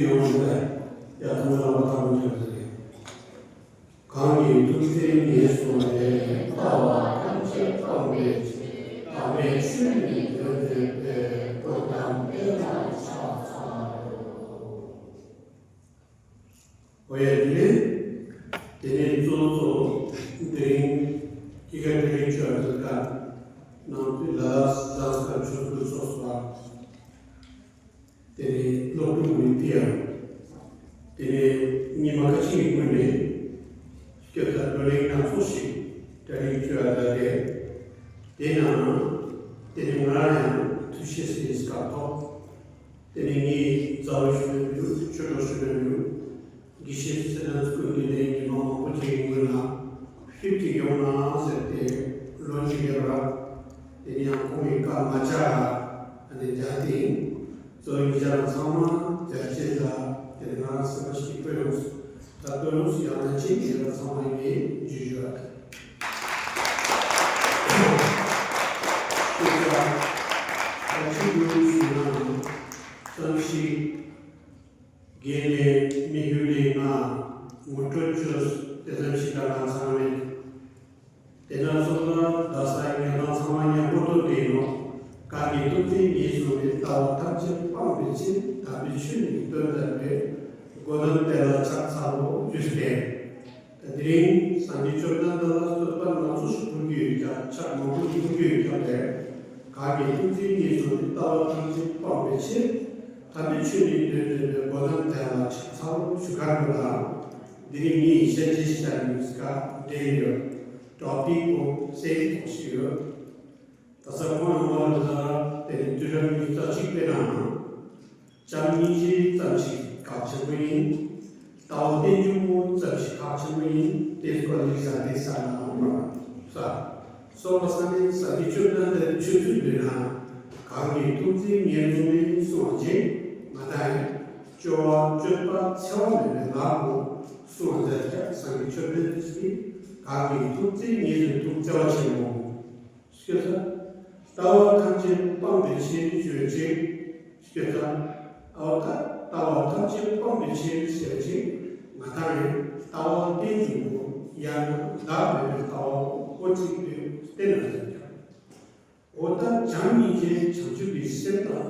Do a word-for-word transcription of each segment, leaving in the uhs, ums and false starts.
ཡོངས་སུ་ཡར་ཐོན་ལ་བ་ཐང་ཆེན་ཟེར། གང་གིས་ཐུགས་བརྩེ་ངེས་བཟུང་བའི། ལྟ་བ་ཐམས་ཅད་སྤང་བའི་ཕྱིར། དམ་པའི་ཆོས་ནི་སྟོན་མཛད་པའི། གོ་ཏམ་དེ་ལ་ཕྱག་འཚལ་ལོ། ཨོ་ཡ་དེ་ནས་དེ་ནས་གཙོ་གཙོ་དེ་རིང་སྐྱེས་སྐར་དེ་རིང་ཆོས་ཟེར་ཀ་ནང་དུ་ལ་ལ་ཟངས་དཀར་ཆོས་སྐུ་ཚོགས་པ། དེ་ནས་སློབ་ཕྲུག་མི་དེ་ཡང་། དེ་ནས་ཉི་མ་ཁ་ཅིག་གི་སྔོན་ནས་སྐྱོ་ཐར་བགྲོ་གླེང་སྣ་ཚོགས་ཤིག་གྲ་སྒྲིག་བྱས་ཡོད་རེད། དེ་ནང་དེ་ནས་ང་རང་ཡང་ཐུགས་ཤེས་སུ་ཡིན་སྐབས་ཐོག་དེ་ནས་ངས་མཛའ་བོ་ཞུ་ནས་འདུག་ཆོས་གྲོགས་ཞུ་ནས་འདུག་དགེ་བཤེས་ཚེ་དང་ཚེ་སྐུ་འདི་ནས་ཉི་མ་མང་པོ་ཅིག་གི་སྔོན་ལ་ཤུགས་ཀྱིས་ཡོང་ན་ཟེར་ཏེ་ལོ་གཅིག་ཡོད་ར། དེ་ནས་ཡང་ཁོང་གིས་བཀའ་མ་བཅག་ཨ་ནི་རྒྱག་སྟེ། གཙོ་བོ་ཉེ་ཆར་ཚང་མ་རྒྱལ་གཅེས་ལ་དེ་ནས་ང་རང་སེམས་པ་ཞིག་སྤྲོ་ཡོང་སོང་། ད་སྤྲོ་ཡོང་སོང་ཡང་ན་ཅིག་ཉེ་ཆར་ཚང་མ་ངས་འཇུ་ཞུ་བ་དེ། ཤེས་བྱ་ད་ཅི་དགོས་ཞུས་ན་ཙམ་ཞིག་རྒན་ལས་མི་ཡུལ་ལས་ང་ངོ་སྤྲོད་བཅོས་དེ་ཙམ་ཞིག་དང་ང་ཚང་མས། དེ་ན་སོང་ན་ད་ས་ཡི་ངན་དང་ཚང་མ་ཉན་པོ་ཐུབ་དེ་ཡིན་ནོ། གང་གིས་ཐུགས་བརྩེ་ངེས་བཟུང་བའི། ལྟ་བ་ཐམས་ཅད་སྤང་བའི་ཕྱིར། དམ་པའི་ཆོས་ནི་སྟོན་མཛད་པའི། གོ་ཏམ་དེ་ལ་ཕྱག་འཚལ་ལོ་ཞུས་ཏེ། ད་དེ་རིང་སངས་རྒྱས་བཅོམ་ལྡན་འདས་ལ་བསྟོད་པ་སྣ་ཚོགས་ཤིག་ཕུལ་གྱི་ཡོད་ཀྱང་ཕྱག་མང་པོ་ཞིག་ཕུལ་གྱི་ཡོད་ཀྱང་རེད། གང་གིས་ཐུགས་བརྩེ་ངེས་བཟུང་བའི། ལྟ་བ་ཐམས་ཅད་སྤང་བའི་ཕྱིར། དམ་པའི་ཆོས་ནི་སྟོན་མཛད་པའི། གོ་ཏམ་དེ་ལ་ཕྱག་འཚལ་ལོ་ཞུ་གར་འགྲོ་དང་། འདི་རིང་ངས་བཤད་རྒྱུ་ཞིག་བཤད་ནས་ཀ་འབྲེལ་ཡོད། ཊོ་པིག་གོ་སེ་ཐོག་ཞིག་ཡོད། ད་ས་ཁོང་ཡང་མ་ལ་ད་དེ་ནི་དུས་རབས་ཉི་ཤུ་རྩ་གཅིག་པའི་ནང་བྱམས་སྙིང་རྗེ་ཙམ་ཞིག་ཁག་ཆེན་པོ་ཡིན། ལྟ་བ་རྟེན་འབྱུང་པོ་ཙམ་ཞིག་ཁག་ཆེན་པོ་ཡིན། དེ་སྐོར་ལ་ཡིག་ཟ་དེ་ས་ལ་འོང་བ་ས། སོགས་པ་ས་ནས་ས་དེ་བཅོམ་ལྡན་འདས་ཆོས་ཚུལ་འདོད་ན། གང་གིས་ཐུགས་བརྩེ་ངེས་བཟུང་ནས་གསུང་བ་བྱེད། ང་དང་ཡང་སྐྱོ་བ་སྤྱོད་པ་འཚེ་བ་མེད་པའི་ལམ་གོ་གསུང་བ་མཛད་ཀྱང་སངས་རྒྱས་ཆོས་དཔལ་དེ་སྲིད། གང་གིས་ཐུགས་བརྩེ་ངེས་བཟུང་ཐུགས་བརྩེ་བ་ཆེན་མོ། ཤེས་བྱ། ལྟ་བ་ཐམས་ཅད་སྤང་བའི་ཕྱིར་ཞུ་བའི་ཚེ། ཤེས་བྱ། ལྟ་བ་ད་ལྟ་བ་ཐམས་ཅད་སྤང་བའི་ཕྱིར་ཞེས་པའི་ཚེ། ང་དང་ཡང་ལྟ་བ་རྟེན་འབྱུང་པོ་ཡང་ན་བདག་མེད་པའི་ལྟ་བ་འོ་གཅིག་པའི་རྟེན་ལ་ཟེར་ཀྱང་། འོ་ད་བྱམས་སྙིང་རྗེ་བྱང་ཆུབ་ཀྱི་སེམས་དང་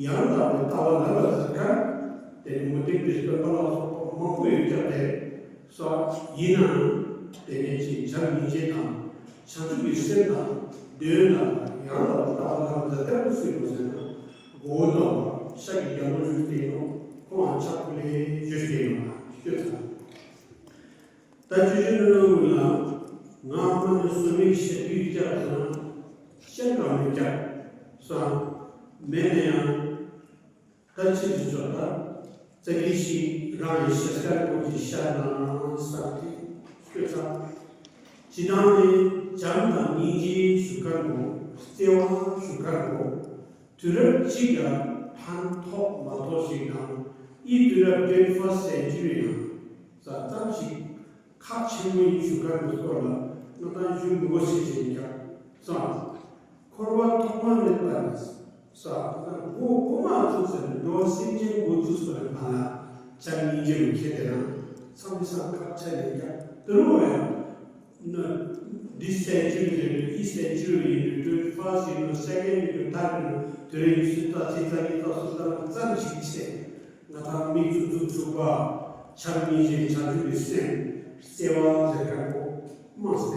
ཡང་དག་པའི་ལྟ་བ་ལ་ལ་ཟེར་ཀ། དེ་ནི་མུ་སྟེགས་པའི་སྟོན་པ་ལ་སོགས་པ་མང་པོ་ཡོད་ཀྱང་རེད། སོ། ཡིན་ནའང་དེ་ནས་ཅིག་བྱམས་སྙིང་རྗེ་དང་བྱང་ཆུབ་ཀྱི་སེམས་དང་འདོད་ལ་ཡང་དག་པའི་ལྟ་བ་ལ་ལ་ཟེར་ཀ་དུ་སྲིད་དགོས་ཟེར་ན། མགོ་བོ་དང་ཤ་གི་རྒྱ་མོ་རུས་ཏེ་ཡིན་ནོ། ཁོང་ཨ་ཆག་ཁུ་ལེ་རུས་ཏེ་ཡིན་ནོ་ཤོད་ཚར། ད་ཅི་ཞུ་ནི་ལོ་ངུ་ལ། ང་མ་ནི་སོ་མིག་ཤ་དུས་བཅག་ཟེར་ན། ཤ་གང་མི་བཅག་ས། མེད་ན་ཡང་། ད་ཅི་ཞིག་ཆོག་ད། ཙ་གི་ཞིག་རང་ཡི་ཤ་སྐར་ཀོ་ཅི་ཤ་ན་ས་ཏི་ཤོད་ཚ། ཅི་དང་ནི་བྱམས་དང་སྙིང་རྗེ་ཞུ་ཁར་གོ། བརྩེ་བ་ཞུ་ཁར་གོ། དུས་རབས་གཅིག་ལ་ཕན་ཐོགས་མ་ཐོགས་ཤིག་དང་། ཨི་དུས་རབས་twenty first century ནང་ཙམ་ཙམ་ཞིག་ཁག་ཆེན་པོ་ཡིན་ཞུ་ཁར་གོ་སྐོར་ལ་ང་དང་ཞུ་མི་དགོས་ཤེས་ཤིག་ཀྱང་ཙང་། འཁོར་བ་ཐོག་མ་མེད་པ་ནས་ས་ད་མགོ་གོ་མ་ཐུག་ཟེར་ནས་འགྲོ་བ་སེམས་ཅན་མགོ་ཚུགས་པ་ནས་ཕར་ལ་བྱམས་སྙིང་རྗེ་རུ་ཁྱེར་ཏེ་རང་མཚམས་མི་སང་ཁག་ཆེ་ལས་ཀྱང་དུ་རུ་བ་ཡང་ན་this century ཡིན་དུས་ཨི་century ཡིན་དུས་twenty first ཡིན་དུས་second ཡིན་དུས་third ཡིན་དུས་དུས་རབས་ཉི་ཤུ་རྩ་གཅིག་རྩ་གཉིས་རྩ་གསུམ་རྩ་ལྔ་ཙམ་ཞིག་བྱས། ང་དང་མི་ཚུགས་ཚུགས་ཚུགས་པ་བྱམས་སྙིང་རྗེ་བྱང་ཆུབ་ཀྱི་སེམས་བརྩེ་བ་ཟེར་མཁན་པོ་མང་སྟེ་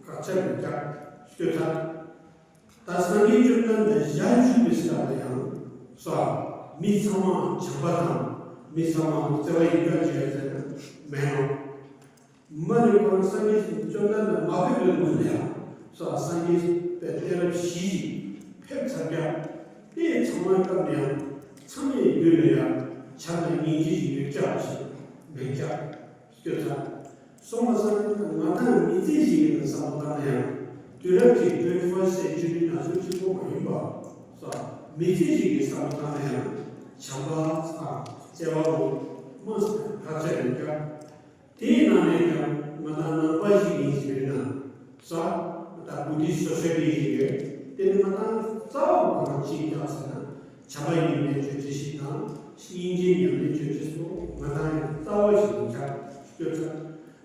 ཁག་ཆེ་རུ་ཀྱང་ཤོད་ཐལ། ད་སངས་རྒྱས་བཅོམ་ལྡན་འདས་ཞལ་བཞུགས་པའི་སྐབས་ལ་ཡང་སོ། མི་ཚང་མ་བྱམས་པ་དང་མི་ཚང་མ་བརྩེ་བ་ཡིན་པ་བྱས་ཟེར་ན་མེད་ནོ། མ་ནི་ཁོ་རང་སངས་རྒྱས་བཅོམ་ལྡན་འདས་མ་ཕེབས་པའི་སྔོན་ལ་ཡང་སོ། སངས་རྒྱས་པའི་གཏན་རབས་བཞི་ཞིག་ཕེབས་ཚར་ཀྱང་དེ་ཚང་མའི་སྐབས་ལ་ཡང་ཚང་མའི་རྒྱུད་ལ་ཡང་བྱམས་དང་སྙིང་རྗེ་ཞིག་ཡོད་ཀྱང་ཞིག་མེད་ཀྱང་། སྐྱོ་ཚ། སོང་བ་སང་ང་དང་མི་ཚེ་ཞིག་ཡིན་ན་བསམ་བློ་བཏང་ན་ཡང་དུས་རབས་ཀྱི་twenty first century ན་ཚོད་གཅིག་པོ་མ་ཡིན་པ་སོ། མི་ཚེ་ཞིག་གི་བསམ་བློ་བཏང་ན་ཡང་བྱམས་པ་དང་བརྩེ་བ་རུ་མ་ཁག་ཆེ་ཡོད་ཀྱང་། དེའི་ནང་ནས་ཀྱང་ང་དང་ནང་པ་ཞིག་ཡིན་ཟེར་ན་སོ། ད་Buddhist society ཞིག་ཡོད། དེ་ནི་ང་དང་རྩ་བ་གང་ཅིག་ཀྱང་ཟེར་ན་བྱམས་པ་ཡིན་པའི་བརྗོད་བྱ་ཞིག་དང་། སྙིང་རྗེ་ཉམས་ལེན་བྱེད་ཆེད་སོགས་ང་ཚང་ཡང་རྩ་བ་ཞིག་ཡིན་ཆགས་སྐྱོ་ཆགས།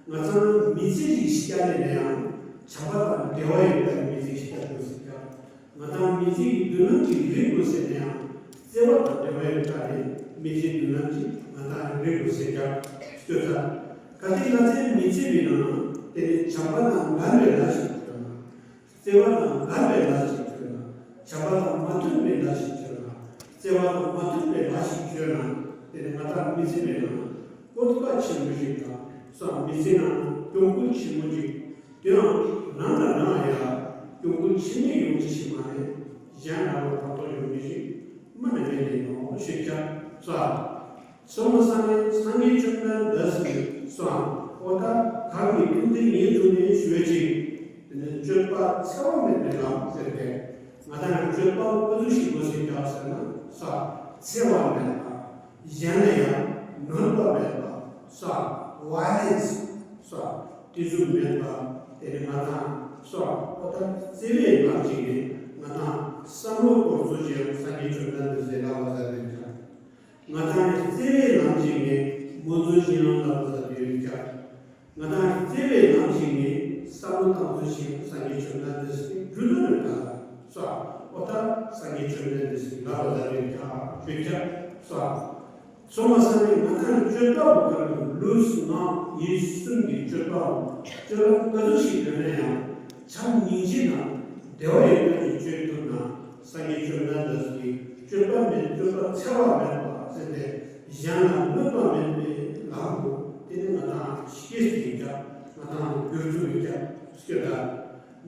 ང་ཚང་མི་ཚེ་ཞིག་ཤི་རྒྱག་ལས་ན་ཡང་བྱམས་པ་དང་འབྲེལ་བ་ཡོད་པའི་མི་ཚེ་ཞིག་བསྐྱལ་དགོས་ཟེར་ཀྱང་། ང་ཚང་མི་ཚེ་གི་མདུན་ལམ་ཅིག་རིག་དགོས་ཟེར་ན་ཡང་བརྩེ་བ་དང་འབྲེལ་བ་ཡོད་པ་རེད། མི་ཚེ་མདུན་ལམ་ཅིག་ང་ཚང་རིག་དགོས་ཟེར་ཀྱང་སྐྱོ་ཆགས། གལ་ཏེ་ང་ཚོའི་མི་ཚེ་མིན་ན་དེ་ནི་བྱམས་པ་དང་འགལ་བའི་ལས་ཤིག་བྱུང་ན། བརྩེ་བ་དང་འགལ་བའི་ལས་ཤིག་བྱུང་ན། བྱམས་པ་དང་མ་མཐུན་པའི་ལས་ཤིག་བྱུང་ན། བརྩེ་བ་དང་མ་མཐུན་པའི་ལས་ཤིག་བྱུང་ན། དེ་ནི་ང་ཚང་མི་ཚེ་མེད་ན་གོ་ཐོས་ཆེན་པོ་ཞིག་དང་སོགས་མི་ཚེ་ནང་གྱོང་གུད་ཆེན་པོ་ཞིག་དེའང་རང་ལ་རང་ཡང་གྱོང་གུད་ཆེན་མོ་ཡོང་གི་ཞིག་མ་རེད། གཞན་རང་ལ་ཕན་ཐོགས་ཡོང་གི་ཞིག་མ་ནས་མེད་དེ་ནོ་ཞིག་ཀྱང་སོགས། སོ་མ་ས་ནས་སངས་རྒྱས་བཅོམ་ལྡན་འདས་ཀྱིས་གསུངས། འོ་ད་གང་གི་ཐུགས་འདི་ཉིད་དུ་ནི་ཞུ་ཅིག་དེ་ནི་སྤྱོད་པ་འཚེ་བ་མེད་པའི་ལམ་ཟེར་ཏེ། ང་ཚང་ཡང་སྤྱོད་པ་ཀུན་ཏུ་ཞིག་དགོས་ཟེར་ཀྱང་ཟེར་ན་སོགས། འཚེ་བ་མེད་པ། གཞན་ལ་ཡང་གནོད་པ་མེད་པ་སོགས། ཝའི་ལེན་སི་སོགས་དེ་ཚོ་མེད་པ། དེ་ནི་ང་ཚང་སོགས། འོ་ད་བརྩེ་བའི་ལམ་ཞིག་ནི་ང་ཚང་བསམ་བློ་སྐོར་ཚོ་ཞིག་སངས་རྒྱས་བཅོམ་ལྡན་འདས་ཟེར་ལབ་པ་ཟེར་ཏེ་ཀྱང་། ང་ཚང་ཡང་བརྩེ་བའི་ལམ་ཞིག་ནས་མོ་ཚོ་ཞིག་ཡང་ལབ་ཟ་དུས་ཀྱང་། ང་ཚང་ཡང་བརྩེ་བའི་ལམ་ཞིག་ནས་བསམ་བློ་བཏང་ཚུལ་ཞིག་སངས་རྒྱས་བཅོམ་ལྡན་འདས་ཀྱི་རྒྱུད་ལ་ནི་ད་སོགས། འོ་ད་སངས་རྒྱས་བཅོམ་ལྡན་འདས་ཀྱིས་ལབ་ཟ་དུས་ཀྱང་ཞུ་ཀྱང་སོགས། སོ་མ་ས་ནས་ང་ཚང་སྤྱོད་པ་བོ་ག་རེ་ལུས་ངག་ཡིད་གསུམ་གྱི་སྤྱོད་པ་བོ་སྤྱོད་ལམ་ག་ཚོད་ཞིག་ཡོད་ན་ཡང་བྱམས་སྙིང་རྗེ་དང་བདེ་བ་ཡོད་པ་ཞིག་སྤྱོད་ཐུབ་ན། སངས་རྒྱས་བཅོམ་ལྡན་འདས་ཀྱིས་སྤྱོད་པ་མེད་སྤྱོད་པ་འཚེ་བ་མེད་པ་ཟེར་ཏེ་གཞན་ལ་གནོད་པ་མེད་པའི་ལམ་དུ་དེ་ནི་ང་དང་ཤེས་ཀྱི་ཡིན་ཀྱང་ང་དང་བསྒྱུར་ཐུབ་ཡིན་ཀྱང་སྐྱོ་ད།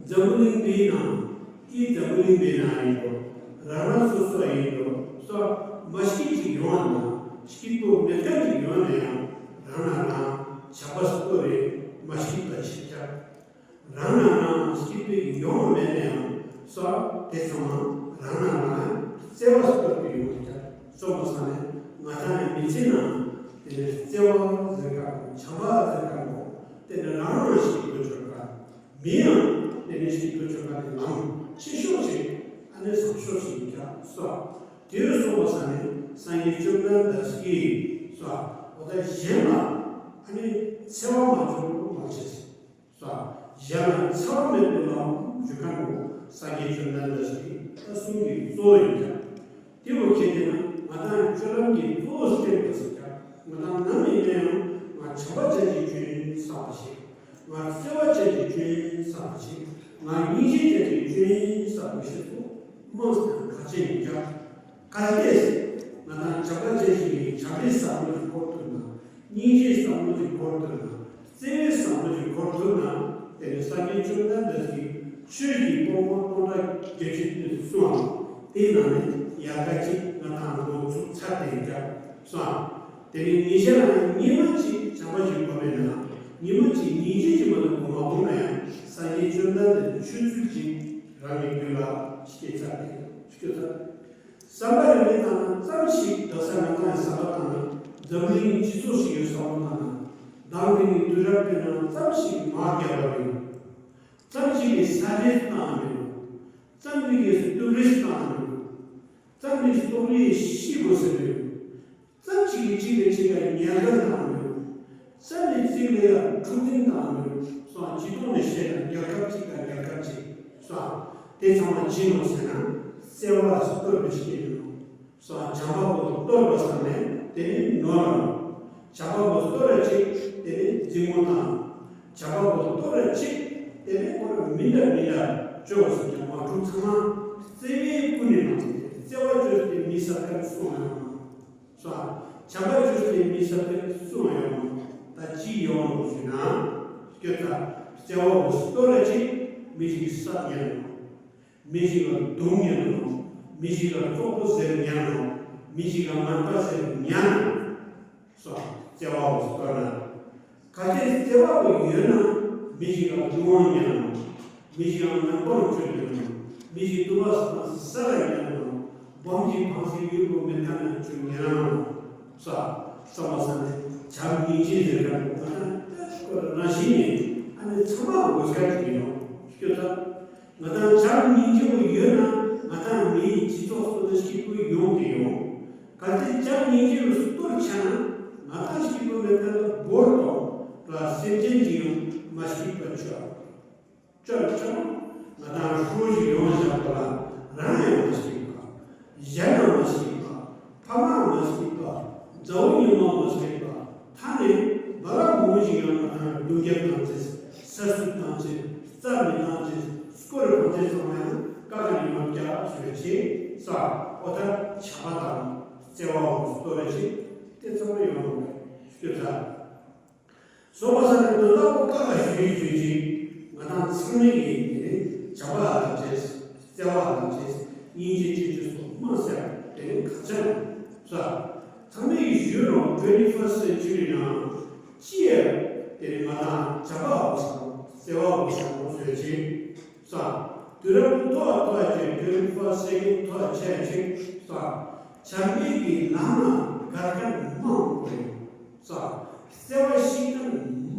འཛམ་བུ་གླིང་འདིའི་ནང་ཀྱི་འཛམ་བུ་གླིང་འདིའི་ནང་ཡིན་འགྲོ། རང་རང་སོ་སོ་ཡིན་འགྲོ་སོ་མ་ཤེས་ཀྱི་ཡོང་བ་ན་སྐྱིད་པོ་མེད་མཁན་ཅིག་ཡོང་ན་ཡང་རང་ལ་རང་བྱམས་པ་སྐོར་རེ་མ་ཤེས་པ་ཆེ་ཀྱང་། རང་ལ་རང་སྐྱིད་པའི་ཡོང་བ་མེད་ན་ཡང་སོ་དེ་ཚང་མ་རང་ལ་རང་བརྩེ་བ་སྐྱོ་བའི་ཡོང་ཀྱང་སོ་མ་ས་ནས་ང་ཚང་ནས་མི་ཚེ་ནང་དེ་ནས་བརྩེ་བ་ཟེར་ག་བྱམས་པ་ཟེར་ག་མོ་དེ་ནས་རང་རང་ཞིག་དགོས་ཆོག་ག་མི་ཡང་དེ་ནས་ཞིག་དགོས་ཆོག་ག་དེ་ལམ་ཆེ་ཤོས་ཤིག་ཨ་ནེ་བཟང་ཤོས་ཤིག་ཀྱང་སོ་དེ་རུ་སོ་མ་ས་ནས་སངས་རྒྱས་བཅོམ་ལྡན་འདས་ཀྱིས་སོ་འོ་ད་གཞན་ལ་ཨ་ནེ་འཚེ་བ་མ་བྱུང་མ་བྱས། སོ། གཞན་ལ་འཚེ་བ་མེད་པའི་ལམ་ཞུ་མཁན་པོ་སངས་རྒྱས་བཅོམ་ལྡན་འདས་ཀྱི་ལྟ་གསུམ་གྱི་གཙོ་བོ་ཡིན་ཀྱང་། དེ་བོ་ཁྱེད་ཀྱིས་ན་ང་དང་སྤྱོད་ལམ་གྱི་གཙོ་བོ་བསྟན་པ་ཟེར་ཀྱང་ང་དང་ནམ་ཡིན་ན་ཡང་ང་བྱམས་པ་ཅན་གྱི་སྤྱོད་ཡིན་བསམ་པ་ཞིག་ང་བརྩེ་བ་ཅན་གྱི་སྤྱོད་ཡིན་བསམ་པ་ཞིག་ང་སྙིང་རྗེ་ཅན་གྱི་སྤྱོད་ཡིན་བསམ་པ་ཞིག་ཏུ་མང་སྟེ་ཁ་ཆེ་ཡིན་ཀྱང་། གལ་ཏེ། ང་དང་བྱམས་པ་ཅན་ཞིག་གིས་བྱམས་པའི་བསམ་བློ་ཞིག་འཁོར་ཐུབ་ན། སྙིང་རྗེའི་བསམ་བློ་ཞིག་འཁོར་ཐུབ་ན། བརྩེ་བའི་བསམ་བློ་ཞིག་འཁོར་ཐུབ་ན། དེ་ནི་སངས་རྒྱས་བཅོམ་ལྡན་འདས་ཀྱིས་ཆོས་ཀྱི་དཔོན་པོ་སྟོང་ཕྲག་བརྒྱད་ཅུ་དེ་གསུངས་པ། དེའི་ནང་ནས་ཡལ་ག་གཅིག་ང་དང་འགོ་ཚུགས་ཚར་ཏེ་ཡིན་ཀྱང་གསུངས་པ། དེ་ནི་ཉེ་ཆར་ལ་ཉི་མ་གཅིག་བྱམས་པ་ཞིག་སྒོམ་པས་ན། ཉི་མ་གཅིག་སྙིང་རྗེ་གྱི་མ་ལུས་སྒོམ་མ་སྒོམ་ན་ཡང་སངས་རྒྱས་བཅོམ་ལྡན་འདས་ཀྱི་ཆོས་ཚུལ་གཅིག་རང་གི་རྒྱུད་ལ་སྐྱེས་ཚར་ཏེ་སྐྱོ་ཚར། བསམ་པ་རེ་རེ་བཏང་ན་ཙམ་ཞིག་ད་ས་ང་དང་བསམ་པ་བཏང་ན་འཛམ་གླིང་གི་སྤྱི་ཚོགས་ཤིག་ཡོད་བསམ་བློ་བཏང་ན་མདང་དེ་ནི་དུས་རབས་དཔེར་ན་ཙམ་ཞིག་མར་བརྒྱབ་པ་མི་འདུག་ཙམ་ཞིག་གིས་ས་རེས་བཏང་མི་འདུག་ཙམ་ཞིག་གིས་སྟོབས་རེས་བཏང་མི་འདུག་ཙམ་ཞིག་སྟོབས་རེས་ཤི་དགོས་ཟེར་མི་འདུག་ཙམ་ཞིག་གིས་གཅིག་ལས་གཅིག་ལ་ཉེན་ཁ་བཏང་མི་འདུག་ཙམ་ཞིག་གཅིག་ལ་ཡང་འཁྲུག་འཛིང་བཏང་མི་འདུག་སོང་སྤྱི་ཚོགས་ནས་བཤད་ན་རྒྱལ་ཁབ་གཅིག་དང་རྒྱལ་ཁབ་གཅིག་སོང་དེ་ཚང་མ་ཅི་ནོ་ཟེར་ན་བརྩེ་བ་ལ་སོགས་པའི་ཤེས་ཀྱི་ནོ། སོ་བྱམས་པ་པོ་གཏོར་བ་ས་ནས་དེ་ནི་ནོར་རང་། བྱམས་པ་པོ་གཏོར་ར་ཅིག་དེ་ནི་འཛིང་མོ་དང་། བྱམས་པ་པོ་གཏོར་ར་ཅིག་དེ་ནི་ཁོ་ར་མི་འདྲ་མི་འདྲ་བཅོས་སུ་ཀྱང་མ་གྲུབ་ཚང་མ་བརྩེ་བའི་ཀུན་ནས་མ་བརྩེ་བརྩེ་བ་བཅོས་ཏེ་མི་ས་ཁར་སོང་ཡང་མ། སོ་བྱམས་པ་བཅོས་ཏེ་མི་ས་ཁར་སོང་ཡང་མ་ད་ཅི་ཡོང་ལོ་ཞུ་ན། སྐྱོ་ད་བརྩེ་བ་པོ་གཏོར་ར་ཅིག་མི་ཞིག་ས་ཉན་ལོ། མི་ཞིག་ལ་སྡུག་བསྔལ་རོ། མི་ཞིག་ལ་བཙོག་པོ་ཟེར་ཉན་རོ། མི་ཞིག་ལ་ངན་པ་ཟེར་ཉན་རོ། སོ། བརྩེ་བ་བོ་སྟོར་ན། གལ་ཏེ་བརྩེ་བ་བོ་ཡོད་ན་མི་ཞིག་ལ་སྡུག་དབང་ཉན་རོ། མི་ཞིག་ལ་ངན་པ་བཅོས་ཉན་རོ། མི་ཞིག་སྡུག་པ་ས་ས་ལ་ཉན་རོ། སྦོམ་གྱི་ཕངས་སེམས་ཡོད་པོ་མེད་ཁ་ན་བཅོས་ཉན་རོ། སོ། སོ་མ་ས་ནས་བྱམས་སྙིང་རྗེ་ཟེར་ཁ་ནོ་ང་ད་ལྟ་ཁོ་རང་བཞིན་ནས་ཨ་ནི་ཚང་མ་དགོས་ཁ་ཅིག་ཡིན་ནོ། སྐྱོ་ད། ང་དང་བྱམས་སྙིང་རྗེ་བོ་ཡོད་ན་ང་དང་མིའི་སྤྱི་ཚོགས་སུ་ནི་སྐྱིད་པོ་ཡོང་གི་ཡོང་། གལ་ཏེ་བྱམས་སྙིང་རྗེ་རུ་སྟོར་ཆ་ན་ང་དང་སྐྱིད་པོ་མེད་ཁན་ལ་བོར་དང་ལ་སེམས་ཅན་གྱི་ཡང་མ་སྐྱིད་པ་ཆོག་ཅོག་ཅོག་ང་དང་ཧྲུའུ་ཞིག་ཡོང་བཞག་པ་ལ་རང་ཡང་མ་སྐྱིད་པ། གཞན་ཡང་མ་སྐྱིད་པ། ཕ་མ་མ་སྐྱིད་པ། མཛའ་བོ་ཉི་མ་མ་སྐྱིད་པ། ཐ་ནས་བ་ར་མང་པོ་ཞིག་ཡང་ང་དང་རྡུང་རྒྱབ་བཏང་ཚེ་ས་སུབ་བཏང་ཚེ་རྩ་མི་བཏང་ཚེ་སྐོར་རེ་བཏང་ཚེ་ཚང་མ་ཡང་ཀ་ཁ་ཉི་མ་བརྒྱ་ཞོད་ཆེ་ས་ཨོ་ད་བྱམས་པ་དང་བརྩེ་བའང་སྟོར་རེ་ཆེ་དེ་ཚང་མ་ཡོང་བ་རེད་ཤོད་ཚ། སོ་པ་ས་ནས་དོན་དག་པོ་ཀ་ཁ་ཞུ་ཡི་ཞུ་ཅིག་ང་དང་ཚང་མས་ཀྱི་དེ་ནས་བྱམས་པ་དང་བཅས་བརྩེ་བ་དང་བཅས་སྙིང་རྗེ་ཅེས་བཅས་སོགས་མ་ཟེར་དེ་ནས་ཁ་ཆ་ཡང་ས། ཚང་མས་ཀྱི་ཞུ་རོགས་twenty first century ནང་ཅི་ཡ་དེ་ནས་ང་དང་བྱམས་པ་འོ་ས་བརྩེ་བ་འོ་ས་འོ་ཟེར་ཅིག་ས། དུས་རབས་ཀྱི་ཐོག་ཐོག་ཅིག་twenty first century་ཐོག་ཆ་ཅིག་ས། བྱམས་པའི་གི་ལམ་ལ་དགའ་མཁན་མང་པོ་ཡོད། ས། བརྩེ་བ་ཤེས་མཁན་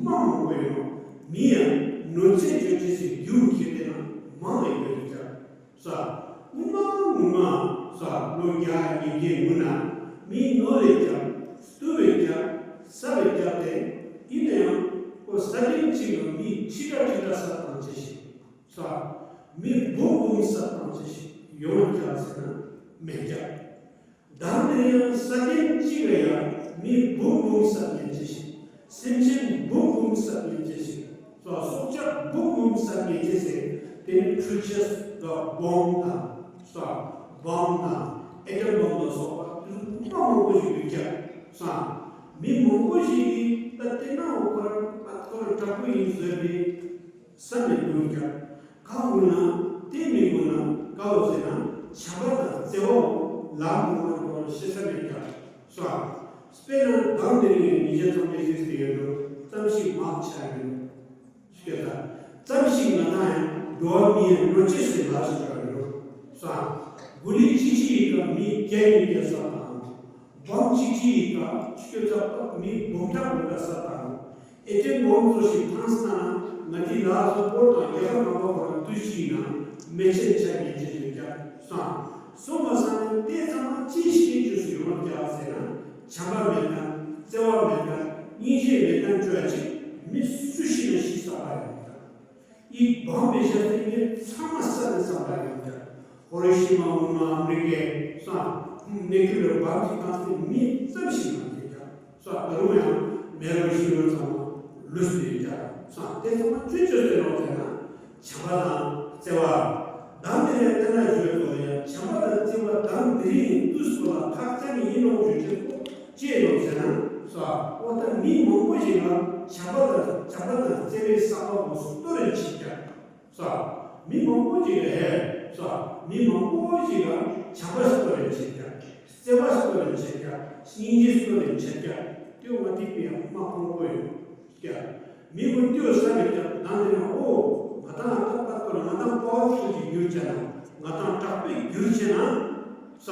མང་པོ་ཡོད། མི་ཡང་ནོར་རྫས་བརྗོད་ཅེས་སི་རྒྱུ་འཁྱེར་ཏེ་ན་མང་ཡོད་ཀྱང་། ས། སྔོན་མ་སྔོན་མ་ས་ལོ་བརྒྱ་ཉིས་བརྒྱའི་སྔོན་ན་མི་ནོར་བས་ཀྱང་བཏུལ་བས་ཀྱང་ཟ་བས་ཀྱང་སྟེ་ཡིན་ན་ཡང་ཁོ་ས་སྟེང་གཅིག་ལ་མི་ཁྲི་ཕྲག་ཁྲི་ཕྲག་ས་བཏང་ཅེས་ཤིག་ས། མི་འབུམ་འབུམ་ས་བཏང་ཅེས་ཤིག་ཡོང་ཀྱང་ཟེར་ན་མེད་ཀྱང་། བདག་འདིར་ཡང་ས་སྟེང་གཅིག་ལ་ཡང་མི་འབུམ་འབུམ་ཟ་ཉེན་ཆེ་ཞིང་། སེམས་ཅན་འབུམ་འབུམ་ཟ་ཉེན་ཆེ་ཞིང་། སྲོག་ཆགས་འབུམ་འབུམ་ཟ་ཉེན་ཆེ་ཟེར་དེ་ནི་ཁྲུ་ཆེས་ལ་བོམ་དང་ས་བོམ་དང་ཨེ་ཊམ་བོམ་ལ་སོགས་པ་དེ་ཚོ་མང་མང་པོ་ཞིག་ཡོད་ཀྱང་ས་མི་མང་པོ་ཞིག་གིས་ད་དེ་ན་འོ་ཁོ་རང་ཨ་ཁོ་རང་དྲག་པོ་ཡིན་བཟོས་པའི། བསམ་ནས་འདུག་ཀྱང་། གང་འོང་ན་དེ་མི་འོང་ན་ག་འོ་ཟེར་ན་བྱམས་པ་དང་བརྩེ་བའོ་ལམ་འོང་ན་འོང་ཤེས་ས་མེད་ཀྱང་སོ། དཔེར་ན་དང་དེ་རིང་ཉིན་བྱེད་ཚང་མས་ཤེས་སུ་ཡོད་འགྲོ་ཙམ་ཞིག་མང་ཆ་ཡོད་ཤེས་ད་ཙམ་ཞིག་ང་དང་ཡང་འགྲོ་བ་མིའི་ལོ་ཆེ་སེ་ལ་ཞིག་ཡོད་འགྲོ་སོ། གུ་ལི་ཅི་ཅི་ཡི་ག་མི་བརྒྱ་ཉིས་བརྒྱ་ས་དང་། བོམ་གཅིག་གཅིག་གིས་ཀ་ཤོད་ཚ་པ་མི་འབུམ་ཕྲག་འབུམ་ཕྲག་ས་དང་། ཨེ་ཊམ་བོམ་ཚོ་ཞིག་འཕངས་ས་ན་ང་དེ་ལ་སོ་པོར་དང་རྒྱལ་ཁབ་རང་པ་ཁོ་རང་དུས་གཅིག་ན་མེ་ཆེན་ཆ་ཉེ་ཆེ་ཡོད་ཀྱང་སང་། སོ་མ་ས་ནི་དེ་ཚང་མ་ཅི་ཞིག་ཡིན་རྒྱུ་སུ་ཡོང་བ་ཀྱང་ཟེར་ན་བྱམས་པ་མེད་མཁན་བརྩེ་བ་མེད་མཁན་སྙིང་རྗེ་མེད་མཁན་བཅོ་ཡ་ཅིག་མི་སུ་ཞིག་ན་ཤི་ས་པ་ཡོད་ཀྱང་། ཡིག་བང་མི་བཞག་སྟེ་ངས་ཚང་མ་བསད་ནས་བསམ་པ་ཡོད་ཀྱང་། ཧོ་རི་ཤི་མ་སྔོན་མ་ཨ་མི་རི་ཀའི་སང་ནེ་ཁུ་ལེར་བང་ཅིག་བཏང་སྟེ་མི་ཙམ་ཞིག་མ་ཐེག་ཀྱང་སང་ད་རུང་ཡང་མེ་རོ་ཤི་རོ་ཚང་མ་ལུས་ཏེ་ཡོད་ཀྱང་སང་དེ་ཚང་མ་ཅོ་ཅོ་ཟེར་རོགས་ཟེར་ན་བྱམས་པ་དང་བརྩེ་བ། དང་དེ་ནས་བསྟན་ན་བརྗོད་དོ་ཡང་བྱམས་པ་དང་བརྩེ་བ་དང་དེ་རིང་ནས་དུས་སྐོར་ལ་ཁག་ཅན་ཡིན་ནོ་བརྗོད་ཅེས་པོ། ཅེས་ལོ་ཟེར་ན། ས། འོ་ད་མི་མང་པོ་ཞིག་ལ་བྱམས་པ་དང་བྱམས་པ་དང་བརྩེ་བའི་བསམ་པ་འོ་སོ་སྟོར་རེ་བྱེད་ཀྱང་། ས། མི་མང་པོ་ཞིག་ལ་ཧེ། ས། མི་མང་པོ་ཞིག་ལ་བྱམས་པ་སྟོར་རེ་བྱེད་ཀྱང་། བརྩེ་བ་སྟོར་རེ་བྱེད་ཀྱང་། སྙིང་རྗེ་སྟོར་རེ་བྱེད་ཀྱང་། དེ་འོ་དེ་པའི་དམག་ཕོང་པོ་ཡོད་ཀྱང་། མི་ངོ་ལྟོས་ས་མེད་ཀྱང་ནང་དེ་ན་ཨོ། ང་དང་ཨ་ཏག་པ་སྟོར་ང་དང་པ་བ་ཆོས་ཀྱི་རྒྱུར་བྱས་ན་ང་དང་དྲག་པོའི་རྒྱུར་བྱས་ན། ས།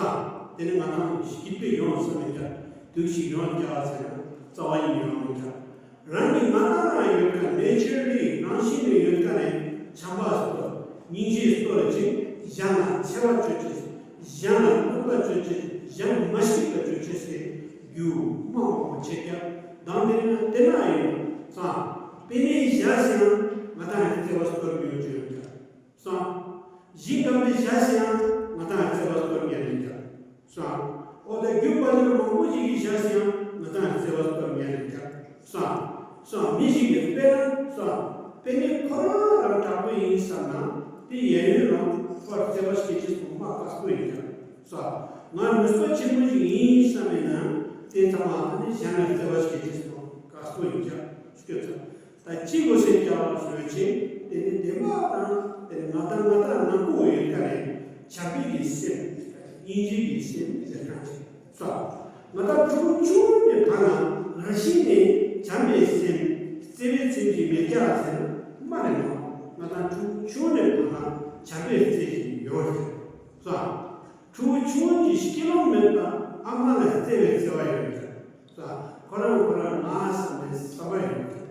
དེ་ནི་ང་དང་སྐྱིད་པའི་ཡོང་ས་མེད་ཀྱང་། དུས་ཤིག་ཡོང་རྒྱ་ཟེར་ན་རྩ་བ་ཡིན་ཡོང་མི་འདྲ། རང་གི་ང་དང་རང་ཡོད་ཀ་ནེ་ཅར་ལི་རང་བཞིན་ནས་ཡོད་ཀ་ནས་བྱམས་པ་སྟོར། སྙིང་རྗེ་སྟོར་ཅིག་གཞན་ལ་འཚེ་བ་བཅོ་ཅེས། གཞན་ལ་གནོད་པ་བཅོ་ཅེས། གཞན་མ་ཤེས་པ་བཅོ་ཅེས་སེ་རྒྱུ་མང་མང་པོ་བྱེད་ཀྱང་དང་དེ་ན་དེ་ན་ཡོད་ཙང་དཔེ་ནས་བཞག་ཟེར་ན་ང་དང་ཡང་བརྩེ་བ་སྟོར་མི་ཡོང་ཅེས་ཡོད་ཀྱང་། སང་། གཞི་གམ་པའི་བྱ་ཞིག་ཡང་ང་དང་བརྩེ་བ་སྟོར་ཉན་ལེན་ཀྱང་། སང་། འོ་ད་རྒྱུ་པ་ལུར་མང་པོ་ཞིག་གི་བྱ་ཞིག་ཡང་ང་དང་བརྩེ་བ་སྟོར་ཉན་ལེན་ཀྱང་། སང་། སང་མི་ཞིག་གི་དཔེ་ན་སང་། དཔེ་ནི་ཁོ་རང་རང་དྲག་པོ་ཡིན་བསམ་ན་དེ་ཡན་ཡོད་རང་ཁོར་བརྩེ་བ་སྐྱེ་ཅེས་སོང་མ་དཀའ་སྤོ་ཡིན་ཀྱང་། སང་། ང་མི་སོ་ཆེན་པོ་ཞིག་ཡིན་བསམ་མེད་ན་དེ་ཚང་མ་ཨ་ནི་གཞན་ལ་བརྩེ་བ་སྐྱེ་ཅེས་སོང་དཀའ་སྤོ་ཡིན་ཀྱང་སྐྱོ་ཚ། ད་ཅི་དགོས་སེ་སྐྱབས་ཞུ་བའི་ཆེད་དེ་ནི་བདེན་པ་དང་དེ་ནི་ང་དང་ང་དང་ང་ཁོ་ཡོད་ཀ་རེད། བྱམས་པའི་གི་སེམས་སྙིང་རྗེ་གི་སེམས་ཟེར་ཁ་ཅིག་ས། ང་དང་ཕྲུ་གུ་ཆུང་ནས་བར་ལ་རང་བཞིན་ནས་བྱམས་པའི་སེམས་བརྩེ་བའི་སེམས་ཀྱི་མེད་ཀྱག་ཟེར་ན་མ་རེད་མ། ང་དང་ཕྲུ་གུ་ཆུང་ནས་བར་ལ་བྱམས་པའི་རྩེ་ཞིག་ཡོད་ཟེར་ས། ཕྲུ་གུ་ཆུང་གི་སྐྱིད་སློང་མེད་པ་ཨ་མ་ལ་བརྩེ་བའི་བརྩེ་བ་ཡོད་ཀྱག་ས། ཁོ་རང་ཁོ་རང་ང་བསམ་པའི་བསམ་པ་ཡོད་ཀྱག་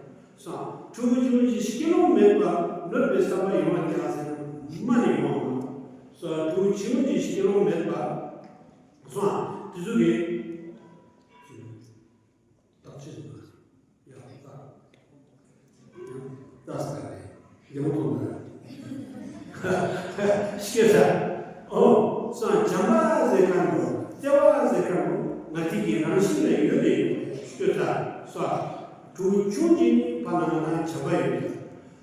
སོང་། ཕྲུ་གུ་ཆུང་ཆུང་སྐྱིད་སློང་མེད་པ་གནོད་པའི་བསམ་པ་ཡོང་བ་ཀྱང་ཟེར་ན་མ་ནི་ཡོང་བ། སོང་། ཕྲུ་གུ་ཆུང་ཆུང་སྐྱིད་སློང་མེད་པ། སོང་ དེ་ཚོ་གི་བརྟག་དཔྱད་ཡ་ད་ད་ས་རེད། ཡག་པོ་མཐོང་ད། ཤེས་ས། ཨོ། སོ་བྱམས་པ་ཟེར་མཁན་པོ། བརྩེ་བ་ཟེར་མཁན་པོ་ང་ཏི་གི་རང་བཞིན་ལ་ཡོད་དེ་ཡོད། ཤེས་ས། སོ། ཕྲུ་གུ་ཆུང་ཆུང་ནས་ཕ་ན་ང་དང་བྱམས་པ་ཡོད་ཀྱང་།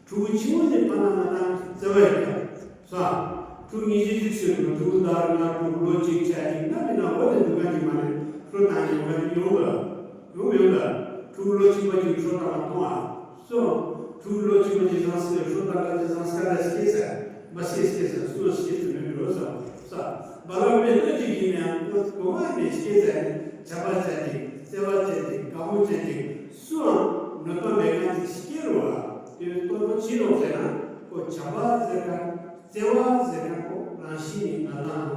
ཕྲུ་གུ་ཆུང་ནས་ཕ་ན་ང་དང་བརྩེ་བ་ཡོད་ཀྱང་། སོ། ཕྲུ་གུ་ཉི་ཤུ་ཅིག་སོན་ནོ་ཕྲུ་གུ་དར་ན་ཕྲུ་གུ་ལོ་གཅིག་ཆ་གཅིག་ན་མི་ན་འོ་དེ་འདུག་ག་ཅིག་མ་རེད། ཁྲོ་དང་ཡོང་ག་ཅིག་ཡོང་ག་ཡོང་ཡོང་ག་ཕྲུ་གུ་ལོ་གཅིག་པ་ཅིག་ཁྲོ་དང་མཐོང་ཨ། སོ། ཕྲུ་གུ་ལོ་གཅིག་པ་ཅིག་བཟང་སྲིད་ཁྲོ་དང་ག་ཅིག་བཟང་སྐལ་ལ་སྐྱེས་ས། མ་སྐྱེས་སྐྱེས་ས་སོ་སྐྱེས་སུ་མི་འགྲོ་ས། ས། བ་ལང་མེ་ལྟོས་ཅིག་ཡིན་ཡང་ཁོ་གོ་མ་ནས་སྐྱེས་ས་ནི་བྱམས་པ་ཅན་ཅིག་བརྩེ་བ་ཅན་ཅིག་དགའ་པོ་ཅན་ཅིག་སུའང་གནོད་པ་མེད་མཁན་ཅིག་སྐྱེ་རུ་བ། དེ་བས་སྟོན་པ་ཕྱིན་ནོ་ཟེར་ན་ཁོ་བྱམས་པ་ཟེར་མཁན་བརྩེ་བ་ཟེར་མཁན་ཁོ་རང་བཞིན་ནི་ང་དང་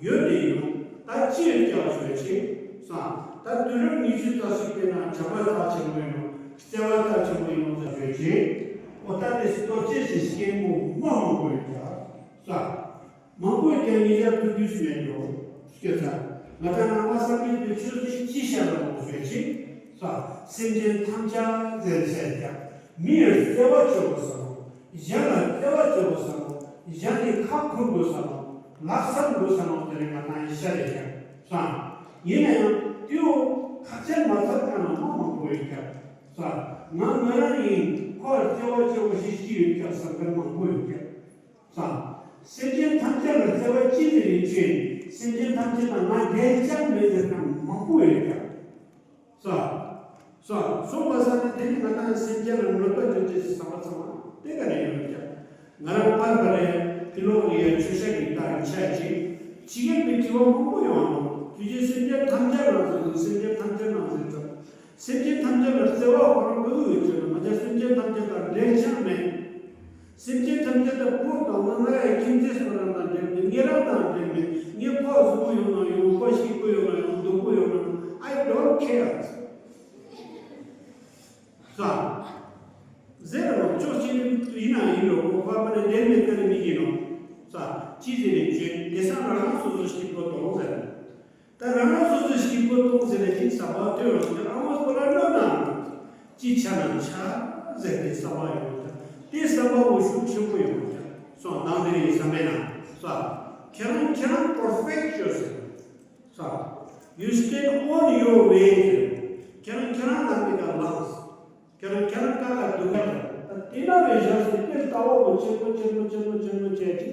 ཡོད་དེ་ཡོད། ད་ཅི་ཡོད་ཀྱང་ཞོད་ཆེ། ས། ད་དུས་རབས་ཉི་ཤུ་རྩ་གཅིག་པའི་ནང་བྱམས་པ་རྩ་ཆེན་པོ་ཡིན་ནོ། བརྩེ་བ་རྩ་ཆེན་པོ་ཡིན་ནོ་ཟེར་ཞོད་ཆེ། འོ་ད་དེ་སྟོབས་ཆེ་ཞིག་སྐྱེན་པོ་མ་མང་པོ་ཡོད་ཀྱང་། ས། མང་པོ་ཡོད་ཀྱང་ཉེ་ཆར་ཐུག་རྒྱུ་ཞིག་མེད་འགྲོ། སྐྱོ་ཚ། ང་ད་ནང་པ་སངས་རྒྱས་པའི་ཆོས་སྲིད་ཅི་བྱ་ལ་མང་ཞོད་ཆེ། ས། སེམས་ཅན་ཐམས་ཅད་ཟེར་བཤད་ཀྱང་། མི་ཡར་བརྩེ་བ་བྱེད་དགོས་ས་མོ། གཞན་ལ་བརྩེ་བ་བྱེད་དགོས་ས་མོ། གཞན་ནི་ཁ་འཁུར་དགོས་ས་མོ། ལག་སམ་དགོས་ས་མོ་དེ་རིང་ང་ནང་ཡི་ཤ་རེ་ཀྱང་ས། ཡིན་ན་ཡང་དེའོ་ཁ་ཆེར་མ་ཚར་ཀ་ན་མ་མང་པོ་ཡོད་ཀྱང་ས། ང་ང་རང་ཡིན་ཁོ་ལ་བརྩེ་བ་བྱེད་དགོས་ཤེས་ཅི་ཡོད་ཀྱང་བསམ་མཁན་མང་པོ་ཡོད་ཀྱང་ས། སེམས་ཅན་ཐམས་ཅད་ལ་བརྩེ་བ་ཅི་ཟེར་ཡིན་ཆོས་ཡིན། སེམས་ཅན་ཐམས་ཅད་དང་ང་འབྲལ་ཆགས་མེད་ཟེར་མཁན་མང་པོ་ཡོད་ཀྱང་། ས། ས། སོང་བ་ས་ནི་དེ་ནི་ང་དང་སེམས་ཅན་ལ་གནོད་པ་བྱེད་ཅེས་སི་བསམ་པ་ཚང་མ་དེ་ག་ནས་ཡོང་ཀྱང་། ང་རང་པར་པ་རེ་ཕི་ལོག་ལི་ཡ་ཆོས་ཤག་གི་ལྟར་ཆ་ཅིག་ཅི་ཡན་པའི་དྲི་བ་མང་པོ་ཡོང་ནོ། ཁྱོད་ཀྱིས་སེམས་ཅན་ཐམས་ཅད་ལ་ཟེར་དུས་སེམས་ཅན་ཐམས་ཅད་ལ་ཟེར་ཐུབ། སེམས་ཅན་ཐམས་ཅད་ལ་བརྩེ་བ་ཁོ་རང་གི་ཡོད་ཅེ་ན་ང་ཅག་སེམས་ཅན་ཐམས་ཅད་དང་འབྲལ་ཆགས་མེད། སེམས་ཅན་ཐམས་ཅད་དང་བུ་དང་ང་ང་རའི་ཁྱིམ་མཚེས་སུ་རང་དང་འབྲལ་མེད། ངེད་རང་དང་འབྲལ་མེད། ངས་ཁོ་གཟུགས་པོ་ཡོང་ན་ཡོང་། ཁོ་ཤི་པོ་ཡོང་ན་ཡོང་། སྡུག་པོ་ཡོང་ན་ཡོང་། I don't care. ས། ཟེར་རོ་ཅོག་ཅི་ཡིན་ན་ཡིན་རོ་ཁོ་ཁོ་མ་ནས་འབྲལ་མེད་ཀ་ནས་མི་ཡིན་རོ། ས། ཅི་ཟེར་རེད་ཅེ་དེ་སང་རང་རང་སོ་སོ་ཤི་པོ་དང་ཟེར། ད་རང་རང་སོ་སོའི་སྐྱིད་པོ་གཏོང་ཟེར་ནས་ཅིག་བསམ་པ་སྟོན་རོགས་ཀྱི་ཨ་མ་སྐོར་ལ་གནོད་ན་ཅི་ཆ་ན་ཆ་ཟེར་ཏེ་བསམ་པ་ཡོང་ཀྱང་དེ་བསམ་པ་འོ་ཤུགས་ཆེན་པོ་ཡོང་ཀྱང་སོང་ནང་དེ་རིང་བསམ་པས་ན་ས་ཁྱེད་རང་ཁྱེད་རང་perfect ཡོད་ཟེར། ས། You stand on your way ཟེར། ཁྱེད་རང་ཁྱེད་རང་ལ་མི་དགའ་ལངས། ཁྱེད་རང་ཁྱེད་རང་ཀ་ཁ་སྡུག་ག་ད་དེ་ན་བའི་ཞག་སུ་དཔེ་ལྟ་བ་བོ་ཆེན་པོ་ཆེན་པོ་ཆེན་པོ་ཆེན་པོ་བྱས་ཀྱི་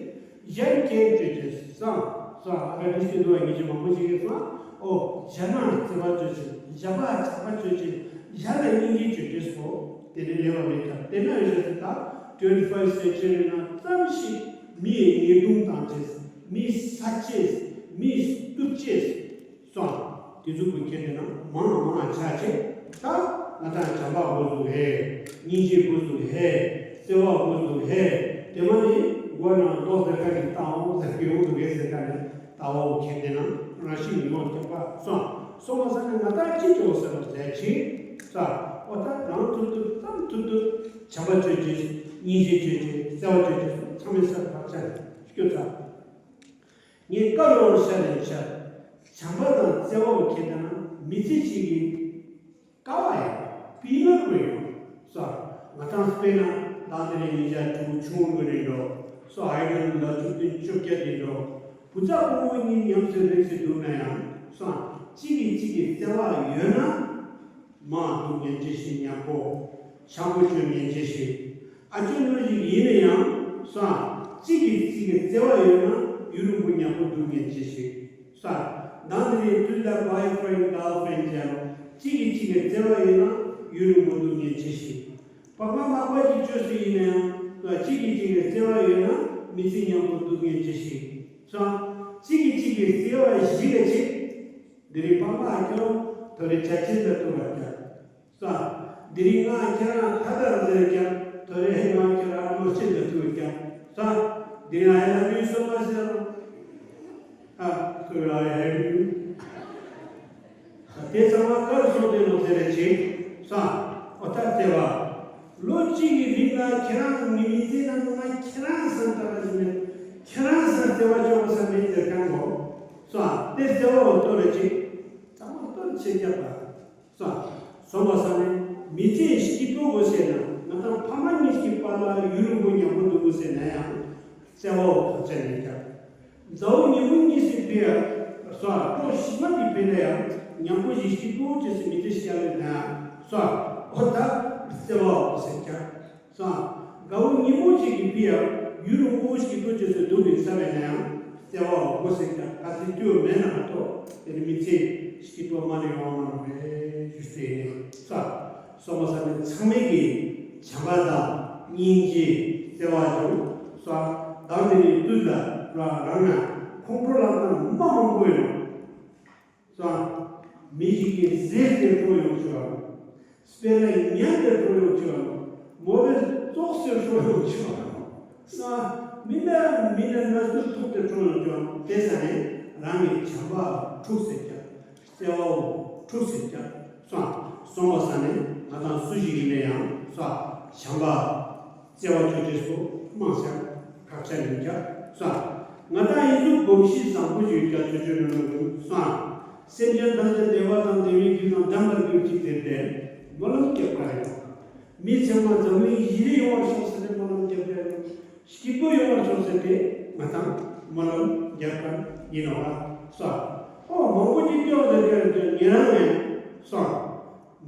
གཞན་སྐད་བརྗོད་ཀྱི་སང་སང་ཨ་ཀ་ཏི་སི་འདུག་བ་ཉི་ཤུ་མང་པོ་ཞིག་གིས་སང་ཨོ་གཞན་མ་ལ་བརྩེ་བ་བརྗོད་ཀྱི་གཞན་པ་ལ་བྱམས་པ་བརྗོད་ཀྱི་གཞན་ལ་སྙིང་རྗེ་བརྗོད་ཀྱི་སོ་དེ་ནི་ལེགས་པ་མེད་ཀྱང་དེ་ན་བའི་ཞག་སུ་ད་twenty first century ན་ཙམ་ཞིག་མི་ཡི་ཉེས་རྡུང་བཏང་ཅེས་མི་ས་ཅེས་མི་སྟུབ་ཅེས། སོང་། དེ་ཚོ་བུ་ཁྱེད་དེ་ན་མང་མང་ཆ་ཆེ། ད་ང་དང་བྱམས་པ་དགོས་འདུག་ཧེ། སྙིང་རྗེ་དགོས་འདུག་ཧེ། བརྩེ་བ་དགོས་འདུག་ཧེ། དེ་མ་ནི་མགོ་ནང་རྡོ་ཟེར་ཁ་ཅིག་བཏང་འོང་ཟེར་གི་ཡོང་འདུག་ཧེ་ཟེར་ཁ་ནས་ལྟ་བ་བུ་ཁྱེད་དེ་ན་རང་བཞིན་མི་མང་སྐྱོབ་པ་སོང་། སོང་བ་ས་ནས་ང་དང་ཅི་བྱེད་འོ་ཟེར་བ་ཟེར་ཅིག་ས། འོ་ད་རང་ཐུབ་ཐུབ་ཙམ་ཐུབ་ཐུབ་བྱམས་པ་བྱོས་ཅིག་སྙིང་རྗེ་བྱོས་ཅིག་བརྩེ་བ་བྱོས་ཅིག་ཚང་མས་ས་བར་ཆ་སྐྱོ་ཚ། ངས་བཀའ་ཡོང་ཤ་ལས་ཤ། བྱམས་པ་དང་བརྩེ་བ་བོ་ཁྱེད་དང་མི་ཚེ་གཅིག་གི་ཀ་བ་ཡ་པི་ལར་བོ་ཡོང་ས། ང་ཚང་དཔེར་ན་ད་འདི་ནས་ཉིན་ཞག་དྲུག་ཆུང་ངུ་རེད་འགྲོ་སོ་ཨའི་རན་ལ་ཆུ་ཏིན་བཅོ་བརྒྱད་དེ་འགྲོ་བུ་ཚ་ཕོ་མོ་གཉིས་ཉམས་སུ་རེག་སེ་འདུག་ན་ཡང་སོ་གཅིག་གིས་གཅིག་གི་བརྩེ་བ་ཡོད་ན། མ་སྡུག་ཉན་ཅེས་ཤིག་ཉམ་པོ། ཆང་པོ་སྤྱོད་ཉན་ཅེས་ཤིག་ཨ་ཅོ་ནོར་ཞིག་ཡིན་ན་ཡང་སོང་། གཅིག་གིས་གཅིག་གི་བརྩེ་བ་ཡོད་ན་ཡུན་རིང་པོ་ཉམ་པོ་སྡུག་ཉན་ཅེས་ཤིག་སོང་། ནང་དེ་ནས་དུས་ལ་boyfriend girlfriend བྱས་ལ་གཅིག་གིས་གཅིག་གི་བརྩེ་བ་ཡོད་ན་ཡུན་རིང་པོ་སྡུག་ཉན་ཅེས་ཤིག་པགས་མ་མག་པ་ཞིག་བཅོས་སུ་ཡིན་ན་ཡང་སོང་། གཅིག་གིས་གཅིག་གི་བརྩེ་བ་ཡོད་ན་མི་ཚེ་ཉམ་པོ་སྡུག་ཉན་ཅེས་ཤིག་སོང་། གཅིག་གིས་གཅིག་གི་བརྩེ་བ་ཞིག་ལ་ཅིག་འདི་རིང་པགས་མ་ཨ་ཀྱོ་ཐོ་རེ་ཆ་ཆེན་ལ་ཐུག་པར་བྱ། ས། འདི་རིང་ང་ཁྱེད་རང་ཐ་དར་ཟེར་ཀྱང་ཐོ་རེ་ཧེ་ང་ཁྱེད་རང་ནོར་ཆེན་ལ་ཐུག་ཀྱང་ས། འདི་རིང་ཨའི་ལབ་ཡུ་སོ་མ་ཆི་ཟེར་རོ། ཨ། ཐོ་རེ་ཨའི་ཧེབ་ཡུ། དེ་ཚང་མ་གར་སོང་དེ་ནོར་ཟེར་རེ་ཆེ། ས། འོ་ད་བརྩེ་བ། ལོ་གཅིག་གི་རིང་ལ་ཁྱེད་རང་མི་མི་ཚེ་ནང་ང་ཁྱེད་རང་སང་ད་ར་ཞིག་མེད། ཁྱེད་རང་སང་བརྩེ་བ་ཅོག་ས་མེད་ཟེར་ཀྱང་གོ་ས། དེ་བརྩེ་བ་འོ་ཐོ་རེ་ཆེ། ཟེར་རྒྱབ་པ། སོ། སོང་བ་ས་ནས་མི་ཚེ་སྐྱིད་པོ་དགོས་ཟེར་ན་ང་དང་ཕ་མ་གཉིས་ཀྱི་བར་ལ་ཡུན་རིང་པོ་མཉམ་པོ་འདུག་དགོས་ཟེར་ན་ཡང་བརྩེ་བ་བོ་ཁག་ཆེ་ཡིན་ཀྱང་། མཛའ་བོ་ཉེ་བོ་གཉིས་སུ་ཕི་ཡ། སོ། གྲོགས་ཞི་མ་དེ་ཕི་ལ་ཡང་མཉམ་པོ་ཞིག་སྐྱིད་པོ་བྱེད་སུ་མི་ཚེ་ཞིག་ཡ་ལེ་ན། སོ། འོ་ད་བརྩེ་བ་བོ་ཟེར་ཀྱང་། སོ། དགའ་བོ་ཉིན་མོ་ཞིག་གི་ཕི་ཡ། ཡུན་རིང་པོ་ཞིག་གི་ཐུགས་རྗེས་སུ་སྡུག་གི་ས་བས་ན་ཡང་བརྩེ་བ་འོ་ཟེར་ཀྱང་ག་ཚོད་དུས་མེད་ན་མ་གཏོགས་དེ་ནི་མི་ཚེ་སྐྱིད་པོ་མ་ནི་ཡོང་མ་རུང་བས་ཞུ་སྟེ་ནི། སོ། སོ་མ་ས་ནི་ཚང་མས་ཀྱི་བྱམས་པ་དང་སྙིང་རྗེ་བརྩེ་བ་ཡོང་། སོ། བདག་ནི་ནི་དུས་ལ་རང་རང་ན་ཁོང་ཁྲོ་ལངས་ན་མ་མང་པོ་ཡོང་། སོང་། མི་ཞིག་གིས་ཟས་དེ་འཕྲོ་ཡོང་ཆོག་ཨ། སྤེ་ར་ཉན་དེ་འཕྲོ་ཡོང་ཆོག་ཨ། མོ་བས་ཙོག་སེ་འཕྲོ་ཡོང་ཆོག་ཨ། སོང་། མི་འདྲ་མི་འདྲ་ན་ཚོད་ཐུག་དེ་འཕྲོ་ཡོང་ཆོག་ཨ། དེ་ས་ནས་རང་གི་བྱམས་པ་འཁྲུག་ཟེར་ཀྱང་བརྩེ་བ་འཁྲུག་ཟེར་ཀྱང་སོང་། སོང་བ་ས་ནས་ང་དང་སུ་ཞིག་ཡིན་ན་ཡང་སོང་། བྱམས་པ། བརྩེ་བ་ཆོས་ཅན་སོགས་མང་སར་ཁག་ཆེ་ཡིན་ཀྱང་སོ། ང་དང་ཡིན་དུས་གོམས་གཤིས་བཟང་པོ་ཞིག་ཡོད་ཀྱང་ཆོས་ཅན་རྣམས་ཀྱང་སོ། སེམས་ཅན་ཐམས་ཅད་བདེ་བ་དང་བདེ་བའི་རྒྱུ་དང་ལྡན་པར་གྱུར་ཅིག་ཟེར་ཏེ་སྨོན་ལམ་རྒྱབ་པ་ཡིན། མི་ཚང་མ་འཛམ་གླིང་ཡིད་ཡིད་ཡོང་བར་ཤོག་ཟེར་ཏེ་སྨོན་ལམ་རྒྱབ་པ་ཡིན། སྐྱིད་པོ་ཡོང་བར་ཤོག་ཟེར་ཏེ་ང་དང་སྨོན་ལམ་རྒྱབ་པ་ཡིན་ནོ་བ་སོ། ཨོ་མང་པོ་ཅིག་སྐྱོ་ཟེར་ཏེ་ཉེ་རང་ཡིན་སོ།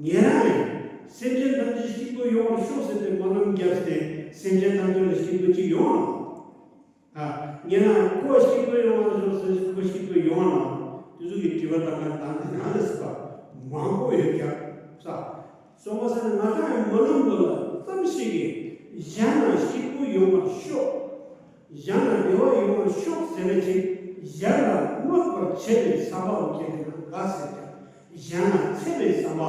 ཉེ་རང་ཡིན། སེམས་ཅན་ཐམས་ཅད་སྐྱིད་པོ་ཡོང་བར་ཤོག་ཟེར་ཏེ་སྨོན་ལམ་བརྒྱབ་སྟེ་སེམས་ཅན་ཐམས་ཅད་ལ་སྐྱིད་པོ་ཅིག་ཡོང་ངམ། ཨ། ཉེ་རང་ཁོ་སྐྱིད་པོ་ཡོང་བར་ཤོག་ཟེར་ཁོ་སྐྱིད་པོ་ཡོང་ངམ། དེ་ཚོ་གི་དྲི་བ་དང་ང་དང་དེ་ནང་ལ་སྲིད་པ་མང་པོ་ཡོད་ཀྱང་ས། སོ་མ་ས་ནས་ང་དང་ཡང་སྨོན་ལམ་པོ་ལ་ཙམ་ཞིག་གིས་གཞན་ལ་སྐྱིད་པོ་ཡོང་བར་ཤོག་གཞན་ལ་བདེ་བ་ཡོང་བར་ཤོག་ཟེར་བའི་ཚེ་གཞན་ལ་གནོད་པར་བྱེད་པའི་བསམ་པ་འོ་ཁྱེད་དེ་ན་དགའ་ཟེར་ཀྱང་། གཞན་ལ་འཚེ་བའི་བསམ་པ་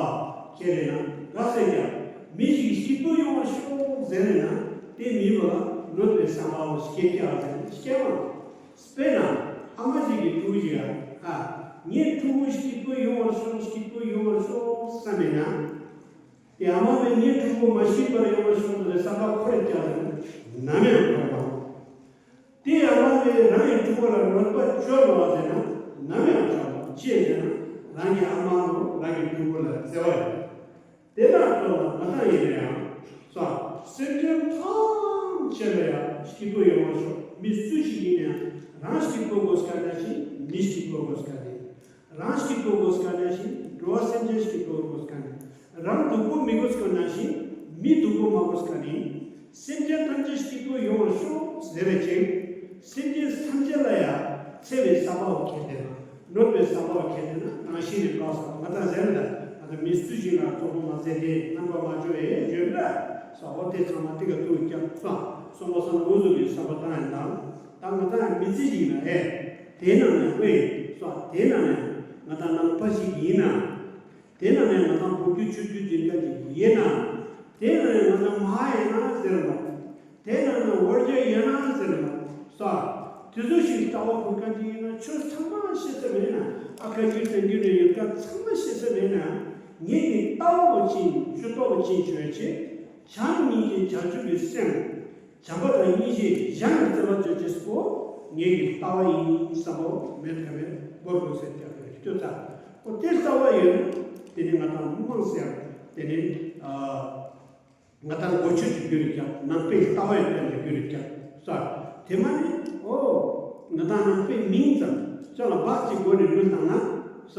ཁྱེད་དེ་ན་དགའ་ཟེར་ཀྱང་། མི་ཞིག་སྐྱིད་པོ་ཡོང་བར་ཤོག་ཟེར་ནས་ན་དེ་མི་བ་ལ་གནོད་པའི་བསམ་པ་འོ་སྐྱེ་ཀྱང་ཟེར་ནས་སྐྱེ་བ། དཔེར་ན་ཨ་མ་ཞིག་གིས་ཕྲུ་གུ་ཞིག་ལ་ཨ་ངའི་ཕྲུ་གུ་སྐྱིད་པོ་ཡོང་བར་ཤོག་སྐྱིད་པོ་ཡོང་བར་ཤོག་བསམ་མེད་ན། དེ་ཨ་མ་བས་ངའི་ཕྲུ་གུ་མ་སྐྱིད་པར་ཡོང་བར་ཤོག་ཟེར་བསམ་པ་འཁོར་ཀྱང་ཟེར་ན་ནམ་ཡང་འཁོར་མ་རུང་། དེ་ཨ་མ་བས་རང་གི་ཕྲུ་གུ་ལ་གནོད་པ་བཅོལ་བ་ཟེར་ན་ནམ་ཡང་བཅོལ་མ་རུང་། ཅི་ཟེར་ན་རང་གི་ཨ་མ་ལོ་རང་གི་ཕྲུ་གུ་ལ་བརྩེ་བ་ཡོད། དེ་ལ་ལྟོས་ན་ང་དང་ཡིན་ན་ཡང་ས་སེམས་ཅན་ཐམས་ཅད་ལ་ཡང་སྐྱིད་པོ་ཡོང་བར་ཤོག་མི་སུ་ཞིག་ཡིན་ན་ཡང་རང་སྐྱིད་པོ་དགོས་ཀ་ན་ཞིག་མི་སྐྱིད་པོ་དགོས་ཀ་ནས། རང་སྐྱིད་པོ་དགོས་ཀ་ན་ཞིག་འགྲོ་བ་སེམས་ཅན་སྐྱིད་པོ་དགོས་ཀ་ནས། རང་སྡུག་པོ་མི་དགོས་ཀ་ན་ཞིག་མི་སྡུག་པོ་མ་དགོས་ཀ་ནས། སེམས་ཅན་ཐམས་ཅད་སྐྱིད་པོ་ཡོང་བར་ཤོག་ཟེར་བའི་ཕྱིར། སེམས་ཅན་ཐམས་ཅད་ལ་ཡང་འཚེ་བའི་བསམ་པ་བ་ཁྱེར་ཏེ་ན། གནོད་པའི་བསམ་པ་བ་ཁྱེར་ཏེ་ན་རང་བཞིན་ནས་བཀག་སོང་ང་དང་ཟེར་ན། ང་དང་མི་སུ་ཞིག་ལ་གཙོ་བོ་མ་ཟེར་ཏེ་རྣམ་པ་མ་བཅོས་ཨེ་བརྗོད་པ་ས་འོ་དེ་ཚང་མ་ཏི་ཀ་ཏུ་ཀྱང་སོང་སོང་བ་སོང་འུ་ཟུག་གི་བསམ་པ་བཏང་ཡང་དང་། ད་ང་དང་མི་ཚེ་ཞིག་ན་ཨེ། དེ་ནང་ནས་ཨེ། སོང་དེ་ནང་ནས་ང་དང་ནང་པ་ཞིག་ཡིན་ན། དེ་ནང་ནས་ང་དང་བུ་རྒྱུད་ཆོས་རྒྱུད་འཛིན་མཁན་ཅིག་ཡིན་ན། དེ་ནང་ནས་ང་དང་མ་ཡིན་ན་ཟེར་ནོ། དེ་ནང་ནས་འོར་རྒྱ་ཡིན་ན་ཟེར་ནོ། ས། དེ་ཚོ་ཞིག་ལྟ་བ་གོ་མཁན་ཅིག་ཡིན་ན་ཆོས་ཚང་མ་ཤེས་ས་མེད་ན་ཨ་ཁ་རྒྱུད་བཙན་རྒྱུད་ནས་ཡོད་མཁན་ཚང་མ་ཤེས་ས་མེད་ན། ངེད་ཀྱི་ལྟ་བ་བ་ཅིན་ཆོས་ལྟ་བ་བ་ཅིན་ཆོས་ཆེ། བྱམས་སྙིང་རྗེ་བྱང་ཆུབ་ཀྱི་སེམས། བྱམས་པ་དང་སྙིང་རྗེ་གཞན་ལ་བརྩེ་བ་བཅོས་ཅེས་པོ་ངེད་ཀྱི་ལྟ་བ་ཡིན་བསམ་པ་མེད་ཁ་མེད་བོར་དགོས་ཟེར་ཀྱང་ཡོད་སྐྱོ་ཚ། ཨོ་དེ་ལྟ་བ་ཡོད་ན་དེ་ནི་ང་དང་མི་མང་སེ་ཡང་དེ་ནི་ང་དང་གོ་ཆོད་ཀྱི་རྒྱུ་རེད་ཀྱང་ནང་པའི་ལྟ་བ་ཡོད་པའི་རྒྱུ་རེད་ཀྱང་ས། དེ་མ་ནི་ཨོ་ང་དང་ནང་པའི་མིང་ཙམ་ཅག་ལ་བག་ཅིག་སྒོ་ནས་ལུས་བཏང་ན་ས་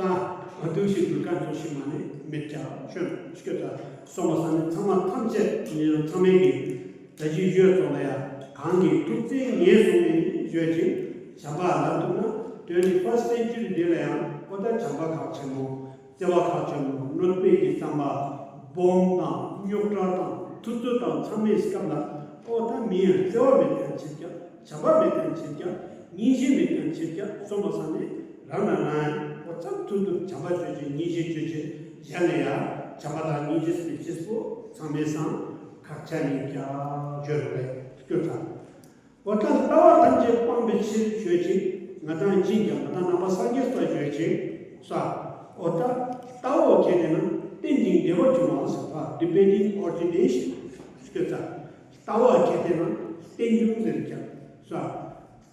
ང་དུ་ཞིག་དུ་ཀ་ཚོ་ཞིག་མ་ནི་མེད་ཀྱང་ཆོད་སྐྱོ་ཚ། སོང་བ་ས་ནི་ཚང་མ་ཐམས་ཅད་ཉེ་རང་ཚང་མའི་གི་ད་ཅི་ཡོད་ཙང་ལ་ཡ། གང་གིས་ཐུགས་བརྩེ་ངེས་བཟུང་ནས་བརྗོད་ཅིང་། བྱམས་པ་ལ་ཐུག་ན་དོན་ནི་ཕར་སེམས་རྒྱུད་འདི་ལ་ཡང་ཨོ་ད་བྱམས་པ་ཁག་ཆེན་མོ། བརྩེ་བ་ཁག་ཆེན་མོ། གནོད་པའི་གི་བསམ་པ། སྦོམ་དང་རྙོག་དྲ་དང་ཐུབ་ཚོད་དང་ཚང་མའི་སྐབས་ལ་ཨོ་ད་མི་ཡང་བརྩེ་བ་མེད་ཀྱང་ཆེད་ཀྱང་། བྱམས་པ་མེད་ཀྱང་ཆེད་ཀྱང་། སྙིང་རྗེ་མེད་ཀྱང་ཆེད་ཀྱང་། སོང་བ་ས་ནས་རང་ལ་རང་ཡང་ཨོ་ཙམ་ཐུབ་ཐུབ་བྱམས་པ་བཅོས་ཅིང་སྙིང་རྗེ་བཅོས་ཅིང་། གཞན་ལ་ཡང་བྱམས་པ་དང་སྙིང་རྗེ་ཟེར་བའི་ཆེད་པོ་ཚང་མའི་སང་ཁག་ཆེ་ཡིན་ཀྱང་བརྗོད་རོགས་རེད་སྐྱོ་ཚ། འོ་ད་ལྟ་བ་ཐམས་ཅད་སྤང་བའི་ཕྱིར་བརྗོད་ཅིང་། ང་དང་ཅིས་ཀྱང་ང་དང་ནང་པ་སངས་རྒྱས་པ་བརྗོད་ཅིང་ས། འོ་ད་ལྟ་བ་ཁྱེད་དེ་ན་རྟེན་ཅིང་འབྲེལ་བར་འབྱུང་བ་ཟེར་བ་depending origination སྐྱོ་ཚ། ལྟ་བ་ཁྱེད་དེ་ན་རྟེན་འབྱུང་ཟེར་ཀྱང་ས།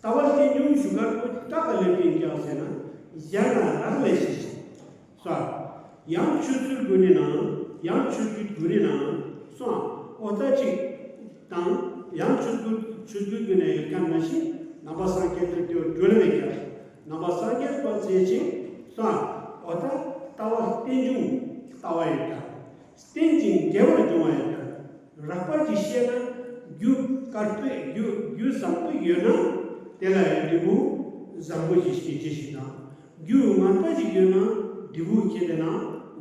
ལྟ་བ་རྟེན་འབྱུང་ཞུ་གར་པོ་ལྟ་བ་ལས་པའི་ཀྱང་ཟེར་ན་གཞན་ལ་རག་ལས་ཤེས་ཤིང་ས། ཡང་ཆོས་ཚུལ་དགོས་ནི་ན། ཡང་ཆོས་བརྒྱུད་དགོས་ནི་ན། སོང་། ཨོ་ད་ཅིག་དང་། ཡང་ཆོས་དགོས་ཆོས་བརྒྱུད་དགོས་ནས་ཡོད་མཁན་ནང་བཞིན་ནང་པ་སངས་རྒྱས་ཐོས་དེ་གྲོལ་བའི་རྒྱ། ནང་པ་སངས་རྒྱས་པ་ཟེར་ཅིང་སོང་། ཨོ་ད་ལྟ་བ་རྟེན་འབྱུང་ལྟ་བ་ཡོད་ཀྱང་། རྟེན་ཅིང་འབྲེལ་བར་འབྱུང་བ་ཡོད་ཀྱང་། རགས་པ་ཅིག་ཤེས་ན་རྒྱུ་དཀར་པོས་རྒྱུ་རྒྱུ་བཟང་པོ་ཡོད་ན་དེ་ལ་ཡང་འབྲས་བུ་བཟང་པོ་ཞིག་སྐྱེད་ཅེས་ཤིག་དང་། རྒྱུ་ངན་པ་ཞིག་ཡོད་ན་འབྲས་བུ་ཁྱེད་དེ་ན་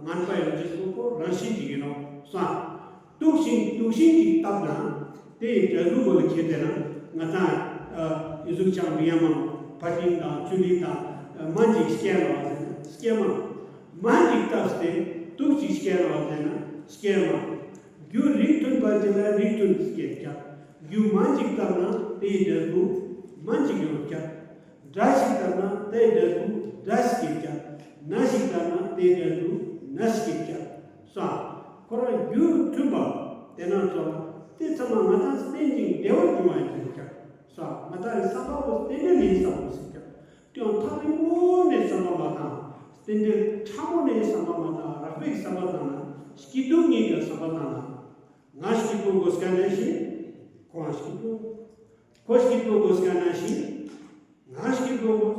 ངན་པ་ཡོང་ཅེས་སོགས་པོ་རང་བཞིན་གྱིས་ཡིན་ནོ་སོང་། དུག་ཤིང་དུག་ཤིང་གཅིག་བཏབ་ན་དེ་ཡི་འབྲས་བུ་བོ་ལ་ཁྱེད་དེ་ན་ང་དང་ཨ་ཡི་གཟུགས་ཅང་མི་ཡ་མ། ཕ་ཏིང་དང་ཆུ་ལི་དང་མ་འཇིག་སྐྱེ་ནོ་ཟེར་ན་སྐྱེ་མ། མ་འཇིག་བཏབ་སྟེ་དུག་ཅིག་སྐྱེ་ནོ་ཟེར་ན་སྐྱེ་མ། རྒྱུ་རིགས་མཐུན་པ་ཅིག་ལ་རིགས་མཐུན་སྐྱེ་ཀྱང་། རྒྱུ་མ་འཇིག་བཏབ་ན་དེ་ཡི་འབྲས་བུ་མ་འཇིག་ཡོང་ཀྱང་། དགྲ་ཞིག་བཏབ་ན་དེའི་འབྲས་བུ་དགྲ་ཞིག་སྐྱེད་ཀྱང་། ན་ཞིག་བཏབ་ན་དེའི་འབྲས་བུ་ན་ཞིག་སྐྱེད་ཀྱང་། སོ། ཁོ་རང་རྒྱུ་མཐུན་པ། དེ་ན་ཚོ་དེ་ཚང་མ་ང་དང་རྟེན་ཅིང་འབྲེལ་བར་འབྱུང་བ་ཡིན་ཀྱང་། སོ། ང་དང་རི་བསམ་པ་པོ་རྟེན་འབྲེལ་ཡིན་བསམ་པ་ཟེར་ཀྱང་། དེའང་ཐག་རིང་པོ་ནས་བསམ་པ་མ་བཏང་། རྟེན་འབྲེལ་ཕྲ་མོ་ནས་བསམ་པ་མ་བཏང་། རགས་པའི་བསམ་པ་བཏང་ན། སྐྱིད་སྡུག་གཉིས་ཀྱི་བསམ་པ་བཏང་ན། ང་སྐྱིད་པོ་དགོས་ཀ་ནང་བཞིན། ཁོང་སྐྱིད་པོ། ཁོ་སྐྱིད་པོ་དགོས་ཀ་ནང་བཞིན། ང་སྐྱིད་པོ་དགོས།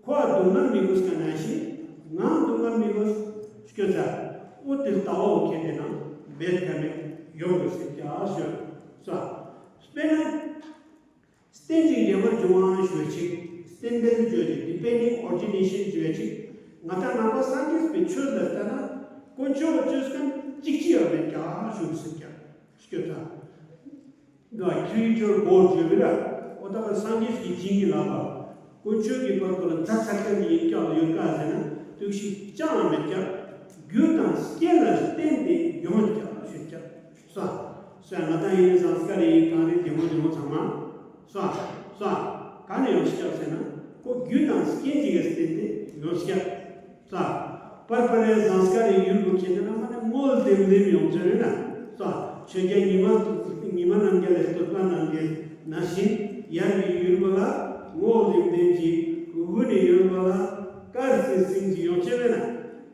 ཁོ་སྡུག་བསྔལ་མི་དགོས་ཀ་ནང་བཞིན། ང་སྡུག་བསྔལ་མི་དགོས། སྐྱོ་ཚ། འོ་དེ་ལྟ་བ་འོ་ཁྱེད་དེ་ན་མེད་ཀ་མེད་ཡོང་དགོས་ཟེར་ཀྱང་ཞོར། ས། དཔེར་ན། རྟེན་ཅིང་འབྲེལ་བར་འབྱུང་བའང་ཞོར་ཅིག་རྟེན་འབྲེལ་བརྗོད་ཅིག depending origination བརྗོད་ཅིག་ང་དང་ནང་པ་སངས་རྒྱས་པའི་ཆོས་ལ་ལྟ་ན་དཀོན་མཆོག་བཅོས་མཁན་གཅིག་ཅི་ཡང་མེད་ཀྱང་ཞོར་ཟེར་ཀྱང་སྐྱོ་ཚ། འདི་ཁྱི་ཡི་ཆོར་གོ་བརྗོད་པའི་ར། ཨོ་ད་པ་སངས་རྒྱས་ཀྱི་བྱིན་གྱིས་བརླབས་པ། དཀོན་མཆོག་གི་བར་དུ་ལ་མཛའ་ཚ་ཁ་ནི་ཡིན་ཀྱང་ཡོད་ཀ་ཟེར་ན་དུག་ཤིག་ཅང་མེད་ཀྱང་། རྒྱུ་དང་རྐྱེན་ལ་བརྟེན་ཏེ་ཡོང་ཀྱང་ཞུ་ཀྱང་། ས། ས་ང་དང་ཡིན་ཟངས་དཀར་ཡིན་གངས་རི་རྒྱལ་མོ་རྒྱལ་མོ་ཚང་མ། ས། ས། ག་ནས་ཡོང་ཤིག་ཀྱང་ཟེར་ན་ཁོ་རྒྱུ་དང་རྐྱེན་གྱིས་བརྟེན་ཏེ་ཡོང་ཤིག་ཀྱང་། ས། པར་པར་རེ་ཟངས་དཀར་རེ་ཡུལ་བུ་ཁྱེད་ན་མ་ནི་སྔོ་ལྡེམ་ལྡེམ་ཡོང་ཚོད་རེད་ན། ས། ཆོས་རྒྱལ་ཉི་མ་ཉི་མ་རྣམ་རྒྱལ་ལ་བསྟོད་པ་རྣམ་རྒྱལ་ན་བཞིན་ཡར་བའི་ཡུལ་བུ་ལ་སྔོ་ལྡེམ་ལྡེམ་གྱི་དགུ་ནི་ཡུལ་བུ་ལ་དཀར་སིང་སིང་གྱི་ཡོང་ཚོད་རེད་ན།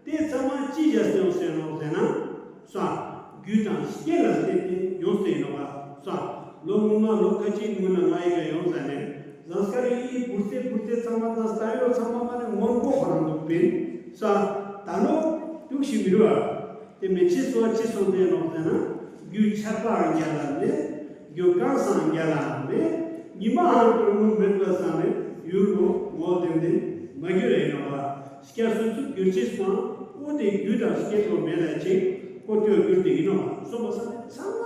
དེ་ཚང་མ་ཅི་བྱས་ཡོང་ཟེར་ནོ་ཟེར་ན། ས། རྒྱུ་དང་རྐྱེན་ལ་བརྟེན་ཏེ་ཡོང་ཟེར་ནོ་བ། ས། ལོ་སྔོན་མ་ལོ་ཁ་ཅིག་སྔོན་ན་ང་ཡི་ག་ཡོང་ཟ་ནས་ཟངས་དཀར་ཡི་བུར་རྩེ་བུར་རྩེ་ཚང་མ་དང་ས་ཡོ་ཚང་མ་མ་ནས་སྔོན་པོ་ཁོ་རང་འདུག་པིན། ས། ད་ལོ་དུག་ཤིག་མི་རུ་བ། དེ་མི་ཆེ་སོ་ཆེ་སོང་དེ་ནོ་ཟེར་ན། རྒྱུ་ཆར་པའང་རྒྱ་ལ་མེད། རྒྱུ་གང་སང་རྒྱ་ལའང་མེད། ཉི་མའང་དྲོན་མོ་མེད་པ་སང་ནས་ཡུལ་ལོ་ངོ་དེ་འདི་མ་རྒྱུ་རེ་ཡོང་བ། སྐྱ་སོ་སོ་རྒྱུ་ཆེ་སོང་། འོ་དེ་རྒྱུ་དང་སྐྱེ་སྒོ་མེད་ལ་ཅིག་ཁོ་ཐོས་རྒྱུ་དེ་ཡིན་ནོ། སོང་བ་སང་ནས་ཚང་མ་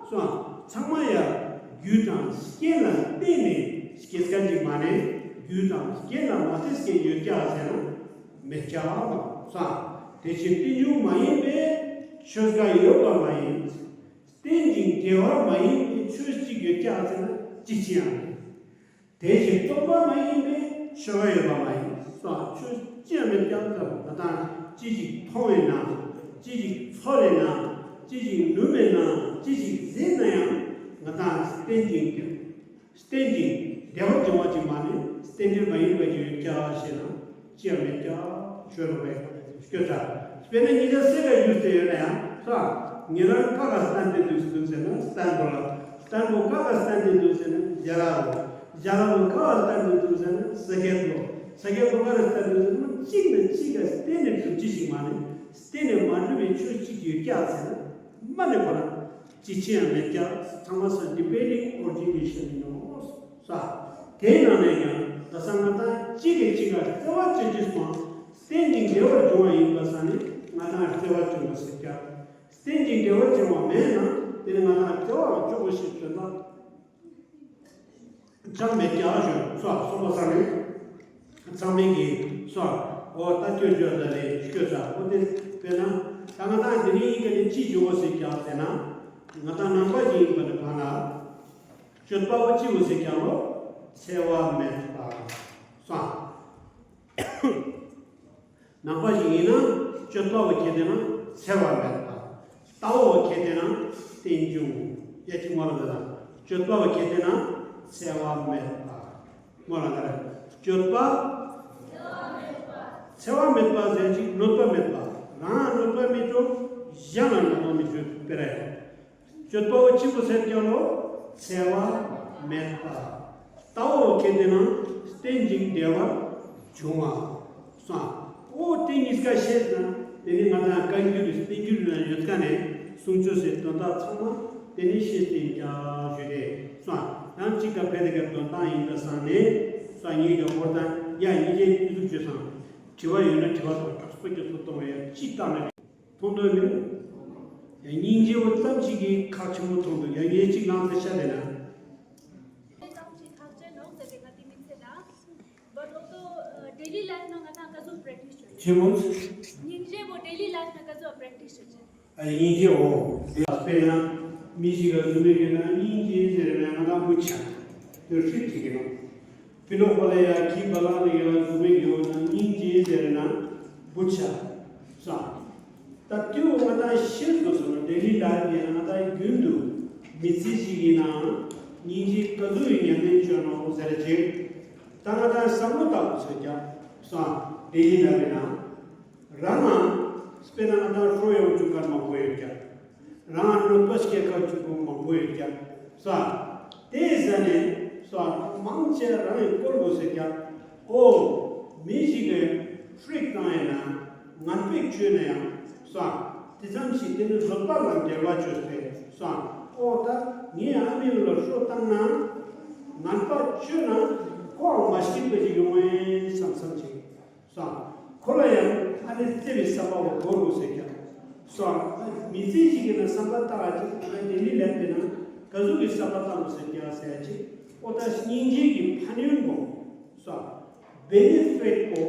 སོང་། ཚང་མ་ཡ་རྒྱུ་དང་རྐྱེན་ལ་བརྟེན་ནས་སྐྱེ་སྐད་ཅིག་མ་ནས་རྒྱུ་དང་རྐྱེན་ལ་མ་བརྟེན་སྐྱེ་ཡོད་ཀྱག་ཟེར་ན་མེད་ཀྱག་སོང་། དེ་ཕྱིར་རྟེན་འབྱུང་མ་ཡིན་པའི་ཆོས་འགའ་ཡོད་པ་མ་ཡིན། རྟེན་ཅིང་འབྲེལ་བ་མ་ཡིན་པའི་ཆོས་གཅིག་ཡོད་ཀྱག་ཟེར་ན་ཅི་ཅི་ཡང་མེད། དེ་བཞིན་རྟོག་པ་མ་ཡིན་པའི་ཆོས་ཡོད་པ་མ་ཡིན་སོགས་ཆོས་ཅི་ཡང་མེད་ཀྱང་ལྟ་བུ་ང་དང་ཅི་ཞིག་མཐོང་བས་ན་ཅི་ཞིག་ཚོར་བས་ན་ཅི་ཞིག་ནུབ་པས་ན་ཅི་ཞིག་གཟིགས་ན་ཡང་ང་དང་རྟེན་ཅིང་རྟེན་ཅིང་འབྲེལ་བར་འབྱུང་བ་ཅིག་མ་ནི་རྟེན་འབྲེལ་མ་ཡིན་པ་ཅིག་ཡོད་ཀྱང་ཞེ་ན། ཅི་ཡང་མེད་ཀྱང་ཤོད་རོགས་པས་སྐྱོ་ཚ། དཔེར་ན་ཉིན་ཞག་སེ་ག་ཡུལ་དེ་ཡོད་ན་ཡང་ས། ཉེ་རང་ཁ་ག་སྟན་དེ་འདུག་འདུག་ཟེར་ན་སྟན་པོ་ལ། སྟན་པོ་ཁ་ག་སྟན་དེ་འདུག་ཟེར་ན་ཞྭ་ར་ལོ། ཞྭ་ར་ལོ་ཁ་ག་སྟན་དེ་འདུག་ཟེར་ན་ས་ཁེབ་ལོ། ས་ཁེབ་ལོ་ཁ་ག་སྟན་དེ་འདུག་ཟེར་ན་གཅིག་ནས་གཅིག་ག་བརྟེན་ནས་གྲུབ་ཅི་ཞིག་མ་ནི་བརྟེན་ནས་མ་གྲུབ་པའི་ཆོས་གཅིག་ཡོད་ཀྱང་ཟེར་ན་མ་ནི་ཁོ་རང་། ཅི་ཆེ་ཡང་མེད་ཀྱང་ཚང་མ་སོ་depending origination ཡིན་ནོ། ས། དེའི་ནང་ནས་ཀྱང་ད་ས་ང་དང་གཅིག་གིས་གཅིག་ལ་བརྩེ་བ་བྱེད་ཀྱི་སོང་། རྟེན་ཅིང་འབྲེལ་བར་འབྱུང་བ་ཡིན་པ་ས་ནི་ང་དང་བརྩེ་བ་བྱུང་བ་ཟེར་ཀྱང་། རྟེན་ཅིང་འབྲེལ་བར་འབྱུང་བ་མེད་ན་དེ་ནི་ང་དང་བརྩེ་བ་ལ་བཅུག་པ་ཞིག་དོན་དག་ཅང་མེད་ཀྱང་ཞུ་སོ་གསུངས་པ་ས་ནི། ཚང་མས་ཀྱིས་སོ། འོ་ད་ཁྱོད་ཁྱོད་ལ་རེ་ཁྱོད་ས་འོ་དེ་དཔེར་ན་ད་ང་དང་དེ་རིང་ཡིན་ག་ནི་ཅི་བྱུང་བ་ཟེར་ཀྱང་ཟེར་ན། ང་དང་ནང་པ་ཞིག་ཡིན་པ་ནི་བར་ན། སྤྱོད་པ་བོ་ཅི་བོ་ཟེར་ཀྱང་ལོ། འཚེ་བ་མེད་པ། སོ། ནང་པ་ཞིག་ཡིན་ན་སྤྱོད་པ་བོ་ཁྱེད་དེ་ན་འཚེ་བ་མེད་པ། ལྟ་བ་བོ་ཁྱེད་དེ་ན་རྟེན་འབྱུང་། ཡ་གཅིག་མ་ལ་དེ་ན་སྤྱོད་པ་བོ་ཁྱེད་དེ་ན་འཚེ་བ་མེད་པ། མོ་ལ་ག་རེ། སྤྱོད་པ། འཚེ་བ་མེད་པ་ཟེར་ཅིག་གནོད་པ་མེད་པ། རང་ལ་གནོད་པ་མི་སྤྲོད། གཞན་ལ་གནོད་པ་མི་སྤྲོད་པར་ཡང་། སྤྱོད་པ་པོ་གཅིག་པུ་ཟེར་ཀྱང་ལོ། འཚེ་བ་མེད་པ། ལྟ་བ་གལ་ཏེ་ན། རྟེན་ཅིང་འབྲེལ་བར་འབྱུང་བ། སོང་། ཨོ་དེ་གཉིས་ཀ་ཤེས་ན་དེ་ནི་ང་དང་བཀའ་འགྱུར་རེད། བསྟན་འགྱུར་ན་ཡོད་ཀ་ནས་གསུང་ཆོས་ཟེར་དོན་དག་ཚང་མ་དེ་ནི་ཤེས་ཏེ་ཡིན་ཀྱང་ཞུ་རེད། སོང་། ཡང་གཅིག་ཀ་ཕེ་དེ་ག་དོན་དག་ཡིན་པ་སང་ནས་སོང་། ངེད་ཀྱི་ཧོར་དང་ཡ་ཡིན་གྱི་ཀུན་ཐུབ་ཆོས་སང་དྲི་བ་ཡོད་ན་དྲི་བ་དང་དྲག་པོ་ཀྱི་ཚུལ་གཏོང་བ་ཡ་གཅིག་བཏང་ནས་མཐོང་འདོད་མིན། ཡ་སྙིང་རྗེ་བོ་ཙམ་ཞིག་གིས་ཁག་ཆེན་པོ་མཐོང་འདུག་ཡ་ངས་གཅིག་ལངས་ཚེ་ཤ་དེ་ན། ཙམ་ཞིག་ཁག་ཆེ་ནོག་ཟེར་ཏེ་ང་དེ་མི་ཚེ་ལ། But also, uh, daily life ནང་ང་དང་ག་ཚོད་practice བྱོས། ཆེ་མོ། སྙིང་རྗེ་བོ་daily life ནང་ག་ཚོད་practice བྱོས། ཨ་སྙིང་རྗེ་བོ། དཔེར་ན་མི་ཞིག་ག་བཟོ་མི་གི་ན་སྙིང་རྗེ་ཟེར་ན་ང་དང་མུ་ཆ་དེ་ཧྲིག་ཅིག་གི་ནོ། ཕི་ལོག་པ་ལ་ཡ་ཁྱི་བ་ལང་ལ་ཡ་བཟོ་མི་གི་ཡོད་ན་སྙིང་རྗེ་ཟེར་ན་མུ་ཆ་ས། ད་དུས་ང་དང་ཤེས་དགོས་སོང་། daily life ཡིན་ན་ང་དང་རྒྱུན་དུ་མི་ཚེ་ཞིག་ཡིན་ནའང་སྙིང་རྗེ་ག་ཚོད་ཡིན་ཉམས་ལེན་བྱོས་ནོ་ཟེར་ཅིག་ད་ང་དང་བསམ་བློ་བཏང་དགོས་ཟེར་ཀྱང་སོང་། daily life ཡིན་ན་རང་ང་དཔེར་ན་ང་དང་ཧྲོ་ཡོང་བཅུག་མཁན་མང་པོ་ཡོད་ཀྱང་། རང་ལ་གནོད་པ་སྐྱེལ་མཁན་གཅིག་པོ་མང་པོ་ཡོད་ཀྱང་ས། དེ་ཟ་ནས་ས་མང་ཆེ་རང་ཡི་བཀོལ་དགོས་ཟེར་ཀྱང་། ཨོ། མི་ཞིག་གིས་ཧྲིག་བཏང་ཡིན་ན་ངན་པས་བཅོས་ན་ཡང་ས། དེ་ཙམ་ཞིག་དེ་ནི་བཟོད་པ་ལ་འགལ་བ་བཅོས་ཏེ་ས། ཨོ་ད་ངས་ཨ་མི་ལ་ཧྲོ་བཏང་ན་ངན་པ་བཅོས་ན་ཁོའང་མ་སྐྱིད་པ་ཞིག་ཡོང་ངེས་བསམ་བསམ་ཞིག་སོང་། ཁོ་ལ་ཡང་ཨ་ནི་བརྩེ་བའི་བསམ་པ་བོ་འཁོར་དགོས་ཟེར་ཀྱང་། སོང་། མི་ཚེ་ཞིག་གི་ནང་བསམ་པ་བཏང་བ་ཅིག་ང་ལྡི་ལི་ལབ་པའི་ནང་ག་ཟུག་གི་བསམ་པ་བཏང་དགོས་ཟེར་ཀྱང་ཟེར་ཅིག་ཨོ་ད་སྙིང་རྗེ་གི་ཕན་ཡོན་པོ། སོང་། benefit པོ་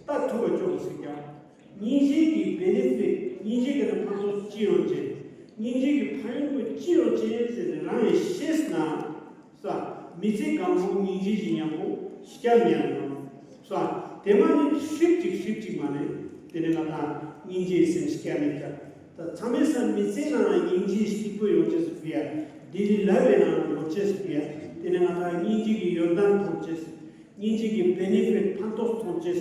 ལྟ་ཐུབ་པ་ཅོག་ཟེར་ཀྱང་། སྙིང་རྗེ་གི་benefit སྙིང་རྗེ་གི་ནང་ཕན་ཐོགས་ཅི་ཡོང་ཅེས། སྙིང་རྗེ་གི་ཕན་ཡོན་པོ་ཅི་ཡོང་ཅེས་ཟེར་ནས་རང་ཡང་ཤེས་ན། ས། མི་ཚེ་གང་བོ་སྙིང་རྗེ་ཞིག་མཉམ་པོ་སྐྱབས་ཉན་ནོ། ས། དེ་མ་ནི་ཧྲིབ་ཅིག་ཧྲིབ་ཅིག་མ་ནི་དེ་ནི་ང་དང་སྙིང་རྗེའི་སེམས་སྐྱབས་མེད་ཀྱང་། ད་ཚང་མའི་སང་མི་ཚེ་ནང་སྙིང་རྗེ་སྐྱིད་པོ་ཡོང་ཅེས་སུ་ཕི་ཡ། ལྡི་ལི་ལབ་པའི་ནང་ཡོང་ཅེས་སུ་ཕི་ཡ། དེ་ནི་ང་དང་སྙིང་རྗེ་གི་ཡོན་ཏན་མཐོང་ཅེས། སྙིང་རྗེ་གི་benefit ཕན་ཐོགས་མཐོང་ཅེས།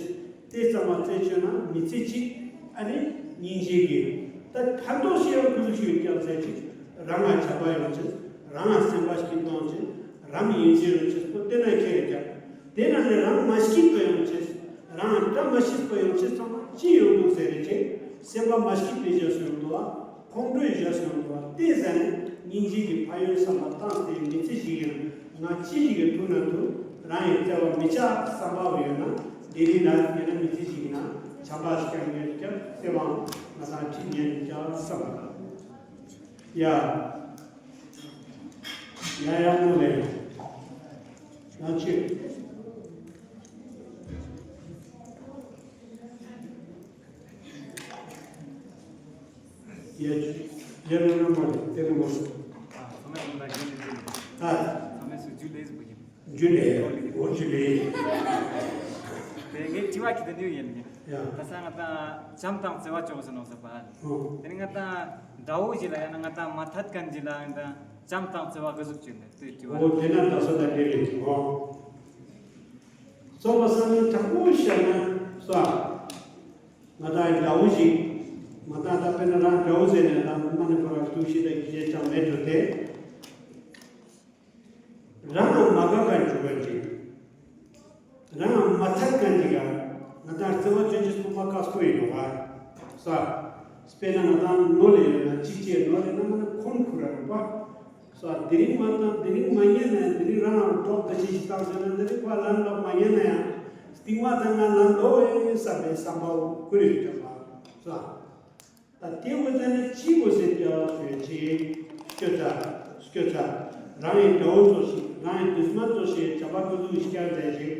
དེ་ཙམ་མ་རྩད་ཆོད་ན་མི་ཚེ་གཅིག་ཨ་ནི་སྙིང་རྗེ་གི་ད་ཕན་ཐོགས་ཤིག་ཡང་ཁུལ་ཤིག་ཡོད་ཀྱང་ཟེར་ཅིག་རང་ང་བྱམས་པ་ཡོང་ཅེས། རང་ང་སེམས་པ་སྐྱིད་གཏོང་ཅེས། རང་ཡིན་ཅེས་ཡོང་ཅེས་པོ་དེ་ན་ཁྱེད་ཀྱང་། དེ་ན་ནི་རང་མ་སྐྱིད་པ་ཡོང་ཅེས། རང་བཀྲ་མ་ཤིས་པ་ཡོང་ཅེས་ཚང་མ་ཅི་ཡོང་འདུག་ཟེར་རེ་ཅེས། སེམས་པ་མ་སྐྱིད་པའི་རྒྱ་སུ་ཡོང་འདུག་བ། ཁོང་ཁྲོའི་རྒྱ་སུ་ཡོང་འདུག་བ། དེ་ཟ་ནས་སྙིང་རྗེ་གི་ཕན་ཡོན་བསམ་པ་བཏང་སྟེ་མི་ཚེ་ཞིག་ཡིན་ན་ང་ཅི་ཞིག་གི་ཐུག་ན་ཐུག་རང་ཡི་བརྩེ་བ་མི་ཆག་བསམ་པ་ཡོད་ན་ལྡི་ལི་ལ་ཡིན་ན་མི་ཚེ་ཞིག་ཡིན་ན་བྱམས་པ་ཞིག་ཀྱང་ཡོད་ཀྱང་བརྩེ་བའང་ང་དང་ཁྲིད་ཉན་ཡོད་ཀྱང་བསམ་པ། ཡ། ཡ་ཡ་མོ་ལེ། ཡང་ཆེ། ཡ། ཡ་ཡ་མོ་ལེ། དེ་ནི་མོ་ལེ། ཨ། ཇུ་ལེ། འོ་ཇུ་ལེ། དེ་ངའི་དྲི་བ་ཁྱེད་དུ་ནུས་ཡིན། ཡ། ད་ས་ང་དང་བྱམས་དང་བརྩེ་བ་ཅོག་ཟེར་ནོ་ཟེར་བ། ཨོ། དེ་ནི་ང་དང་དགྲ་བོ་ཞིག་ལ་ཡང་ན་ང་དང་མ་ཐད་མཁན་ཞིག་ལ་ཡང་དང་བྱམས་དང་བརྩེ་བ་ག་ཟུག་བྱུང་ནས་དེ་དྲི་བ། ཨོ་དེ་ན་ད་ས་ད་དེ་རེད། ཨོ། སོ་མ་ས་ནི་དྲག་པོ་བཤད་ན་ས། ང་དང་དགྲ་བོ་ཞིག་མ་དང་ད་དཔེར་ན་རང་དགྲ་བོ་ཟེར་ནས་ད་མ་ནི་ཁོ་རང་ཐུགས་ཤིག་དང་ཡིད་ཆེས་ཅང་མེད་འགྲོ་དེ། རང་ལ་མ་དགའ་མཁན་འཇུག་པ་ཅིག་རང་ལ་མ་ཐད་མཁན་ཅིག་ག་ང་དང་བརྩེ་བ་ཅན་གྱི་སོང་པ་དཀའ་སྤོ་ཡིན་ནོ་བ། ས། དཔེར་ན་ང་དང་ནོར་ལས་ཡོད་ན་གཅིག་བྱས་ནོར་ལས་ན་མ་ན་ཁོང་ཁུར་ར་རུ་པ། ས། དེ་རིང་མ་བཏང་དེ་རིང་མ་ཉན་ན་དེ་རིང་རང་ལ་གྲོགས་འདི་ཅི་ཞིག་བཏང་ཟེར་ན་འདི་རིང་ཁོ་ལན་ལོག་མ་ཉན་ན་ཡང་སྟིང་མ་དང་ང་ལན་ལོག་ཨེ་བསམ་པའི་བསམ་པ་བོ་ཁུར་ཡོད་ཀྱང་བ། ས། ད་དེ་འོ་ཙ་ནི་ཅི་འོ་ཟེར་ཀྱང་ཟེར་ཅིག་སྐྱོ་ཚ། སྐྱོ་ཚ། རང་ཡི་དགྲ་བོ་ཚོ་ཞིག་རང་ཡི་དུས་མ་ཚོ་ཞིག་བྱ་བ་ཀུན་ཏུ་ཤི་ཀྱང་མཛད་ཅིག་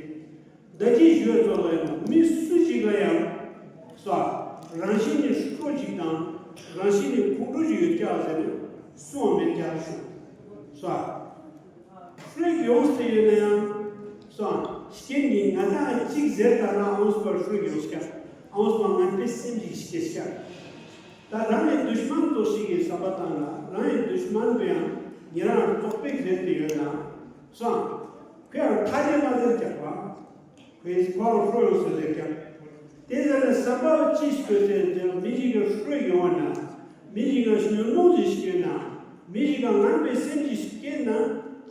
ད་ཅི་ཞུ་ཚོ་ལ་ཡང་མི་སུ་ཞིག་ལ་ཡང་ས། རང་བཞིན་ནི་སྤྲོ་ཅིག་དང་རང་བཞིན་ནི་ཁོང་ཁྲོ་ཞིག་ཡོད་ཀྱང་ཟེར་ནས་སུའང་མེད་ཀྱང་ཞུ། ས། ཧྲིག་ཡོངས་ཏེ་ཡོད་ན་ཡང་སོང་། རྐྱེན་གྱིས་ང་དང་གཅིག་ཟེར་ད་རང་ཨོངས་པར་ཧྲིག་ཡོངས་ཀྱང་ཨོངས་པ་ངན་པའི་སེམས་ཀྱིས་སྐྱེས་ཀྱང་། ད་རང་གི་དུཤ་མན་ཚོ་ཞིག་གི་བསམ་པ་བཏང་ན་རང་གི་དུཤ་མན་པོ་ཡང་ཉེ་རང་བཙོག་པའི་ཟེར་ཏེ་ཡོད་ན་སོང་། ཁོས་ཡང་ཐ་དད་མ་ཟེར་ཀྱང་བ། ཁོས་ཁོ་རང་ཧྲོ་ཡོངས་སུ་ཟེར་ཀྱང་། དེ་ལྟར་ན་བསམ་པ་ཅི་སྐྱེ་ཟེར་ན་མི་ཞིག་གི་ཧྲུལ་ཡོང་བ་ན། མི་ཞིག་ག་ཉོན་མོངས་ཅིག་སྐྱེས་ན། མི་ཞིག་ག་ངན་པའི་སེམས་ཅིག་སྐྱེས་ན།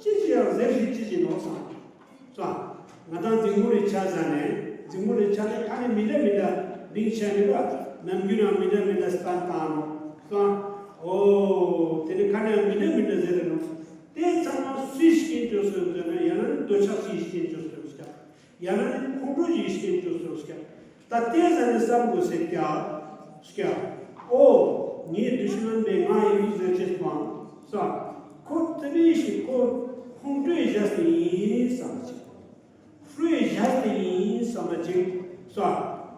ཅི་ཞིག་ཡང་ཟེར་ཞིག་ཅི་ཞིག་ནོག་བསམ། ས། ང་དང་འཛིང་མོ་རེ་ཆ་ཟ་ནས་འཛིང་མོ་རེ་ཆ་ནས་ཁ་ནས་མི་འདྲ་མི་འདྲ་ལིང་ཆ་མི་འདྲ་ནམ་རྒྱུན་ཡང་མི་འདྲ་མི་འདྲ་སྟན་བཏང་ནོག་ས། ཨོ། དེ་ནས་ཁ་ནས་ཡང་མི་འདྲ་མི་འདྲ་ཟེར་རེ་ནོག་དེ་ཚང་མ་སུས་རྐྱེན་བྱུང་སོང་ཟེར་ན་ཡང་ན་འདོད་ཆགས་ཀྱིས་རྐྱེན་བྱུང་སོང་ཟེར། ཡང་ན་ནི་ཁོང་ཁྲོ་ཡིས་རྐྱེན་བྱུང་སོང་ཟེར། ད་དེ་ཟ་ནས་བསམ་དགོས་ཟེར་ཀྱང་ཀྱང་། ཨོ། ངའི་དུ་ཤི་མན་པའི་ང་ཡི་མི་ཟེར་ཅེས་མང་ས། ཁོ་དེ་བས་ཤིག་ཁོ་ཁོང་ཁྲོས་བཞག་སྟེ་ཡིན་བསམ་པ་ཅིག་ཧྲུལ་བཞག་སྟེ་ཡིན་བསམ་པ་ཅིག་ས།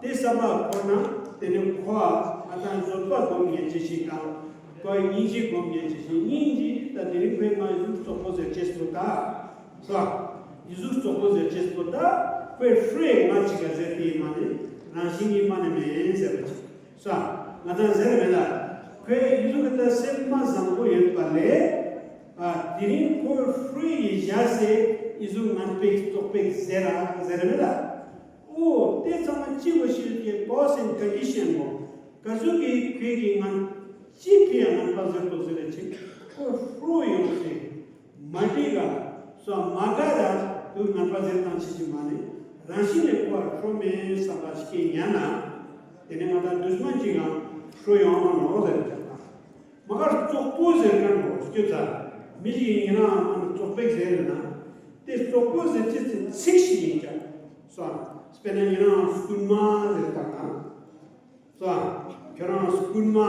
དེ་བསམ་པ་ཁོ་ན་དེ་ནི་ཁོ་ཨ་ང་དང་བཟོད་པ་སྒོམ་ཉན་ཅེས་ཤིག་དང་། ཁོ་སྙིང་རྗེ་སྒོམ་ཉན་ཅེས་ཤིག་སྙིང་རྗེ་ད་དེ་རིང་ཁོའི་ང་ཡི་གཟུགས་བཙོག་པོ་ཟེར་ཅེས་པོ་ད། ས། ཡི་གཟུགས་བཙོག་པོ་ཟེར་ཅེས་པོ་ད། ཁོས་ཧྲུལ་ང་ཅིག་ག་ཟེར་ཏེ་མ་ནི་རང་བཞིན་གྱིས་མ་ནི་མེད་ཟེར་བ་ཅིག་ས། ང་དང་ཟེར་མེད་ལ། ཁོའི་ཡི་གཟུགས་ཀྱི་ད་སེམས་མ་བཟང་པོ་ཡོད་པ་ལས། ཨ། དེ་རིང་ཁོ་ཧྲུལ་ཡི་བཞག་སའི་ཡི་གཟུགས་ངན་པའི་བཙོག་པའི་ཟེར་ར་ཟེར་མེད་ལ། ཨོ། དེ་ཚང་མ་ཅི་བ་ཞིག་གི་cause and condition མོ། ག་ཟུག་གི་ཁོའི་གི་ངན་ཅི་ཕི་ཡ་ངན་པ་ཟེར་དོ་ཟེར་ར་ཅིག་ཁོ་ཧྲུལ་ཡོང་སའི། མ་འགྲིག་ག་སོ་མ་དགའ་ར་དུ་ངན་པ་ཟེར་དང་ཕྱི་ཕྱི་མ་ནི་རང་བཞིན་ལས་ཁོ་ཁྲོ་མེད་བསམ་པ་སྐྱེ་ཉན་ན། དེ་ནི་ང་དང་དུས་མ་གཅིག་ངང་ཁྲོ་ཡོང་ང་ནོག་ཟེར་ཀྱང་། མ་གར་བཙོག་པོ་ཟེར་མཁན་གོ་སྐྱོ་ཚ། མི་ཞིག་ཡིན་ན་ཨ་ནི་བཙོག་པེག་ཟེར་ན། དེ་བཙོག་པོ་ཟེར་ཅི་ཚེ་ཚིག་ཞིག་ཡིན་ཀྱང་། སོ་དཔེར་ན་ཡིན་ན་རྐུན་མ་ཟེར་དང་ན། སོ། ཁྱོད་རང་རྐུན་མ།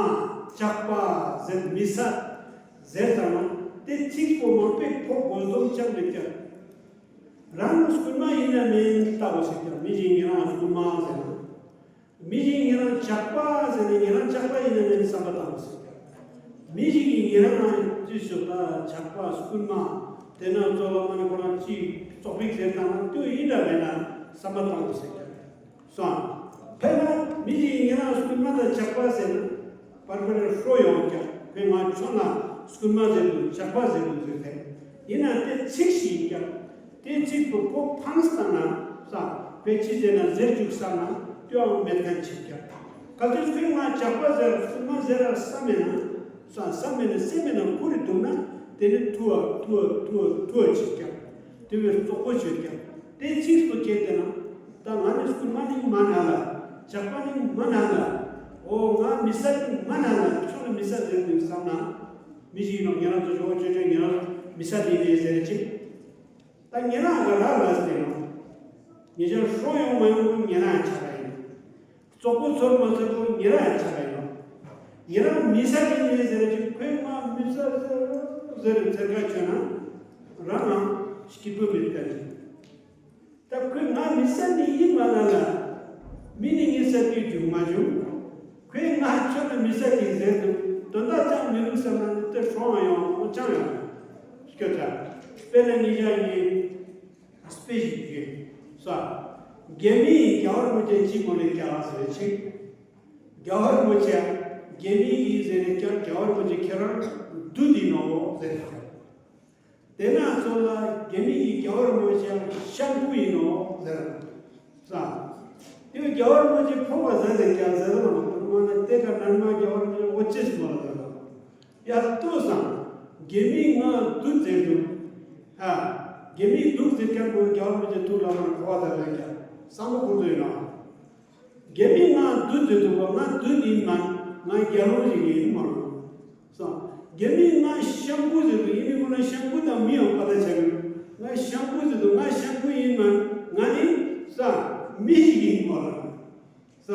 ཇག་པ་ཟེར་མི་སད། ཟེར་ཙམ་ན་དེ་ཚིག་པོ་མང་པོས་ཕོག་དགོས་འཛོམས་ཀྱང་མེད་ཀྱང་། རང་རྐུན་མ་ཡིན་ན་མིན་ལྟ་བུ་ཞིག་ཀྱང་མི་ཞིག་ཉེ་རང་རྐུན་མ་ཟེར་ན། མི་ཞིག་ཉེ་རང་ཇག་པ་ཟེར་ན་ཉེ་རང་ཇག་པ་ཡིན་ན་མིན་བསམ་པ་བཏང་བ་ཞིག་ཀྱང་། མི་ཞིག་གིས་ཉེ་རང་ཅི་ཞོག་ད་ཇག་པ་རྐུན་མ་དེ་ན་ཚོ་ལ་མ་ནི་ཁོ་རང་ཅི་བཙོག་པིག་ཟེར་བཏང་ན་དུ་ཡིན་འདྲ་མེད་ན་བསམ་པ་བཏང་བ་ཞིག་ཀྱང་། སོང་། དཔེར་ན་མི་ཞིག་ཉེ་རང་རྐུན་མ་དང་ཇག་པ་ཟེར་ན། པར་པར་ཧྲོ་ཡོང་ཀྱང་ཁོས་ང་ཆོ་ན་རྐུན་མ་ཟེར་དུས་ཇག་པ་ཟེར་དུས་ཟེར་ཏེ། ཡིན་ན་དེ་ཚིག་ཞིག་ཡིན་ཀྱང་། དེ་ཚིག་པོ་ཁོ་ཕངས་བཏང་ན་ས། ཁོས་ཅི་ཟེར་ན་ཟེར་བཅུག་བསམ་ན་དུའང་མེད་མཁན་ཆེ་ཀྱང་། གལ་ཏེ་ཁོས་ང་ཇག་པ་ཟེར་རྐུན་མ་ཟེར་ར་བསམ་མེད་ན། ས་བསམ་མེད་ན་སེམས་མེད་ན་ཁུ་རེ་འདུག་ན་དེ་ནི་ཐུ་བ་ཐུ་བ་ཐུ་བ་ཐུ་བ་ཆེ་ཀྱང་། དེ་བས་བཙོག་པོ་ཆེ་ཀྱང་། དེ་ཚིག་པོ་ཁྱེད་དེ་ན། ད་ང་ནི་རྐུན་མ་ནི་མ་ན་ལ། ཇག་པ་ནི་མ་ན་ལ། ཨོ་ང་མི་ས་ནི་མ་ན་ལ། ཁྱོད་ནི་མི་ས་ཟེར་དུས་བསམ་ན། མི་ཞིག་ནོ་ཉེ་རང་ཚོ་ཞོག་ཅོ་ཅོ་ཉེ་རང་མི་ས་དེ་ནས་ཟེར་ཅིག་ད་ཉེ་རང་ག་ར་ལ་ཟེར་ནོ། ཉེ་ཆར་ཧྲོ་ཡོང་མ་ཡོང་ཉེ་རང་ཆ་ར་ཡིན། བཙོག་པོ་ཚོར་མ་ཚོར་པོ་ཉེ་རང་ཆ་ར་ཡིན་ནོ། ཉེ་རང་མི་ས་དེ་ནས་ཟེར་ཅིག་ཁོས་ང་མི་ས་ཟེར་ཟེར་ཚེར་ཁ་ཆོད་ན། རང་ང་སྐྱིད་པོ་མེད་ཀ་ཅིག་ད་ཁོས་ང་མི་ས་ནི་ཡིན་མ་ལ་ལ། མི་ནི་ངའི་ས་དེ་བྱུང་མ་བྱུང་། ཁོས་ང་ཁྱོད་ལ་མི་ས་དེ་ཟེར་དུས་དོན་དག་ཅང་མི་རུང་བསམ་ན་ནི་དེ་ཧྲོང་ཡང་ཅང་ཡང་སྐྱོ་ཚ། དཔེར་ན་ཉིན་ཞག་ཉིན་དཔེ་ཞིག་བརྗོད་ས། རྒྱ་མིའི་རྒྱལ་བ་རིན་པོ་ཆེ་གཅིག་མོ་ལས་རྒྱལ་བ་ཟེར་ཅིག་རྒྱལ་བ་རིན་པོ་ཆེ་རྒྱ་མི་ཡིས་ཟེར་ནས་ཀྱང་རྒྱལ་བ་རིན་པོ་ཆེ་ཁྱེད་རང་བདུད་ཡིན་ནོ་ཟེར་ས། དེ་ན་ཚོ་ལ་རྒྱ་མི་ཡི་རྒྱལ་བ་རིན་པོ་ཆེ་ཤམ་བུ་ཡིན་ནོ་ཟེར། ས། དེ་རྒྱལ་བ་རིན་པོ་ཆེ་ཕོ་བ་ཟ་ཟེར་ཀྱང་ཟེར་ལ་མ་ནི་དེ་ག་ནར་མ་རྒྱལ་བ་རིན་པོ་ཆེ་འོ་ཅེས་མ་ལ་ཟེར་ལ། ཡ་ལྟོས་སང་། རྒྱ་མི་ང་བདུད་ཟེར་དུས། ཨ། རྒྱ་མི་བདུད་ཟེར་ཀྱང་མོ་རྒྱལ་བ་རིན་པོ་ཆེ་ཐུགས་ལ་མ་ནི་ཕོ་བ་ཟ་ཟེར་ཀྱང་བསམ་བློ་ཁོ་ཚོ་ཡིན་ནོ། རྒྱ་མི་ང་བདུད་ཟེར་དུས་ང་བདུད་ཡིན་མ་ང་རྒྱལ་བ་ཞིག་ཡིན་མ་རུང་། སོ། རྒྱ་མི་ང་ཤམ་བུ་ཟེར་དུས་ཡིན་མི་ཁོ་ན་ཤམ་བུ་དང་མི་ཡང་པ་ད་ཆ་མི་ང་ཤམ་བུ་ཟེར་དུས་ང་ཤམ་བུ་ཡིན་མ་ང་ནི་ས་མི་ཞིག་ཡིན་མ་རུང་། ས།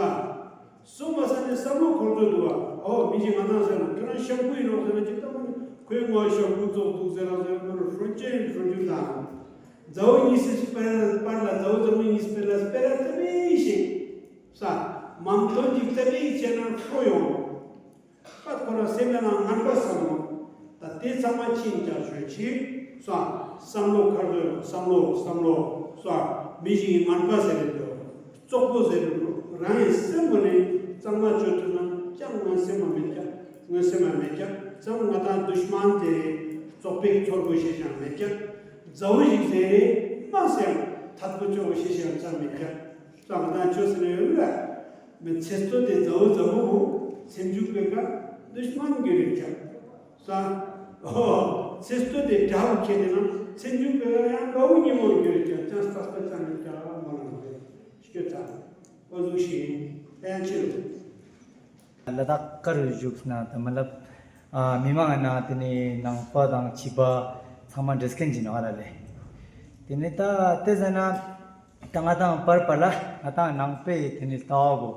སོ་མ་ས་ནས་བསམ་བློ་འཁོར་ཚོད་འདུག་བ། ཨོ་མི་ཞིག་ང་དང་ཟེར་ན་ཁྱོད་རང་ཤམ་བུ་ཡིན་ནོ་ཟེར་ན་ཅིག་ལྟ་བུ་ནི་ཁོའི་ངོ་ཤམ་བུ་ཙོག་འདུག་ཟེར་ན་ཟེར་ན་ཧྲོན་ཅན་ཧྲོན་ཅུ་དང་། མཛའ་བོ་གཉིས་སུ་སྤེལ་ལ་སྤར་ལ་མཛའ་བོ་མཛའ་མོ་གཉིས་སུ་སྤེལ་ལ་སྤེལ་ལ་ཙམ་ཞིག་ས། མང་དོན་གྱི་ཙམ་ཞིག་བྱས་ན་ཁྲོ་ཡོང་། ཁ་ཁོ་ར་སེམས་ལ་ངན་པ་བསམ་མོ། ད་དེ་ཚང་མ་ཕྱིན་ཀྱང་ཞོད་ཆེ། ས། བསམ་བློ་ཁར་དོན་བསམ་བློ་བསམ་བློ། ས། མི་ཞིག་གི་ངན་པ་ཟེར་རེད་དོ། བཙོག་པོ་ཟེར་རེད་དོ། རང་ཡི་སེམས་ངོ་ནས་གཙང་མ་བཅོས་ཐུབ་ན་ཅང་ངན་སེམས་མ་མེད་ཀྱང་ངན་སེམས་མ་མེད་ཀྱང་ཙང་ང་དང་དུཤ་མན་དེ་རེད། བཙོག་པའི་ཚོར་དགོས་ཤེས་ཀྱང་མེད་ཀྱང་མཛའ་བོ་ཞིག་ཟེར་རེད་མ་ཟེར་ཐད་པོ་ཅོག་ཤེས་ཀྱང་ཙང་མེད་ཀྱང་ཙང་ང་དང་ཆོས་ཟེར་ན་ཡོད་རེད། མི་ཚེ་སྟོད་དེ་མཛའ་བོ་མཛའ་མོ་བོ། སེམས་ཆུང་པའི་ཀ་དུཤ་མན་གྱི་རིགས་ཀྱང་ས། ཨོ། ཚེ་སྟོད་དེ་དགྲ་བོ་ཁྱེད་དེ་ན་སེམས་ཆུང་པའི་ཀ་ཡང་དགའ་བོ་ཉི་མོ་གྱི་རིགས་ཀྱང་ཅང་ས་ས་ཅང་ནས་ཀྱང་མ་ལང་བས་སྐྱོ་ཚ། ཨོ་ཟུག་ཤིང་ཡང་ཆེ་རུ། ལ་དྭགས་དཀར་བཞུགས་ན་དང་མི་ལབ། ཨ་མི་མང་ན་དེ་ནི་ནང་པ་དང་བྱིས་པ་ཚང་མ་འདྲེས་མཁན་གྱི་ནང་ར་ལས། དེ་ནི་ད་དེ་ཟེར་ན། ད་ང་དང་པར་པར་ལ་ང་དང་ནང་པའི་དེ་ནི་ལྟ་བ་བོ།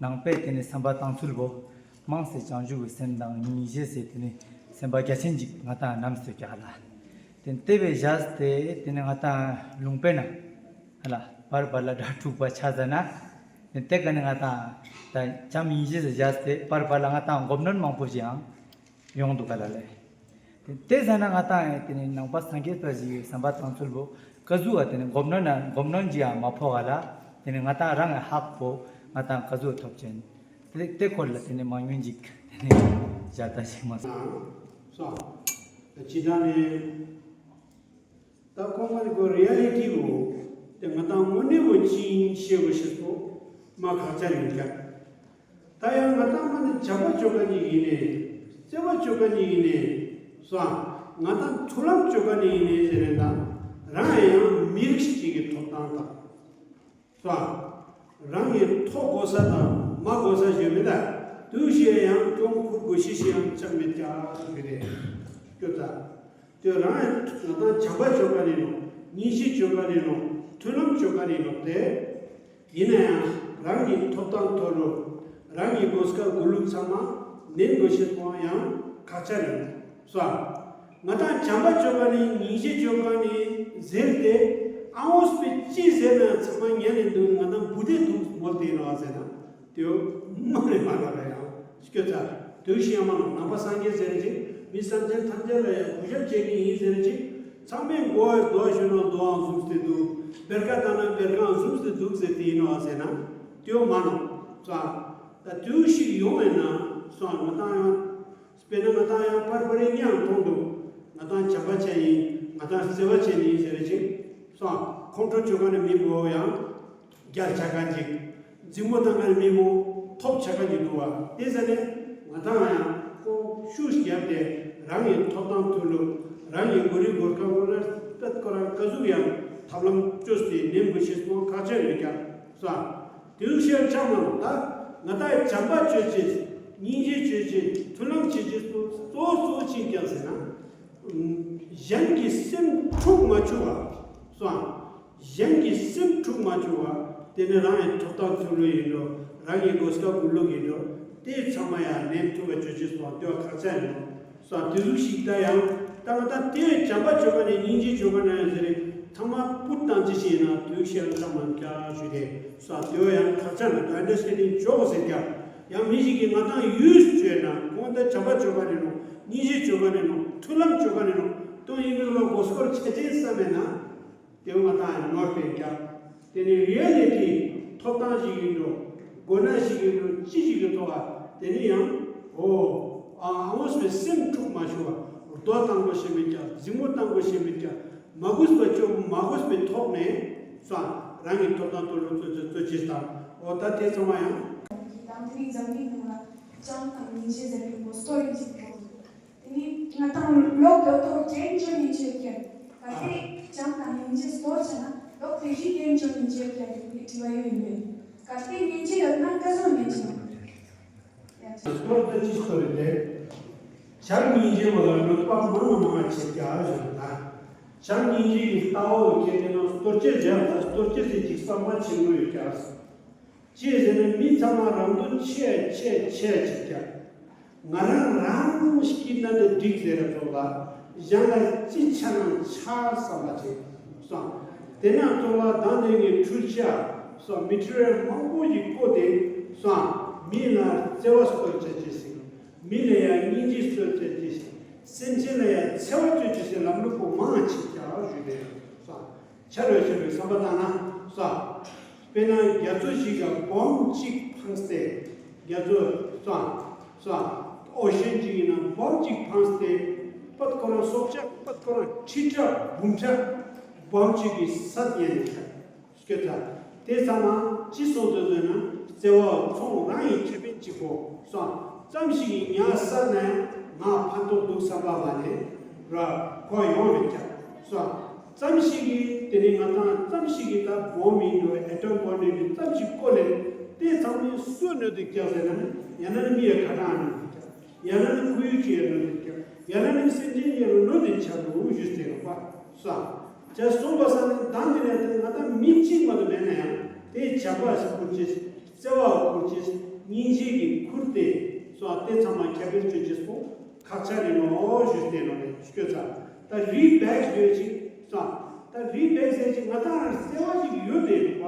ནང་པའི་དེ་ནི་བསམ་པ་བཏང་ཚུལ་བོ། མང་སེ་བྱང་ཆུབ་ཀྱི་སེམས་དང་སྙིང་རྗེ་སེ་དེ་ནི་སེམས་པ་རྒྱ་ཆེན་ཅིག་ང་དང་རྣམས་སུ་རྒྱག་ལ། དེ་དེ་བས་བཞག་སྟེ་དེ་ནི་ང་དང་ལུང་པའི་ནང་ཧ་ལ་པར་པར་ལ་སྒྲ་དྲུག་པ་ཆ་ཟ་ན། དེ་ག་ནི་ང་དང་ད་བྱམས་སྙིང་རྗེ་སེ་བཞག་སྟེ་པར་པར་ལ་ང་དང་སྒོམ་ནོན་མང་པོ་ཞིག་ཡང་ཡོང་འདུག་ག་ལ་ལས། དེ་དེ་ཟ་ན་ང་དང་ཡང་དེ་ནི་ནང་པ་སངས་རྒྱས་པ་ཞིག་གི་བསམ་པ་བཏང་ཚུལ་བོ་ཀ་ཟུག་བ་དེ་ནི་སྒོམ་ནོན་ན་སྒོམ་ནོན་ཅི་ཡང་མ་ཕོག་ག་ལ། དེ་ནི་ང་དང་རང་གི་ཧག་པོ་ང་དང་ཀ་ཟུག་ཐོབ་ཅན། དེ་དེ་སྐོར་ལ་དེ་ནི་མང་ཉུང་ཅིག་དེ་ནི་བཞག་ད་ཞིག་མ་སོང་། སོ། ཇི་ལྟར་ནི། ད་ཁོང་མ་ནི་ཁོ་རི་ཨ་ལི་ཊི་བོ། དེ་ང་དང་དངོས་གནས་བོ་ཅི་ཡིན་ཤེས་བོ་ཤེས་པོ་མ་ཁག་ཅན་ཡིན་ཀྱང་། ད་ཡང་ང་དང་མ་ནི་བྱམས་པ་བཅོ་ག་ནི་ཡིན་ནས། བརྩེ་བ་བཅོ་ག་ནི་ཡིན་ནས། སོ། ང་དང་མཐུན་ལམ་བཅོ་ག་ནི་ཡིན་ནས་ཟེར་ནས་ད། རང་ཡང་མི་རིགས་ཤིག་གི་ཐོབ་ཐང་དང་། སོ། རང་གི་ཐོབ་དགོས་ས་དང་མ་དགོས་ས་ཞིག་མི་ད། དུས་ཤེས་ཡང་ཅུང་ཁུར་དགོས་ཤེས་ཤེས་ཡང་ཅང་མེད་ཀྱང་ཞུ་རེད། སྐྱོ་ད། དེ་རང་ཡང་ང་དང་བྱམས་པ་བཅོ་ག་ནི་ནོ། སྙིང་རྗེ་བཅོ་ག་ནི་ནོ། མཐུན་ལམ་བཅོ་ག་ནི་ནོ་དེ། ཡིན་ན་ཡང་རང་གི་ཐོབ་ཐང་ཐོག་ལོ། རང་གི་གོ་སྐབས་གོ་ལུགས་ཚང་མ་ནན་དགོས་ཤེས་པོ་ཡང་ཁག་ཆེ་རེད། སོ། ང་དང་བྱམས་པ་བཅོ་ག་ནི་སྙིང་རྗེ་བཅོ་ག་ནི་ཟེར་ཏེ། ཨ་འོ་སྤེ་ཅི་ཟེར་ན་ཚང་མ་ཉན་ནས་འདུག་ང་དང་བུ་དེ་འདུག་མོལ་ཏེ་ཡིན་ནོ་ཟེར་ན། དེའོ་མ་རེད་མ་རེད་ཡང་སྐྱོ་ཚ། དུས་ཤིག་ཡང་མ་ནོ་ནང་པ་སངས་རྒྱས་ཟེར་ཅིག་མི་སེམས་ཅན་ཐམས་ཅད་ལ་ཡང་གུས་ཞབས་བྱེད་ཀྱི་ཡིན་ཟེར་ཅིག་ཚང་མས་མགོ་བོའི་རྡོ་ཞུ་ན་རྡོའང་བཟུམ་སྟེ་འདུག་བེར་ཀ་བཏང་ན་བེར་ཀའང་བཟུམ་སྟེ་འདུག་ཟེར་ཏེ་ཡིན་ནོ་ཟེར་ན། དེའོ་མ་ནོ། ཚ། ད་དུས་ཤིག་ཡོང་བས་ན་སོང་ང་དང་ཡང་། དཔེར་ན་ང་དང་ཡང་པར་པར་རིང་ཡང་མཐོང་འདུག་ང་དང་བྱམས་པ་ཅན་ཡིན། ང་དང་བརྩེ་བ་ཅན་ཡིན་ཟེར་ཅིག་སོང་ཁོང་ཁྲོ་བཅོ་ག་ནི་མི་བོ་ཡང་རྒྱལ་ཆ་ག་ཅིག་འཛིང་མོ་བཏང་ག་ནི་མི་བོ་ཐོབ་ཆ་ག་ཅིག་འདུག་བ། དེ་ཟེར་ནས་ང་དང་ཡང་ཁོ་ཤུགས་བརྒྱབ་སྟེ་རང་གི་ཐོབ་ཐང་ཐོག་ལོ། རང་གི་གོ་རིག་གོ་སྐབས་ངོ་ལ་ཏད་ཁོ་རང་ཀ་ཟུག་ཡང་ཐབས་ལམ་བཅོས་ཏེ་ནན་དགོས་ཤེས་སོང་ཁག་ཆེ་ཡོད་ཀྱང་སོང་། དེའུ་ཤེར་ཆགས་མ་ལ་ད་ང་དང་བྱམས་པ་བཅོས་ཅིག་སྙིང་རྗེ་བཅོས་ཅིག་མཐུན་ལམ་བྱེད་ཅིག་གཙོ་གཙོ་ཅིག་ཀྱང་ཟེར་ན། གཞན་གྱི་སེམས་འཁྲུག་མ་བཅུག་པ། སོང་། གཞན་གྱི་སེམས་འཁྲུག་མ་བཅུག་པ། དེ་ནི་རང་ཡི་ཐོབ་ཐང་ཚུལ་ལུ་ཡིན་འགྲོ། རང་གི་གོ་སྐབས་གུ་ལུག་ཡིན་འགྲོ། དེ་ཚང་མ་ཡང་ནན་ཐུབ་པ་བཅོས་ཅིག་སོང་དེ་བ་ཁག་ཆ་ཡིན་འགྲོ། སོང་དེ་ཟུག་ཞིག་ད་ཡང་ད་ང་ད་དེ་བྱམས་པ་བཅོས་པ་ནས་སྙིང་རྗེ་བཅོས་པ་ན་ཡང་ཟེར་རེད། ཚང་མ་པུར་བཏང་ཅི་ཞིག་ཡིན་ན་དུས་ཤེས་ཡང་ཚང་མ་འདྲ་ཞུ་རེད། སོང་དེ་བ་ཡང་ཁག་ཆ་ན་དུ་ཨན་ཌར་སི་ཊེན་ཌིང་བཅོ་གོ་ཟེར་ཀྱང་ཡང་མི་ཞིག་གིས་ང་དང་ཡུས་བཅོས་ན་ཁོང་ད་བྱམས་པ་བཅོས་པ་ནས་ནོ་སྙིང་རྗེ་བཅོས་པ་ནས་ནོ་མཐུན་ལམ་བཅོས་པ་ནས་ནོ་དོན་ཡིན་མིན་ལ་མགོ་སྐོར་ཆ་ཅན་བསམ་མེད་ན། དེ་ང་དང་ནོར་ཏེ་རྒྱབ། དེ་ནི་རི་ཨེ་ལི་ཊི་ཐོབ་ཐང་ཞིག་ཡིན་འགྲོ། དགོས་ན་ཞིག་ཡིན་འགྲོ་ཅི་ཞིག་གི་ཐོག་ཨ་དེ་ནི་ཡང་འོ་ཨ་ཨ་འོ་སོའི་སེམས་འཁྲུག་མ་ཤོར་བ། རྡོ་བཏང་དགོས་ཤེས་མེད་ཀྱང་འཛིང་མོ་བཏང་དགོས་ཤེས་མེད་ཀྱང་མ་གུས་པ་བཅོ་མ་གུས་པའི་ཐོག་ནས་སོང་རང་གི་ཐོབ་ཐང་ཐོག་ལ་རྩོད་རྩོད་རྩོད་ཅེས་དང་འོ་ད་དེ་ཚང་མ་ཡང་། དང་དེ་ནི་འཛམ་གླིང་ནང་ལ་བྱམས་དང་སྙིང་རྗེ་ཟེར་བའི་མོ་སྟོ་ཡིན་ཅིག་འགྲོ། དེ་ནི་ང་དང་ལོག་ཡོད་དོ་རྒན་ཅོ་ཡིན་ཅེས་ཀྱང་གལ་ཏེ་བྱམས་དང་སྙིང་རྗེ་སྟོར་བྱས་ན་ལོག་དེ་བཞིན་རྒན་ཅོ་ཡིན་ཅེས་ཀྱང་དེ་དྲི་བ་ཡོད་ཡིན་མོད། གལ་ཏེ་སྙིང་རྗེ་ཡོད་ན་ཀ་ཟོ་ནས་ཅི་ཡང་། སྟོར་ད་ཅི་སྟོར་རེད་དེ། བྱམས་སྙིང་རྗེ་བ་ལ་གནོད་པ་མང་ང་མང་ང་བྱེད་ཀྱག་ཞུ་ན། བྱམས་སྙིང་རྗེ་གི་ལྟ་བ་ཁྱེད་དེ་ན་སྟོར་ཅེས་བྱས་ན་སྟོར་ཅེས་ཟེར་ཅིག་བསམ་པ་བྱེད་དགོས་ཡོད་ཀྱག་ཅི་ཟེར་ན་མི་ཚང་མ་རང་དོན་ཆེ་ཆེ་ཆེ་བྱེད་ཀྱག་ང་རང་རང་སྐྱིད་ན་དེ་འགྲིག་ཟེར་ར་ཚོགས་ལ་གཞན་ལ་ཅི་ཆ་ན་ཆ་བསམ་པ་བྱེད་སོང་། དེ་ན་ཚོགས་ལ་དང་དེ་ངའི་འཕྲུལ་ཆ་སོགས་མི་ཊི་རི་ཡལ་མང་པོ་ཞིག་བཀོལ་ཏེ་སོང་མི་ལ་བརྩེ་བ་སྟོར་བྱ་ཅེས་ཟེར། མི་ལ་ཡང་སྙིང་རྗེ་སྟོར་བྱ་ཅེས་ཟེར། སེམས་ཅན་ལ་ཡང་འཚེ་བ་སྟོར་བྱ་ཅེས་ཟེར་ལམ་ལུགས་པོ་མང་ཆེ་ཀྱག་ཞུས་ཏེ་སོང་། ཆ་རོས་ཆ་རོས་བསམ་པ་བཏང་ན་སོང་། དཔེར་ན་རྒྱ་མཚོ་ཞིག་ག་སྦོམ་གཅིག་འཕངས་ཏེ། རྒྱ་མཚོ་སོང་། སོང་། ཨོ་ཤན་ཅིག་ཡིན་ན་སྦོམ་གཅིག་འཕངས་ཏེ། པད་ཁོ་རང་སྲོག་ཆགས་པད་ཁོ་རང་ཁྲི་ཕྲག་འབུམ་ཕྲག་སྦོམ་གཅིག་གི་ས་ཡན་ཆད་སྐྱོད་ཚར། དེ་ཚང་མ་ཅི་སོང་དུ་འདོད་ན་ བརྩེ་བ་ཚོང་རང་ཡི་ཁེ་ཕན་གཅིག་པོ་སོང་ཙམ་ཞིག་གི་ཉག་ས་ནས་ང་ཕན་ཐོགས་འདུག་བསམ་པ་མ་ནས་ར་ཁོ་ཡོང་རེད་ཀྱང་སོང་ཙམ་ཞིག་གི་དེ་ནས་ང་ཏང་ཙམ་ཞིག་གི་ད་བོམ་མིན་འགྲོ་ཨེ་ཊོམ་བོམ་ནས་ཙམ་ཞིག་བཀོལ་ལས་དེ་ཚང་མས་སུ་གནོད་དུ་བཀྱག་ཟེར་ན་ཡང་ན་མི་ཡ་ཁ་གྲངས་གནོད་དུ་བཀྱག་ཡང་ན་ཁོར་ཡུག་ཅིག་ཡ་གནོད་དུ་བཀྱག་ཡང་ན་མི་སེམས་ཅན་ཡ་གནོད་དུ་ཆགས་འདུག་ཞུས་ཏེ་རོགས་པ་སོང་། ཅེས་གསུངས་པ་སང་ནས་ད་འདི་ནས་ང་ད་མི་གཅིག་མ་གཏོགས་མེད་ན་ཡང་དེའི་བྱ་བ་ཞིག་ཁུར་ཅེས་བརྩེ་བ་ཁུར་ཅེས་སྙིང་རྗེ་གི་ཁུར་ཏེ་སོ་དེ་ཚང་མ་ཁྱབ་སྤེལ་བྱེད་ཅེས་སོ་ཁག་ཆ་རེད་མོ་ཞུས་ཏེ་ནོ་ནས་ཤོད་ཚ་ད་རི་བེག་ཡོད་ཅིག་སོ་ད་རི་བེག་ཟེར་ཅིག་ང་ད་རང་བརྩེ་བ་ཞིག་ཡོད་དེ་རེད་པ་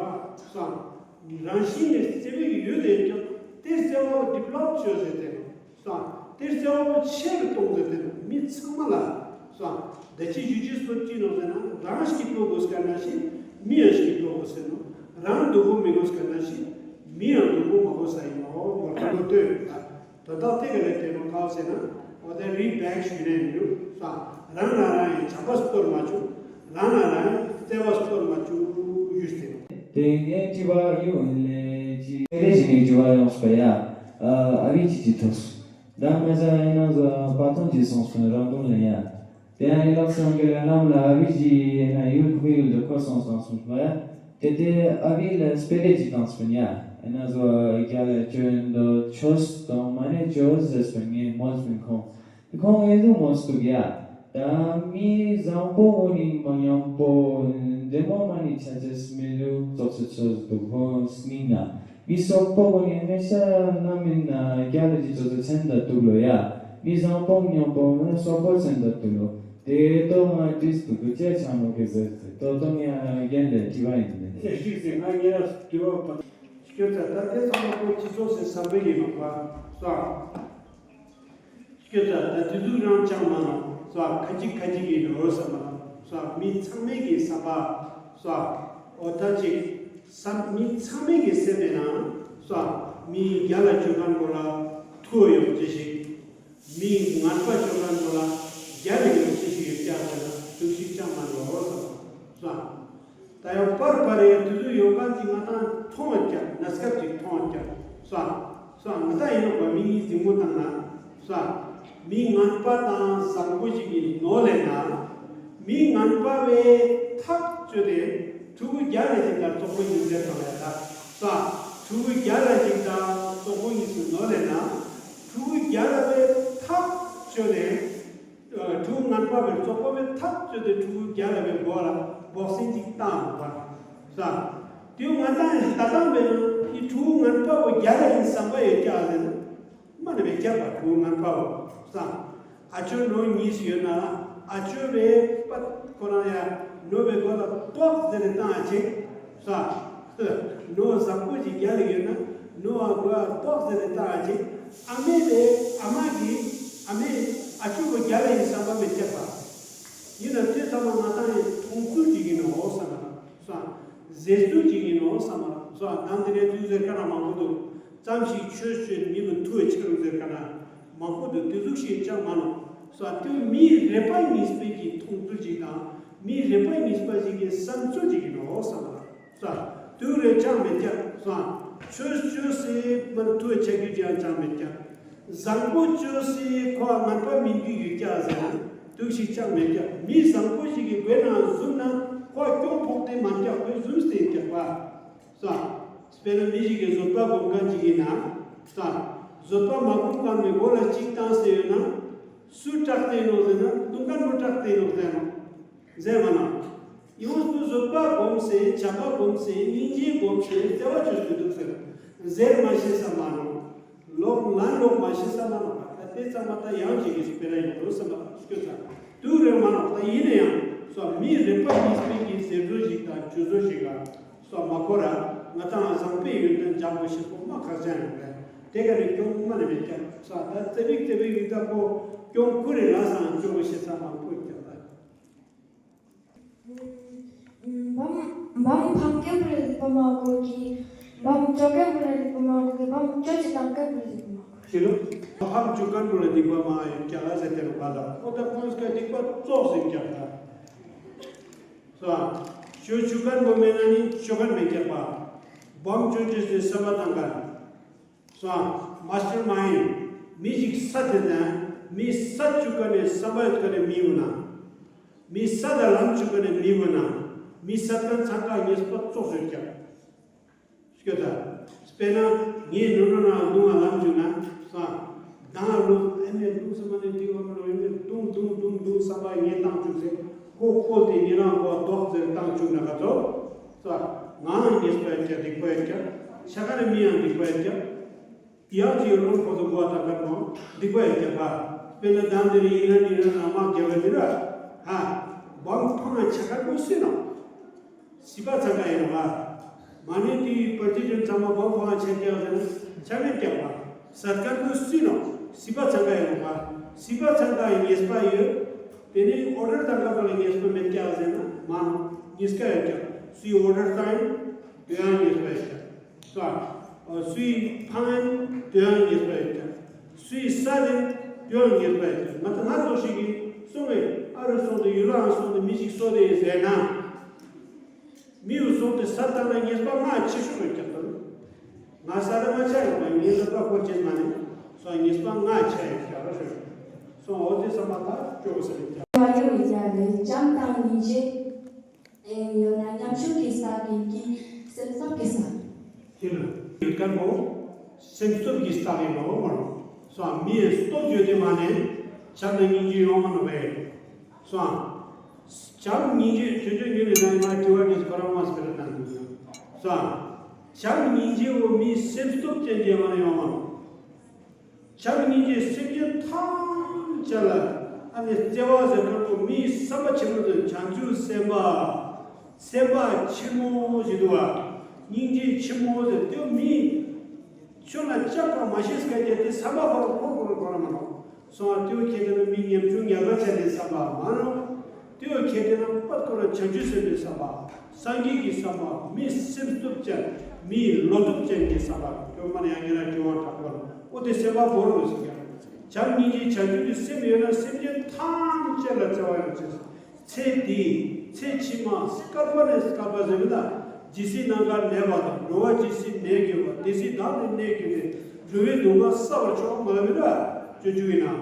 སོ་རང་བཞིན་ནས་བརྩེ་བའི་ཡོད་དེ་ཀྱང་དེ་བརྩེ་བ་ཌི་བི་ལོབ་བྱོས་ཟེར་ཏེ་ནོ། སོ། དེ་གསལ་བོ་ཆེ་རུ་གཏོང་དགོས་ཏེ་མི་ཚང་མ་ལ། སོ། བདེ་སྐྱིད་ཞུ་རྒྱུ་སོ་ཅི་ནོ་ཟེར་ན་རང་སྐྱིད་པོ་དགོས་ཀ་ན་ཞིག་མི་ཡང་སྐྱིད་པོ་དགོས་ཟེར་ནོ། རང་སྡུག་པོ་མི་དགོས་ཀ་ན་ཞིག་མི་ཡང་སྡུག་པོ་མ་དགོས་ས་ཡིན་ནོ་མོ་ཐོ་ལོ་ལྟོས་ཡོད་ད། དོན་དག་དེ་ག་ལས་དེ་མོ་ཁའོ་ཟེར་ན་འོ་དེ་རི་བེག་ཞུ་ནས་མི་འདུག་སོ། རང་ལ་རང་ཡང་བྱམས་པ་སྟོར་མ་བཅུག་རང་ལ་རང་ཡང་བརྩེ་བ་སྟོར་མ་བཅུག་ཡུལ་ཟེར་ནོ། དེ་ངས་དྲི་བ་ཡོད་ལས་ཅི་དེ་རེ་ཞིག་ནས་དྲི་བ་ཡོང་སོང་ཡ། ཨ་བི་ཅི་ཅི་ཐོས། ད་ང་ཚོ་ཡིན་ན་བཟོ་པ་ཐོན་གྱི་སོང་སོང་རང་དོན་ལ་ཡ། དེ་ཡང་ཡིན་ལགས་སོང་གི་ལ་ལམ་ལ་ཨ་བི་ཅི་ཡིན་ན་ཡུལ་ཁུ་ཡུལ་དུ་ཁོ་སོང་སོང་སོང་བ་ཡ། དེ་དེ་ཨ་བི་ལ་སྤེ་རེ་ཅི་དང་སོང་ཡ། ཡིན་ན་བཟོ་རྒྱ་ལ་ཅོ་ཡིན་དོ་ཆོས་དང་མ་ནེ་ཅོས་ཟེར་སོང་ངས་མོས་མིན་ཁོང་། ཁོང་ངས་དུ་མོས་འདུག་ཡ། ད་མི་བཟང་པོ་གོ་ནི་མ་ཉམ་པོ། འདི་མོ་མ་ནི་ཆ་ཆེས་མི་འདུག་ཙོག་ཙེ་ཚོས་འདུག་ཧོ་སྙིང་ན། མི་སོག་པོ་གོ་ནི་ངེ་ཤ་ན་མིན་ན་རྒྱ་ལ་ཅི་ཙོག་ཙེ་མཚན་ད་འདུག་ལོ་ཡ། མི་བཟང་པོ་ཉམ་པོ་ངེ་སོག་པོ་མཚན་ད་འདུག་ལོ། དེ་ཏོ་ང་ཏིས་འདུག་གི་ཅེ་ཆ་མོ་གི་ཟེར་ཏེ་ཏོ་ཏོ་ངེ་རྒན་ལས་དྲི་བ་ཡིན་ནི། ཅེ་ཞིག་ཟེར་ང་ངེ་ར་དྲི་བ་པ་ཤོད་ཚ་ད་དེ་ཚང་མ་ཁོ་སྤྱི་ཚོགས་སེ་བསམ་པའི་ཡིན་ནོ་པ་སོ། སྐྱོ་ཚ་ད་དེ་ཚོ་རང་ཅང་མ་ནོ་སོ་ཁ་ཅིག་ཁ་ཅིག་གི་ནོ་བསམ་མ་སོ་མི་ཚང་མའི་གི་བསམ་པ་སོ་འོ་ད་ཅིག་བསམ་མི་ཚང་མའི་གི་སེམས་མེད་ན་སོ་མི་རྒྱ་ལ་ཆོས་ཁང་པོ་ལ་ཐུ་ཡོང་ཅི་ཞིག་མི་ངན་པ་ཆོས་ཁང་པོ་ལ་རྒྱ་ལ་ཡོང་ཅི་ཞིག་ཡོད་ཀྱང་ཟེར་ན་དུག་ཤིག་ཅང་མ་ནོ་བསམ་སོ། ད་ཡང་པར་པར་རེ་དུས་ཚོད་ཡོང་གང་ཅིག་ང་དང་མཐོང་བ་ཀྱང་ན་སྐབས་ཅིག་མཐོང་བ་ཀྱང་སོ་སོ་ང་དང་ཡིན་ནོ་བ་མི་གཉིས་འཛིང་མོ་བཏང་ན་སོ་མི་ངན་པ་དང་བཟང་པོ་ཞིག་གི་ནོ་ལེ་ན་མི་ངན་པ་བའི་ཐག་གཅོད་དེ་ཕྲུ་གུ་རྒྱ་ལ་ཞིག་དང་གཙོག་པོ་གཉིས་ཟེར་དང་ལེ་ད་སོ་ཕྲུ་གུ་རྒྱ་ལ་ཞིག་དང་གཙོག་པོ་གཉིས་སུ་ནོ་ལེ་ན་ཕྲུ་གུ་རྒྱ་ལ་བའི་ཐག་གཅོད་དེ། ཕྲུ་གུ་ངན་པ་བའི་གཙོག་པོ་བའི་ཐག་གཅོད་དེ་ཕྲུ་གུ་རྒྱ་ལ་བའི་མགོ་ལ་འབོག་སེན་ཅིག་བཏང་བ། ས། དེའུ་ང་དང་ཡང་ད་དང་བའི་ནང་ནི་ཕྲུ་གུ་ངན་པ་བོ་རྒྱ་ལ་ཡིན་བསམ་པ་ཡོད་ཀྱག་ཟེར་ན། མ་ནི་བའི་རྒྱ་པ་ཕྲུ་གུ་ངན་པ་བོ། ས། ཨ་ཅོ་ནོ་གཉིས་སུ་ཡོད་ན་ཨ་ཅོ་བའི་པ་ཁོ་རང་ཡ་ནོ་བའི་མགོ་ལ་ཏོག་ཟེར་ནས་བཏང་ཨ་ཅེ། ས། ནོ་བཟང་པོ་ཅིག་རྒྱ་ལ་ཡོད་ན་ནོ་ཨ་མགོ་ལ་ཏོག་ཟེར་ནས་བཏང་ཨ་ཅེ། ཨ་མའི་ལས་ཨ་མ་གིས་ཨ་མའི་ཨ་ཅོ་བོ་རྒྱ་ལ་ཡིན་བསམ་པ་མི་རྒྱ་པ། ཡིན་ན་དེ་ཚང་མ་ང་དང་ཡི་མཐོང་ཚུལ་ཅིག་ཡིན་ནོ་བསམ་པ་སོ། ཟེར་ཚུལ་ཅིག་ཡིན་ནོ་བསམ་པ་སོ། ནང་དེ་ནས་ཚུལ་ཟེར་ཁ་ན་མང་པོ་འདུག་ཙམ་ཞིག་ཆོས་ཆོས་མི་ལ་ཐུ་བའི་ཆ་རུ་ཟེར་ཁ་ན་མང་པོ་འདུག་དེ་ཚུགས་ཤིག་ཅང་མ་ནོ་སོ། དེ་མིའི་རེ་བ་གཉིས་པའི་གི་མཐོང་ཚུལ་ཅིག་དང་མིའི་རེ་བ་གཉིས་པ་ཅིག་གི་བསམ་ཚུལ་ཅིག་ཡིན་ནོ་བསམ་པ། ས། དུག་རེ་ཅང་མེད་ཀྱང་ས། ཆོས་ཆོས་སི་མར་ཐུ་ཆ་རྒྱུ་ཅང་ཅང་མེད་ཀྱང་། བཟང་པོ་ཆོས་སི་ཁོ་ངན་པ་མིན་རྒྱུ་ཡོད་ཀྱང་ཟེར་ན་དུག་ཞིག་ཅང་མེད་ཀྱང་མི་བཟང་པོ་ཞིག་གི་མགོའི་ནང་ཟུམ་ན་ཁོ་གྱོང་ཕོག་སྟེ་མ་ཀྱང་ཁོས་ཟུམ་སྟེ་ཀྱང་པ། ས། དཔེར་ན་མི་ཞིག་གིས་བཟོད་པ་སྒོམ་མཁན་ཅིག་ཡིན་ན། ས། བཟོད་པ་མ་སྒོམ་མཁན་མི་མགོ་ལ་གཅིག་བཏང་སྟེ་ཡོད་ན། སུ་སྐྲག་སྟེ་ཡིན་ནོ་ཟེར་ན་སྡུག་མཁན་མོ་སྐྲག་སྟེ་ཡིན་ནོ་ཟེར་ནོ། ཟེར་མ་ན། ཡོངས་སུ་བཟོད་པ་སྒོམ་སེ་བྱམས་པ་སྒོམ་སེ་སྙིང་རྗེ་སྒོམ་སེ་བརྩེ་བ་ཅོས་སུ་འདུག་ཟེར། ཟེར་མ་ཤེས་ས་མ་ནོ། ལོག་ལན་ལོག་མ་ཤེས་ས་མ་ནོ། ད་དེ་ཚང་མ་ད་ཡང་ཅིག་གི་སྤེ་ར་ཡིན་འགྲོ་ས་མ་སྐྱོ་ཚ། དུག་རེ་མ་ནོ་ད་ཡིན་ན་ཡང་སོ་མིའི་རེ་བ་གཉིས་པའི་གི་ཟེར་འགྲོ་ཞིག་དང་ཇུ་བཟོ་ཞིག་ག་སོ་མ་ཁོ་ར་ང་དང་བཟང་པོའི་ཡོན་ཏན་འཇམ་པོ་ཞིག་པོ་མ་ཁག་ཅན་ཡོད་རེད། དེ་ག་ནས་སྐྱོང་མ་ནས་མེད་ཀྱང་སོ་ད་རྩེ་བིག་རྩེ་བིག་ཡིན་ད་ཁོ་སྐྱོང་ཁུ་རེ་ལ་སང་སྐྱོ་བོ་ཤེས་ས་མང་པོ་ཡོད་ཀྱང་ད། བམ་བམ་ཕམ་སྐད་པུ་རེ་ལི་པ་མ་གོ་གི། བམ་ཅོ་སྐད་པུ་རེ་ལི་པ་མ་གོ་གི། བམ་ཅོ་ཅི་དང་སྐད་པུ་རེ་ལི་པ་མ་གོ། ཕྱི་ལོ། ཕམ་ཅུ་ཀན་པུ་རེ་ལི་པ་མ་ཡོད་ཀྱང་ལ་ཟེར་དེ་རུ་པ་ལ་ཁོ་ད་ཁོང་སྐད་ལི་པ་ཙོག་ཟིན་ཀྱང་ལ། སོ། ཞོ་ཆུ་ཀན་པོ་མེད་ན་ནི་ཆུ་ཀན་མེད་ཀྱག་པ། བམ་ཅོ་ཅོ་ཟེར་བསམ་པ་བཏང་ག་སོང་། མ་སི་ཊར་མའིན་མི་ཞིག་ས་དེ་ནས་མི་ས་བཅུག་ག་ནས་བསམ་པ་ཡོད་ག་ནས་མི་འོ་ན། མི་ས་དང་ལམ་བཅུག་ག་ནས་མི་འོ་ན། མི་ས་དང་ཚང་ཀ་ངེས་པ་ཙོགས་ཡོད་ཀྱང་། སྐྱོ་ད། དཔེར་ན་ངས་ནོར་ནོར་ནང་ལུང་བ་ལམ་བཅུག་ན་སོང་། དང་ལུང་ཨ་ནེ་ལུང་སེ་མ་ནེ་དེ་བ་མ་ནོ་ཡིན་ནས་དུང་དུང་དུང་དུང་བསམ་པ་ངས་བཏང་བཅུག་ཟེར། ཁོ་ཁོ་དེ་ཉེ་རང་གོ་ལྡོག་ཟེར་བཏང་བཅུག་ན་ག་ཚོད། སོང་། ང་ལ་ངེས་པ་ཡོད་ཀྱང་སྡིག་པ་ཡོད་ཀྱང་། ཤ་ཁ་ནས་མི་ཡང་སྡིག་པ་ཡོད་ཀྱང་། ཡང་ཅིག་ཡོད་ལུང་ཁོ་ཚོ་གོ་བ་དང་ཁར་མོ་སྡིག་པ་ཡོད་ཀྱང་པ། དཔེར་ན་དང་དེ་རིང་ཡིན་ན་ནི་རང་རང་མ་རྒྱབ་པ་མི་ར། ཧ། བམ་ཕང་ང་ཆ་ཁ་ཀུན་སུས་ནོ། སྲིད་པ་ཚང་ཀ་ཡིན་ནོ་བ། མ་ནི་དེའི་པར་ཏི་ཅན་ཚང་མ་བམ་ཕང་ང་ཆ་རྒྱག་ཟེར་ན་ཆ་མེད་རྒྱག་པ། ཟད་ཀ་ཀུན་སུས་ནོ། སྲིད་པ་ཚང་ཀ་ཡིན་ནོ་བ། སྲིད་པ་ཚང་ཀ་ཡི་ངེས་པ་ཡོད། དེ་ནི་ཨོ་ཌར་དང་ཀ་པ་ལ་ངེས་པ་མེད་རྒྱག་ཟེར་ན་མ་ནོ། ངེས་ཀ་ཡོད་ཀྱང་སུའི་ཨོ་ཌར་དང་ཡང་ངེས་པ་ཡོད་ཀྱང་། སོ། སུའི་ཕང་ཡང་དོན་ཡང་ངེས་པ་ཡོད་ཀྱང་། སུའི་ས་ནི་དོན་ཡང་ངེས་པ་ཡོད་ཀྱང་། ང་ཚོ་ང་ཚོ་ཞིག་གིས་སོང་བས་ཨ་རུ་སོང་དུ་ཡུལ་ལའང་སོང་དུ་མི་ཞིག་གསོ་དེ་ཟེར་ན། མི་ཡུལ་སོང་དུ་ས་བཏང་ན་ངེས་པ་ང་ཆེ་ཤོས་ཡོད་ཀྱང་དང་། ང་ས་ལ་མ་ཆ་ཡོད་པ་ངེས་ལ་པ་ཁོ་ཅེས་མ་ནི་སོ་ངེས་པ་ང་ཆ་ཡོད་ཀྱང་ར་ཤོད། སོང་འོ་དེ་ས་མ་ཐག་ཅོག་ས་ཡོད་ཀྱང་། བ་ཡོད་ཀྱང་ལས་བྱམས་དང་སྙིང་རྗེ། ཨེ་ཡོད་ན་ཉམ་ཆུང་གི་ས་གི་གི་སེམས་སྟོབས་ཀྱི་ས། དེ་ལ་ཡོད་མཁན་པོ་སེམས་སྟོབས་ཀྱི་ས་གི་ནོ་མ་རོ། སོང་མི་ཡི་སྟོབས་ཡོད་དེ་མ་ནས་བྱམས་དང་སྙིང་རྗེ་ཡོང་མ་ནོ་བས། སོང་བྱམས་སྙིང་རྗེ་ཆོས་ཆོས་ཉུལ་ནས་ན་ང་དྲི་བ་དྲིས་ཁོ་རང་མ་སྤེལ་བཏང་འདུག་སོང་བྱམས་སྙིང་རྗེ་བོ་མིའི་སེམས་སྟོབས་ཅན་དེ་མ་ནས་ཡོང་མ་ནོ། བྱམས་སྙིང་རྗེ་སེམས་ཅན་ཐམས་ཅད་ལ་ཨ་ནི་བརྩེ་བ་ཟེར་མཁན་པོ་མིའི་བསམ་པ་ཆེན་པོ་དང་བྱང་ཆུབ་སེམས་དཔའ། སེམས་དཔའ་ཆེན་མོ་ཞིག་འདུག་བ། སྙིང་རྗེ་ཆེན་མོ་ཟེར་དེ་མིའི་ཆོས་ལ་ཅག་པ་མ་ཤེས་སྐད་ཆ་དེ་བསམ་པ་ཁོ་རང་ཁོ་རང་ཁོ་རང་མ་རོ། སོང་བ་དེའོ་ཁྱེད་དེ་ན་མི་ཉམ་ཆུང་ཉག་ག་ཆ་ནས་བསམ་པ་མ་རོ། དེའོ་ཁྱེད་དེ་ན་པད་ཁོ་རང་བྱང་ཆུབ་སེམས་དཔའི་བསམ་པ། སངས་རྒྱས་ཀྱི་བསམ་པ། མིའི་སེམས་སྟོབས་ཅན། མིའི་བློ་སྟོབས་ཅན་གྱི་བསམ་པ། ཁྱོད་མ་ནི་ཡང་ཉེ་རང་སྐྱོ་བ་དྲག་པོ་ལ་ཨོ་དེ་སེམས་པ་བོར་རོ་ཞིག་ཡང་། བྱམས་སྙིང་རྗེ་བྱང་ཆུབ་ཀྱི་སེམས་ཡོད་ན་སེམས་ཅན་ཐམས་ཅད་ལ་བརྩེ་བ་ཡོང་ཆེད། ཚེ་འདི་ཚེ་ཕྱི་མ་སྐལ་པ་ནས་སྐལ་པ་ཟེར་མི་ལ་ཇི་སྲིད་ནམ་མཁའ་གནས་པ་དང་འགྲོ་བ་ཇི་སྲིད་གནས་གྱུར་པ་དེ་སྲིད་བདག་ནི་གནས་གྱུར་ཏེ་འགྲོ་བའི་སྡུག་བསྔལ་བསལ་བར་ཤོག་མ་ལ་མི་ལ་སྤྱོད་རྒྱུ་ཡིན་ན།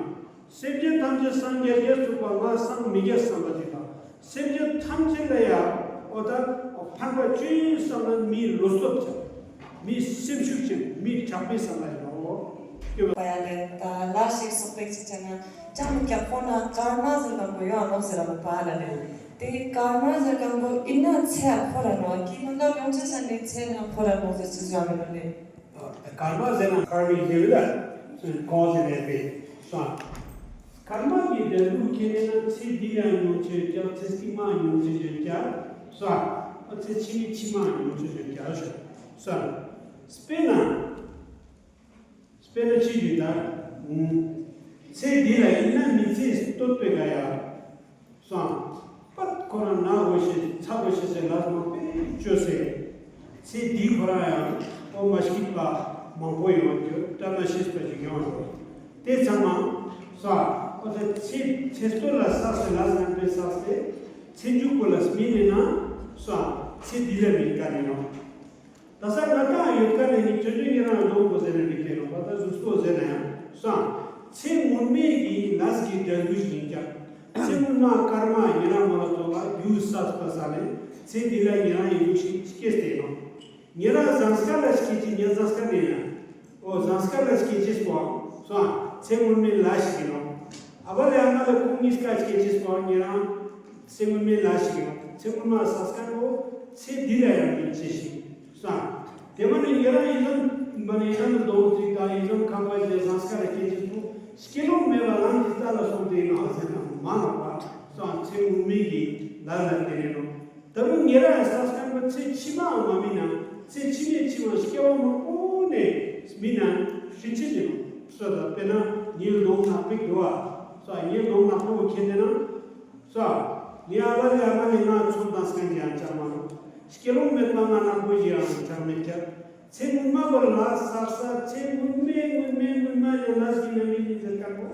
སེམས་ཅན་ཐམས་ཅད་སངས་རྒྱས་རྒྱས་ཚུགས་པ་ང་སངས་མི་རྒྱས་བསམ་པ་ཅིག་དང་། སེམས་ཅན་ཐམས་ཅད་ལ་ཡང་འོ་ད་ཕན་པ་ཅི་བསམ་ན་མིའི་བློ་སྟོབས་ཅན། མིའི་སེམས་ཤུགས་ཅན། མིའི་དྲག་པོའི་བསམ་པ་ཡིན་ནོ། པ་ཡ་ལེ་ད་ལ་ཞིག་སོགས་པའི་ཅིག་བྱས་ན་ཅང་མི་ཀྱག་ཁོ་ན་ཀརྨ་ཟེར་གང་པོ་ཡོང་ནོ་ཟེར་བ་པ་ལ་ལེ། དེ་ཀརྨ་ཟེར་གང་པོ་ཡིན་ན་ཚེ་ཁོ་ར་ནོ་ཀི་མ་ན་ཡོང་ཆེ་ས་ནས་ཚེ་ན་ཁོ་ར་ནོ་ཟེར་ཅི་ཟེར་བ་མི་ལ་ལེ། ཀརྨ་ཟེར་ན་ཀརྨའི་ལེའུ་ལ་གོང་ཟེར་ནས་པའི་སོང་། ཀརྨ་གི་འབྲས་བུ་ཁྱེད་ནས་ན་ཚེ་འདི་ཡང་མྱོང་ཆེ་ཀྱང་ཚེ་སྐྱིད་མ་མྱོང་ཆེ་ཡོད་ཀྱང་སོང་། ཚེ་ཕྱི་མའི་ཕྱི་མ་མྱོང་ཆེ་ཡོད་ཀྱང་སོང་། དཔེར་ན། དཔེར་ན་ཅི་ཡོད་ད། ཚེ་འདི་ལ་ཡིན་ན་མི་ཚེ་སྟོད་པའི་ག་ཡ། སོང་། པད་ཁོ་རང་ན་འོ་ཤེས་ཚ་འོ་ཤེས་ཟེར་ལ་མ་དཔེ་བཅོས་ཟེར། ཚེ་འདི་ཁོ་རང་ཡང་འོ་མ་སྐྱིད་པ་མང་པོ་ཡོང་རྒྱུ་བཀྲ་མ་ཤིས་པ་ཞིག་ཡོང་རྒྱུ། དེ་ཚང་མ་སོང་། འོ་ད་ཚེ་ཚེ་སྟོད་ལ་བསགས་ཟེར་ལ་ཟང་པའི་བསགས་ཟེར། ཚེ་མཇུག་པོ་ལ་སྨིན་ནས་ན་སོང་། ཚེ་འདི་ལ་མིན་ག་ནས་ཡོང་། ད་ས་ང་ཏང་ཡོད་ཀ་ནས་ནི་ཆོས་ཆོས་ཉེ་རང་ལོ་མགོ་ཟེར་ནས་མི་ཁེལ་ལོ་པ་ད་གཟུགས་པོ་ཟེར་ན་ཡང་སང་། ཚེ་སྔོན་མའི་གི་ལས་ཀྱི་འབྲས་བུ་ཞིག་ཡིན་ཀྱང་། ཚེ་སྔོན་མ་ཀརྨ་ཉེ་རང་མ་ལ་ཐོག་ལ་རྒྱུ་བསགས་པ་ས་ནས་ཚེ་འདི་ལ་ཉེ་རང་ཡིན་ལུགས་ཤིག་སྐྱེས་ཏེ་ཡིན་ནོ། ཉེ་རང་ཟངས་དཀར་ལ་སྐྱེས་ཀྱི་ཉེ་ཟངས་དཀར་ནས་ཡང་། ཨོ་ཟངས་དཀར་ལ་སྐྱེས་ཀྱི་སྤོ་སང་ཚེ་སྔོན་མའི་ལས་ཤིག་ཡིན་ནོ། ཨ་བ་ལས་ཨ་མ་ལ་ཁོང་གཉིས་ཀ་སྐྱེས་ཀྱི་སྤོ་ཉེ་རང་ཚེ་སྔོན་མའི་ལས་ཤིག་ཡིན་ནོ། ཚེ་སྔོན་མ་ཟངས་དཀར་པོ་ཚེ་འདི་ལ་ཡང་མི་སྐྱེ་ཞིག་སོང་། དེ་མ་ནི་ཡི་རང་ཡི་རང་མ་ནི་ཡི་རང་གི་མདོག་ཅིག་དང་ཡི་རང་ཁ་པར་ཅན་ཟངས་དཀར་སྐྱེ་ཅིག་ཏུ་སྐྱེ་ལོང་མེད་པ་རང་གི་རྩ་ལ་སོང་སྟེ་ཡིན་ནོ་ཟེར་ན་མ་ལོག་པ་སོང་། ཚེ་སྔོན་མའི་གི་ལ་ལ་དེ་རེད་ནོ། ད་རུང་ཉེ་རང་ཟངས་དཀར་པོ་ཚེ་ཕྱི་མའང་མ་མིན་ན་ཚེ་ཕྱི་མའི་ཕྱི་མ་སྐྱེ་བ་མང་པོ་ནས་མིན་ན་ཧྲིན་ཆེ་ཅི་ནོ། སོ་ད་དཔེར་ན་ངའི་ལོང་ནག་པིག་འདུག་བ་སོ་ངའི་ལོང་ནག་པོ་ཁྱེད་དེ་ན། སོ། ངའི་ཨ་བ་ལས་ཨ་མ་ནི་ང་ཚོང་དང་སྐད་ཀྱི་ཡང་ཅང་མ་ནོ། སྐྱེ་ལོང་མེད་པ་ང་ནག་པོ་ཞིག་ཡང་ཅང་མེད་ཀྱང་། ཚེ་སྔོན་མ་བར་ལ་བསགས་ས་ཚེ་སྔོན་མའི་སྔོན་མའི་སྔོན་མ་ཡང་ལས་ཀྱི་ན་མིན་ནི་ཟེར་ཀ་གོ་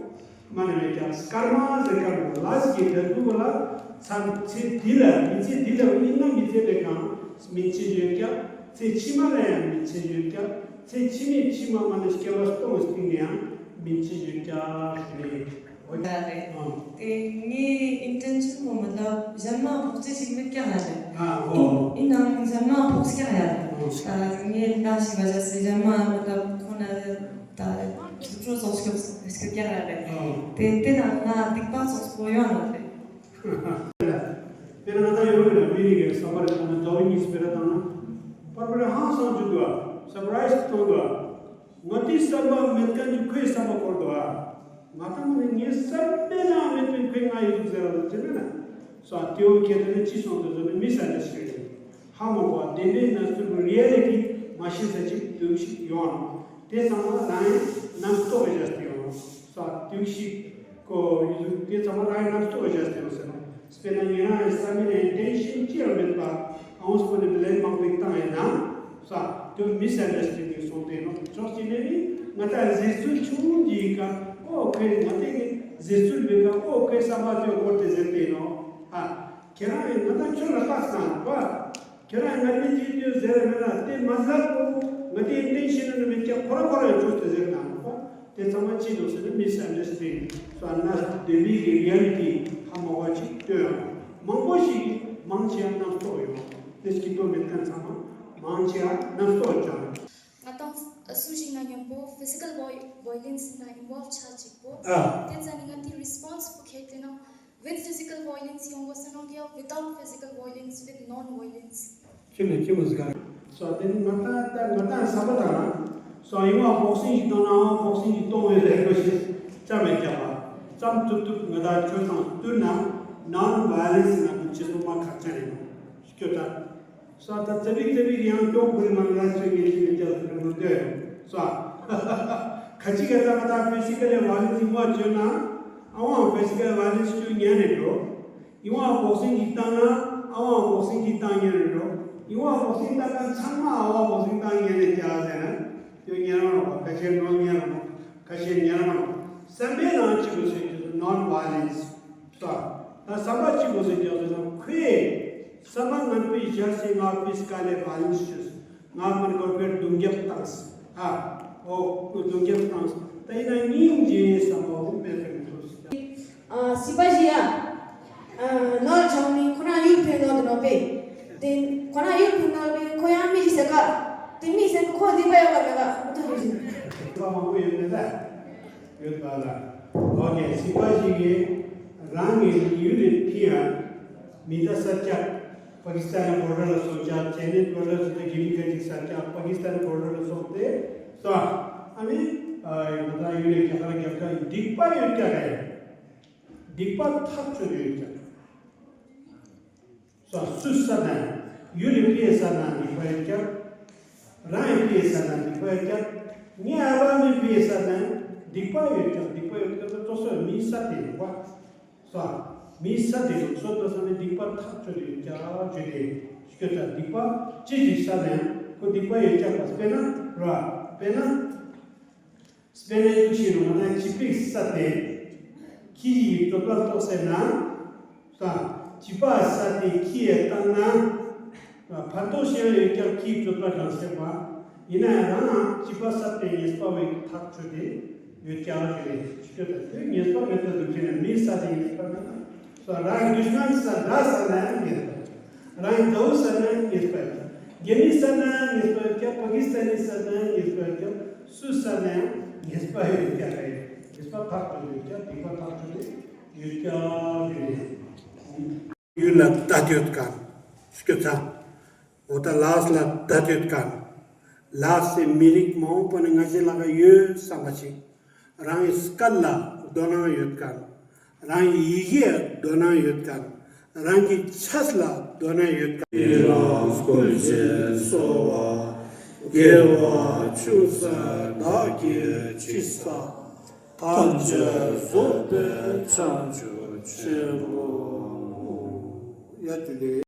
མ་ནི་མེད་ཀྱང་སྐར་མ་ཟེར་ཀ་གོ་ལས་ཀྱི་འབྲས་བུ་ལ་ཚ་ཚེ་འདི་ལ་མི་ཚེ་འདི་ལ་སྙིང་ན་མི་ཚེ་བའི་གང་སྨིན་ཅི་ཡོད་ཀྱང་། ཚེ་ཕྱི་མ་ལ་ཡང་མི་ཚེ་ཡོད་ཀྱང་ཚེ་ཕྱི་མའི་ཕྱི་མ་མ་ནི་སྐྱེ་བ་སྟོང་སྟེང་ནས་ཡང་མི་ཚེ་ཡོད་ཀྱང་ཞུ་ནས། ཡ་རེད། ཨང་། དེ་ངའི་ཨིན་ཊེན་ཤན་མོ་མ་ལབ་གཞན་མ་ཕོག་ཅེས་ཞིག་མི་ཀྱང་ཡ་རེད། ཨ་ཨོ། ཡིན་ནའང་གཞན་མ་ཕོག་ཅེས་ཀྱང་ཡ་རེད། ཨོ། ད་ངའི་ད་ཞིག་བ་ཇ་སི་གཞན་མ་མ་ལབ་ཁོ་ན་ད་ཐུགས་སྤྲོ་ཚོགས་ཤིག་ཀྱང་ཡ་རེད། ཨོ། དེ་དེ་ན་ང་སྡིག་པ་ཚོགས་པོ་ཡོང་ཡ་རེད། དཔེར་ན་ང་ད་ཡོད་རེད་མི་རིགས་ཀྱི་བསམ་པ་རེད་དང་ན་ཟླ་བ་གཉིས་སྤེལ་ར་དང་ན། པར་པར་ཧང་སང་བཅུག་འདུག་ཨ། སར་པ་རའི་སི་བཏང་འདུག་ཨ། ང་དེའི་བསམ་པ་མེད་མཁན་གྱི་ཁོའི་བསམ་པ་སྐོར་འདུག་ཨ། ང་ད་མ་ནི་ངའི་བསམ་པའི་ནང་མེད་པའི་ཁོས་ང་ཡི་ཟུག་ཟེར་བ་ཅི་མེད་ན། སོ་ཨ་དེའོ་ཁྱེད་ད་ནི་ཅི་སོང་དུ་ཟོ་ནི་མི་ས་འདྲ་ཞིག་རེད། ཧ་མ་གོ་བདེན་པའི་གནས་ཚུལ་རི་ཡ་ལི་ཊི་མ་ཤེས་ས་ཅིག་དུས་ཤིག་ཡོང་ཨ། དེ་ཚང་མ་རང་ཡིན་རྣམ་རྟོག་གི་བྱས་ཏེ་ཡོང་ཨ། སོ་ཨ་དུས་ཤིག་གོ་ཡི་དེ་ཚང་མ་རང་གི་རྣམ་རྟོག་བྱས་ཏེ་ཡོད་ཟེར་ན། དཔེར་ན་ཉེ་རང་གི་བསམ་ཡུལ་ལ་ཨིན་ཊེན་ཤན་ཅི་ཡང་མེད་པ། ཨའོན་སི་པོ་ནི་བི་ལེན་མང་པོ་བཏང་ཡིན་ན། ས་དུ་མི་སེ་ཨན་ཌར་སི་ཊེན་ཌིང་སོང་སྟེ་ནོ། ཕྱོགས་གཅིག་ནས་ནི་ང་ད་ཟེར་ཚུལ་ཆུང་ཆུང་ཅིག་ག་ཨོ་ཁོས་ང་དེ་གི་ཟེར་ཚུལ་མེད་ག་ཨོ་ཁོས་བསམ་པ་དེ་སྐོར་དེ་ཟེར་ཏེ་ནོ། ཨ་ཁྱེད་རང་གིས་ང་ད་ཁྱོད་ལ་བརྟག་སང་བ། ཁྱེད་རང་ང་དེ་ཅི་ལྟོས་ཟེར་མེད་ན་དེ་མ་ཟ་གོ། ང་དེ་ཨིན་ཊེན་ཤན་ནི་མེད་ཀྱང་ཁོ་ར་ཁོ་ར་ཡང་ཆོས་དེ་ཟེར་དང་གོ། དེ་ཚང་མ་ཅི་འདུག་ཟེར་ན་མི་སེ་ཨན་ཌར་སི་ཊེན་ཌིང་། སོ་ཨ་ན་དེ་མི་གི་རི་ཡ་ལི་ཊི་ཧ་མ་གོ་ཅིག་ལྟོས་ཡོང་། མང་པོ་ཞིག་མང་ཆེ་བ་རྣམ་རྟོག་ཡོང་། དེ་སྐྱིད་པོ་མེད་མཁན་ཚང་མ་མང་ཆེ་བ་རྣམ་རྟོག་ཅན། ང་དང་སུ་ཞིག་ན་མཉམ་པོ་ཕི་སི་ཀལ་ཝའི་ལེན་སི་ན་ཨིན་བོལབ་ཆ་ཅིག་པོ། ཨ། དེ་ཙ་ནི་ང་དེ་རི་སི་པོན་སི་པོ་ཁེ་དེ་ན། With physical violence ཡོང་དགོས་ཟེར་ནོ་གི without physical violence, with non violence. ཁྱི་ལ་ཁྱི་མོ་ཟིག་ག་རེད། སོ་དེ་ནི་ང་ད་ད་ང་ད་བསམ་པ་དང་། སོ་ཡིན་བ་བོག་སིང་ཞིག་བཏང་ན་བོག་སིང་ཞིག་གཏོང་བའི་ལས་སྒོ་ཞིག་ཅམ་མེད་རྒྱབ་པ་ཙམ་ཐུབ་ཐུབ་ང་ད་ཆོས་དང་བསྟུན་ན་non violence ང་དུ་ཅི་སོ་མ་ཁག་ཅན་རེད་ཤོད་ད། སོ་ད་ཙ་པིག་ཙ་པིག་ཡང་སྐྱོང་ཁུལ་མ་ལ་ཆོས་ངན་ཅི་མི་རྒྱབ་ཟེར་གི་མི་འདོད། སོ་ཁ་ཅིག་ག་ད་ང་ད་ཕི་སི་ཀལ་ཝ་ལེན་སི་ཡིན་བ་བྱོས་ན་ཨ་བང་ཕི་སི་ཀལ་ཝ་ལེན་སི་ཅུ་ཉན་རེད་འགྲོ། ཡིན་བ་བོག་སིང་གིས་བཏང་ན་ཨ་བ་བོག་སིང་གིས་བཏང་ཉན་རེད་འགྲོ། ཡིན་བ་བོག་སིང་བཏང་ན་ཚང་མ་ཨ་བ་བོག་སིང་བཏང་ཉན་རེད་ཀྱ་ཟེར་ན། དེ་ཉན་རང་རོགས་ཁ་ཤས་ནོར་ཉན་རང་ཁ་ཤས་ཉན་རང་བསམ་པའི་ནང་གཅིག་པུ་ཟེར་གྱི་སོ་ནོན་ཝ་ལེན་སི། ད་བསམ་པ་གཅིག་པུ་ཟེར་གྱི་སོ་ཁོས་བསམ་པ་ངན་པའི་ཞར་སེ་ང་ཕི་སི་ཀལ་ཝ་ལེན་སི་བྱས། ང་མར་གོ་ཁོས་རྡུང་རྒྱབ་བཏང་སི། ཨ་ཨོ་རྡུང་རྒྱབ་བཏང་སི། ད་ཡིན་ན་སྙིང་རྗེ་བསམ་པ་འོ་མེད་པའི་འདུག་སི། ཨ་སྲིད་པ་ཞིག་ཡ། ཨ་ནོར་བྱུང་ནི་ཁོ་རང་ཡུལ་ཕེབས་ནོར་དུ་ནོར་པས། དེ་ཁོ་རང་ཡུལ་ཕེབས་ནོར་པས་ཁོ་ཡང་མི་ཞིག་ཟེར་ག་དེ་མི་ཟེར་ཁོ་འདི་པ་ཡོད་པ་མེད་ག་མུ་ཐུ་རུ་ཞིག་ཁ་མང་པོ་ཡོད་མེད་ད། ཡོད་པ་ལ། ཨོ་ཀེ་སྲིད་པ་ཞིག་གིས་རང་གི་ཡུལ་ནས་ཕི་ཡ་མི་ད་ས་སྐྱ། པ་ཀི་སི་ཐན་ལ་བོར་ཌར་ལ་སོང་ཅག་ཅེ་ནེ་བོར་ཌར་སོང་ཏེ་གི་མི་ཁ་ཅིག་ས་སྐྱ་པ་ཀི་སི་ཐན་བོར་ཌར་ལ་སོང་སྟེ་སོ། ཨ་ནི་ང་ད་ཡུལ་ནས་རྒྱ་གར་རྒྱབ་ཀྱག་སྡིག་པ་ཡོད་ཀྱག་རེད། སྡིག་པ་ཐག་ཆོད་ཡོད་ཀྱག་སོ་སུ་ས་ན་ཡུལ་ནས་ཕི་ཡ་ས་ན་སྡིག་པ་ཡོད་ཀྱག་རང་ཡི་ཕི་ཡ་ས་ན་སྡིག་པ་ཡོད་ཀྱག་ངའི་ཨ་བ་མི་ཕི་ཡ་ས་ན་སྡིག་པ་ཡོད་ཀྱག་སྡིག་པ་ཡོད་ཀྱག་སོ་སོ་མི་ས་དེ་ཡོད་པ། སོ། མིའི་ས་དེ་ལ་སོ་ཏོ་ས་ནི་སྡིག་པ་ཐག་ཆོད་དེ་ཡོད་ཀྱག་བརྗོད་དེ་སྐྱོ་ད་སྡིག་པ་ཅི་ཞིག་ས་ནས་ཁོ་སྡིག་པ་ཡོད་ཀྱག་པ་དཔེར་ན་ར་དཔེར་ན། དཔེར་ན་ཡུག་ཤིག་རུང་ན་བྱི་པིག་ས་དེ་ཁྱི་ཡི་གྲོད་པ་ལྟོགས་སེ་ན། སོ། བྱི་པ་ས་དེ་ཁྱི་ཡི་བཏང་ན། ཕར་ཏོག་ཤེས་ཡོད་ཀྱང་ཁྱིའི་གྲོད་པ་དྲང་སྲེག་པ། ཡིན་ན་ཡང་རང་ལ་བྱིས་པ་ས་དེ་ཉེས་པ་བའི་ཐག་ཆོད་དེ་ཡོད་ཀྱང་ཞུ་རེད། ཆོས་དང་དེ་ཉེས་པ་མེད་པ་འདུག་ཅེ་ན་མིའི་ས་དེ་ཉེས་པ་མེད་ན། སོ་རང་གི་དུཤ་མན་ས་དགྲ་ས་ན་ཡང་ཉེས་པ། རང་གི་དགའ་བོ་ས་ན་ཡང་ཉེས་པ་ཡོད། རྒྱ་མིའི་ས་ན་ཡང་ཉེས་པ་ཡོད་ཀྱང་པ་ཀི་སི་ཐན་ནི་ས་ན་ཡང་ཉེས་པ་ཡོད་ཀྱང་སུའི་ས་ན་ཡང་ཉེས་པ་ཡོད་ཀྱང་རེད། ཉེས་པ་ཐག་ཆོད་ཡོད་ཀྱང་སྡིག་པ་ཐག་ཆོད་དེ་ཡོད་ཀྱང་ཞུ་རེད། ཡུལ་ལ་བརྡ་ཡོད་མཁན། སྐྱོ་ཚ། འོ་ད་ལགས་ལ་བརྡ་ཡོད་མཁན། ལགས་སེ་མི་རིགས་མང་པོ་ནི་ང་ཅི་ལ་ག་ཡོད་བསམ་པ་ཞིག་རང་གི་སྐད་ལ་དོ་སྣང་ཡོད་མཁན། རང་གི་ཡི་གེ་དོ་སྣང་ཡོད་མཁན། རང་གི་ཆས་ལ་དོ་སྣང་ཡོད་མཁན། ཡི་རང་སྐུལ་བྱེད་གསོལ་བ། དགེ་བ་ཆུང་ས་བདག་གིས་ཅི་བསགས། ཐམས་ཅད་གཟིགས་པའི་བྱང་ཆུབ་ཆེན་པོ། ཡ་དེ་ལས།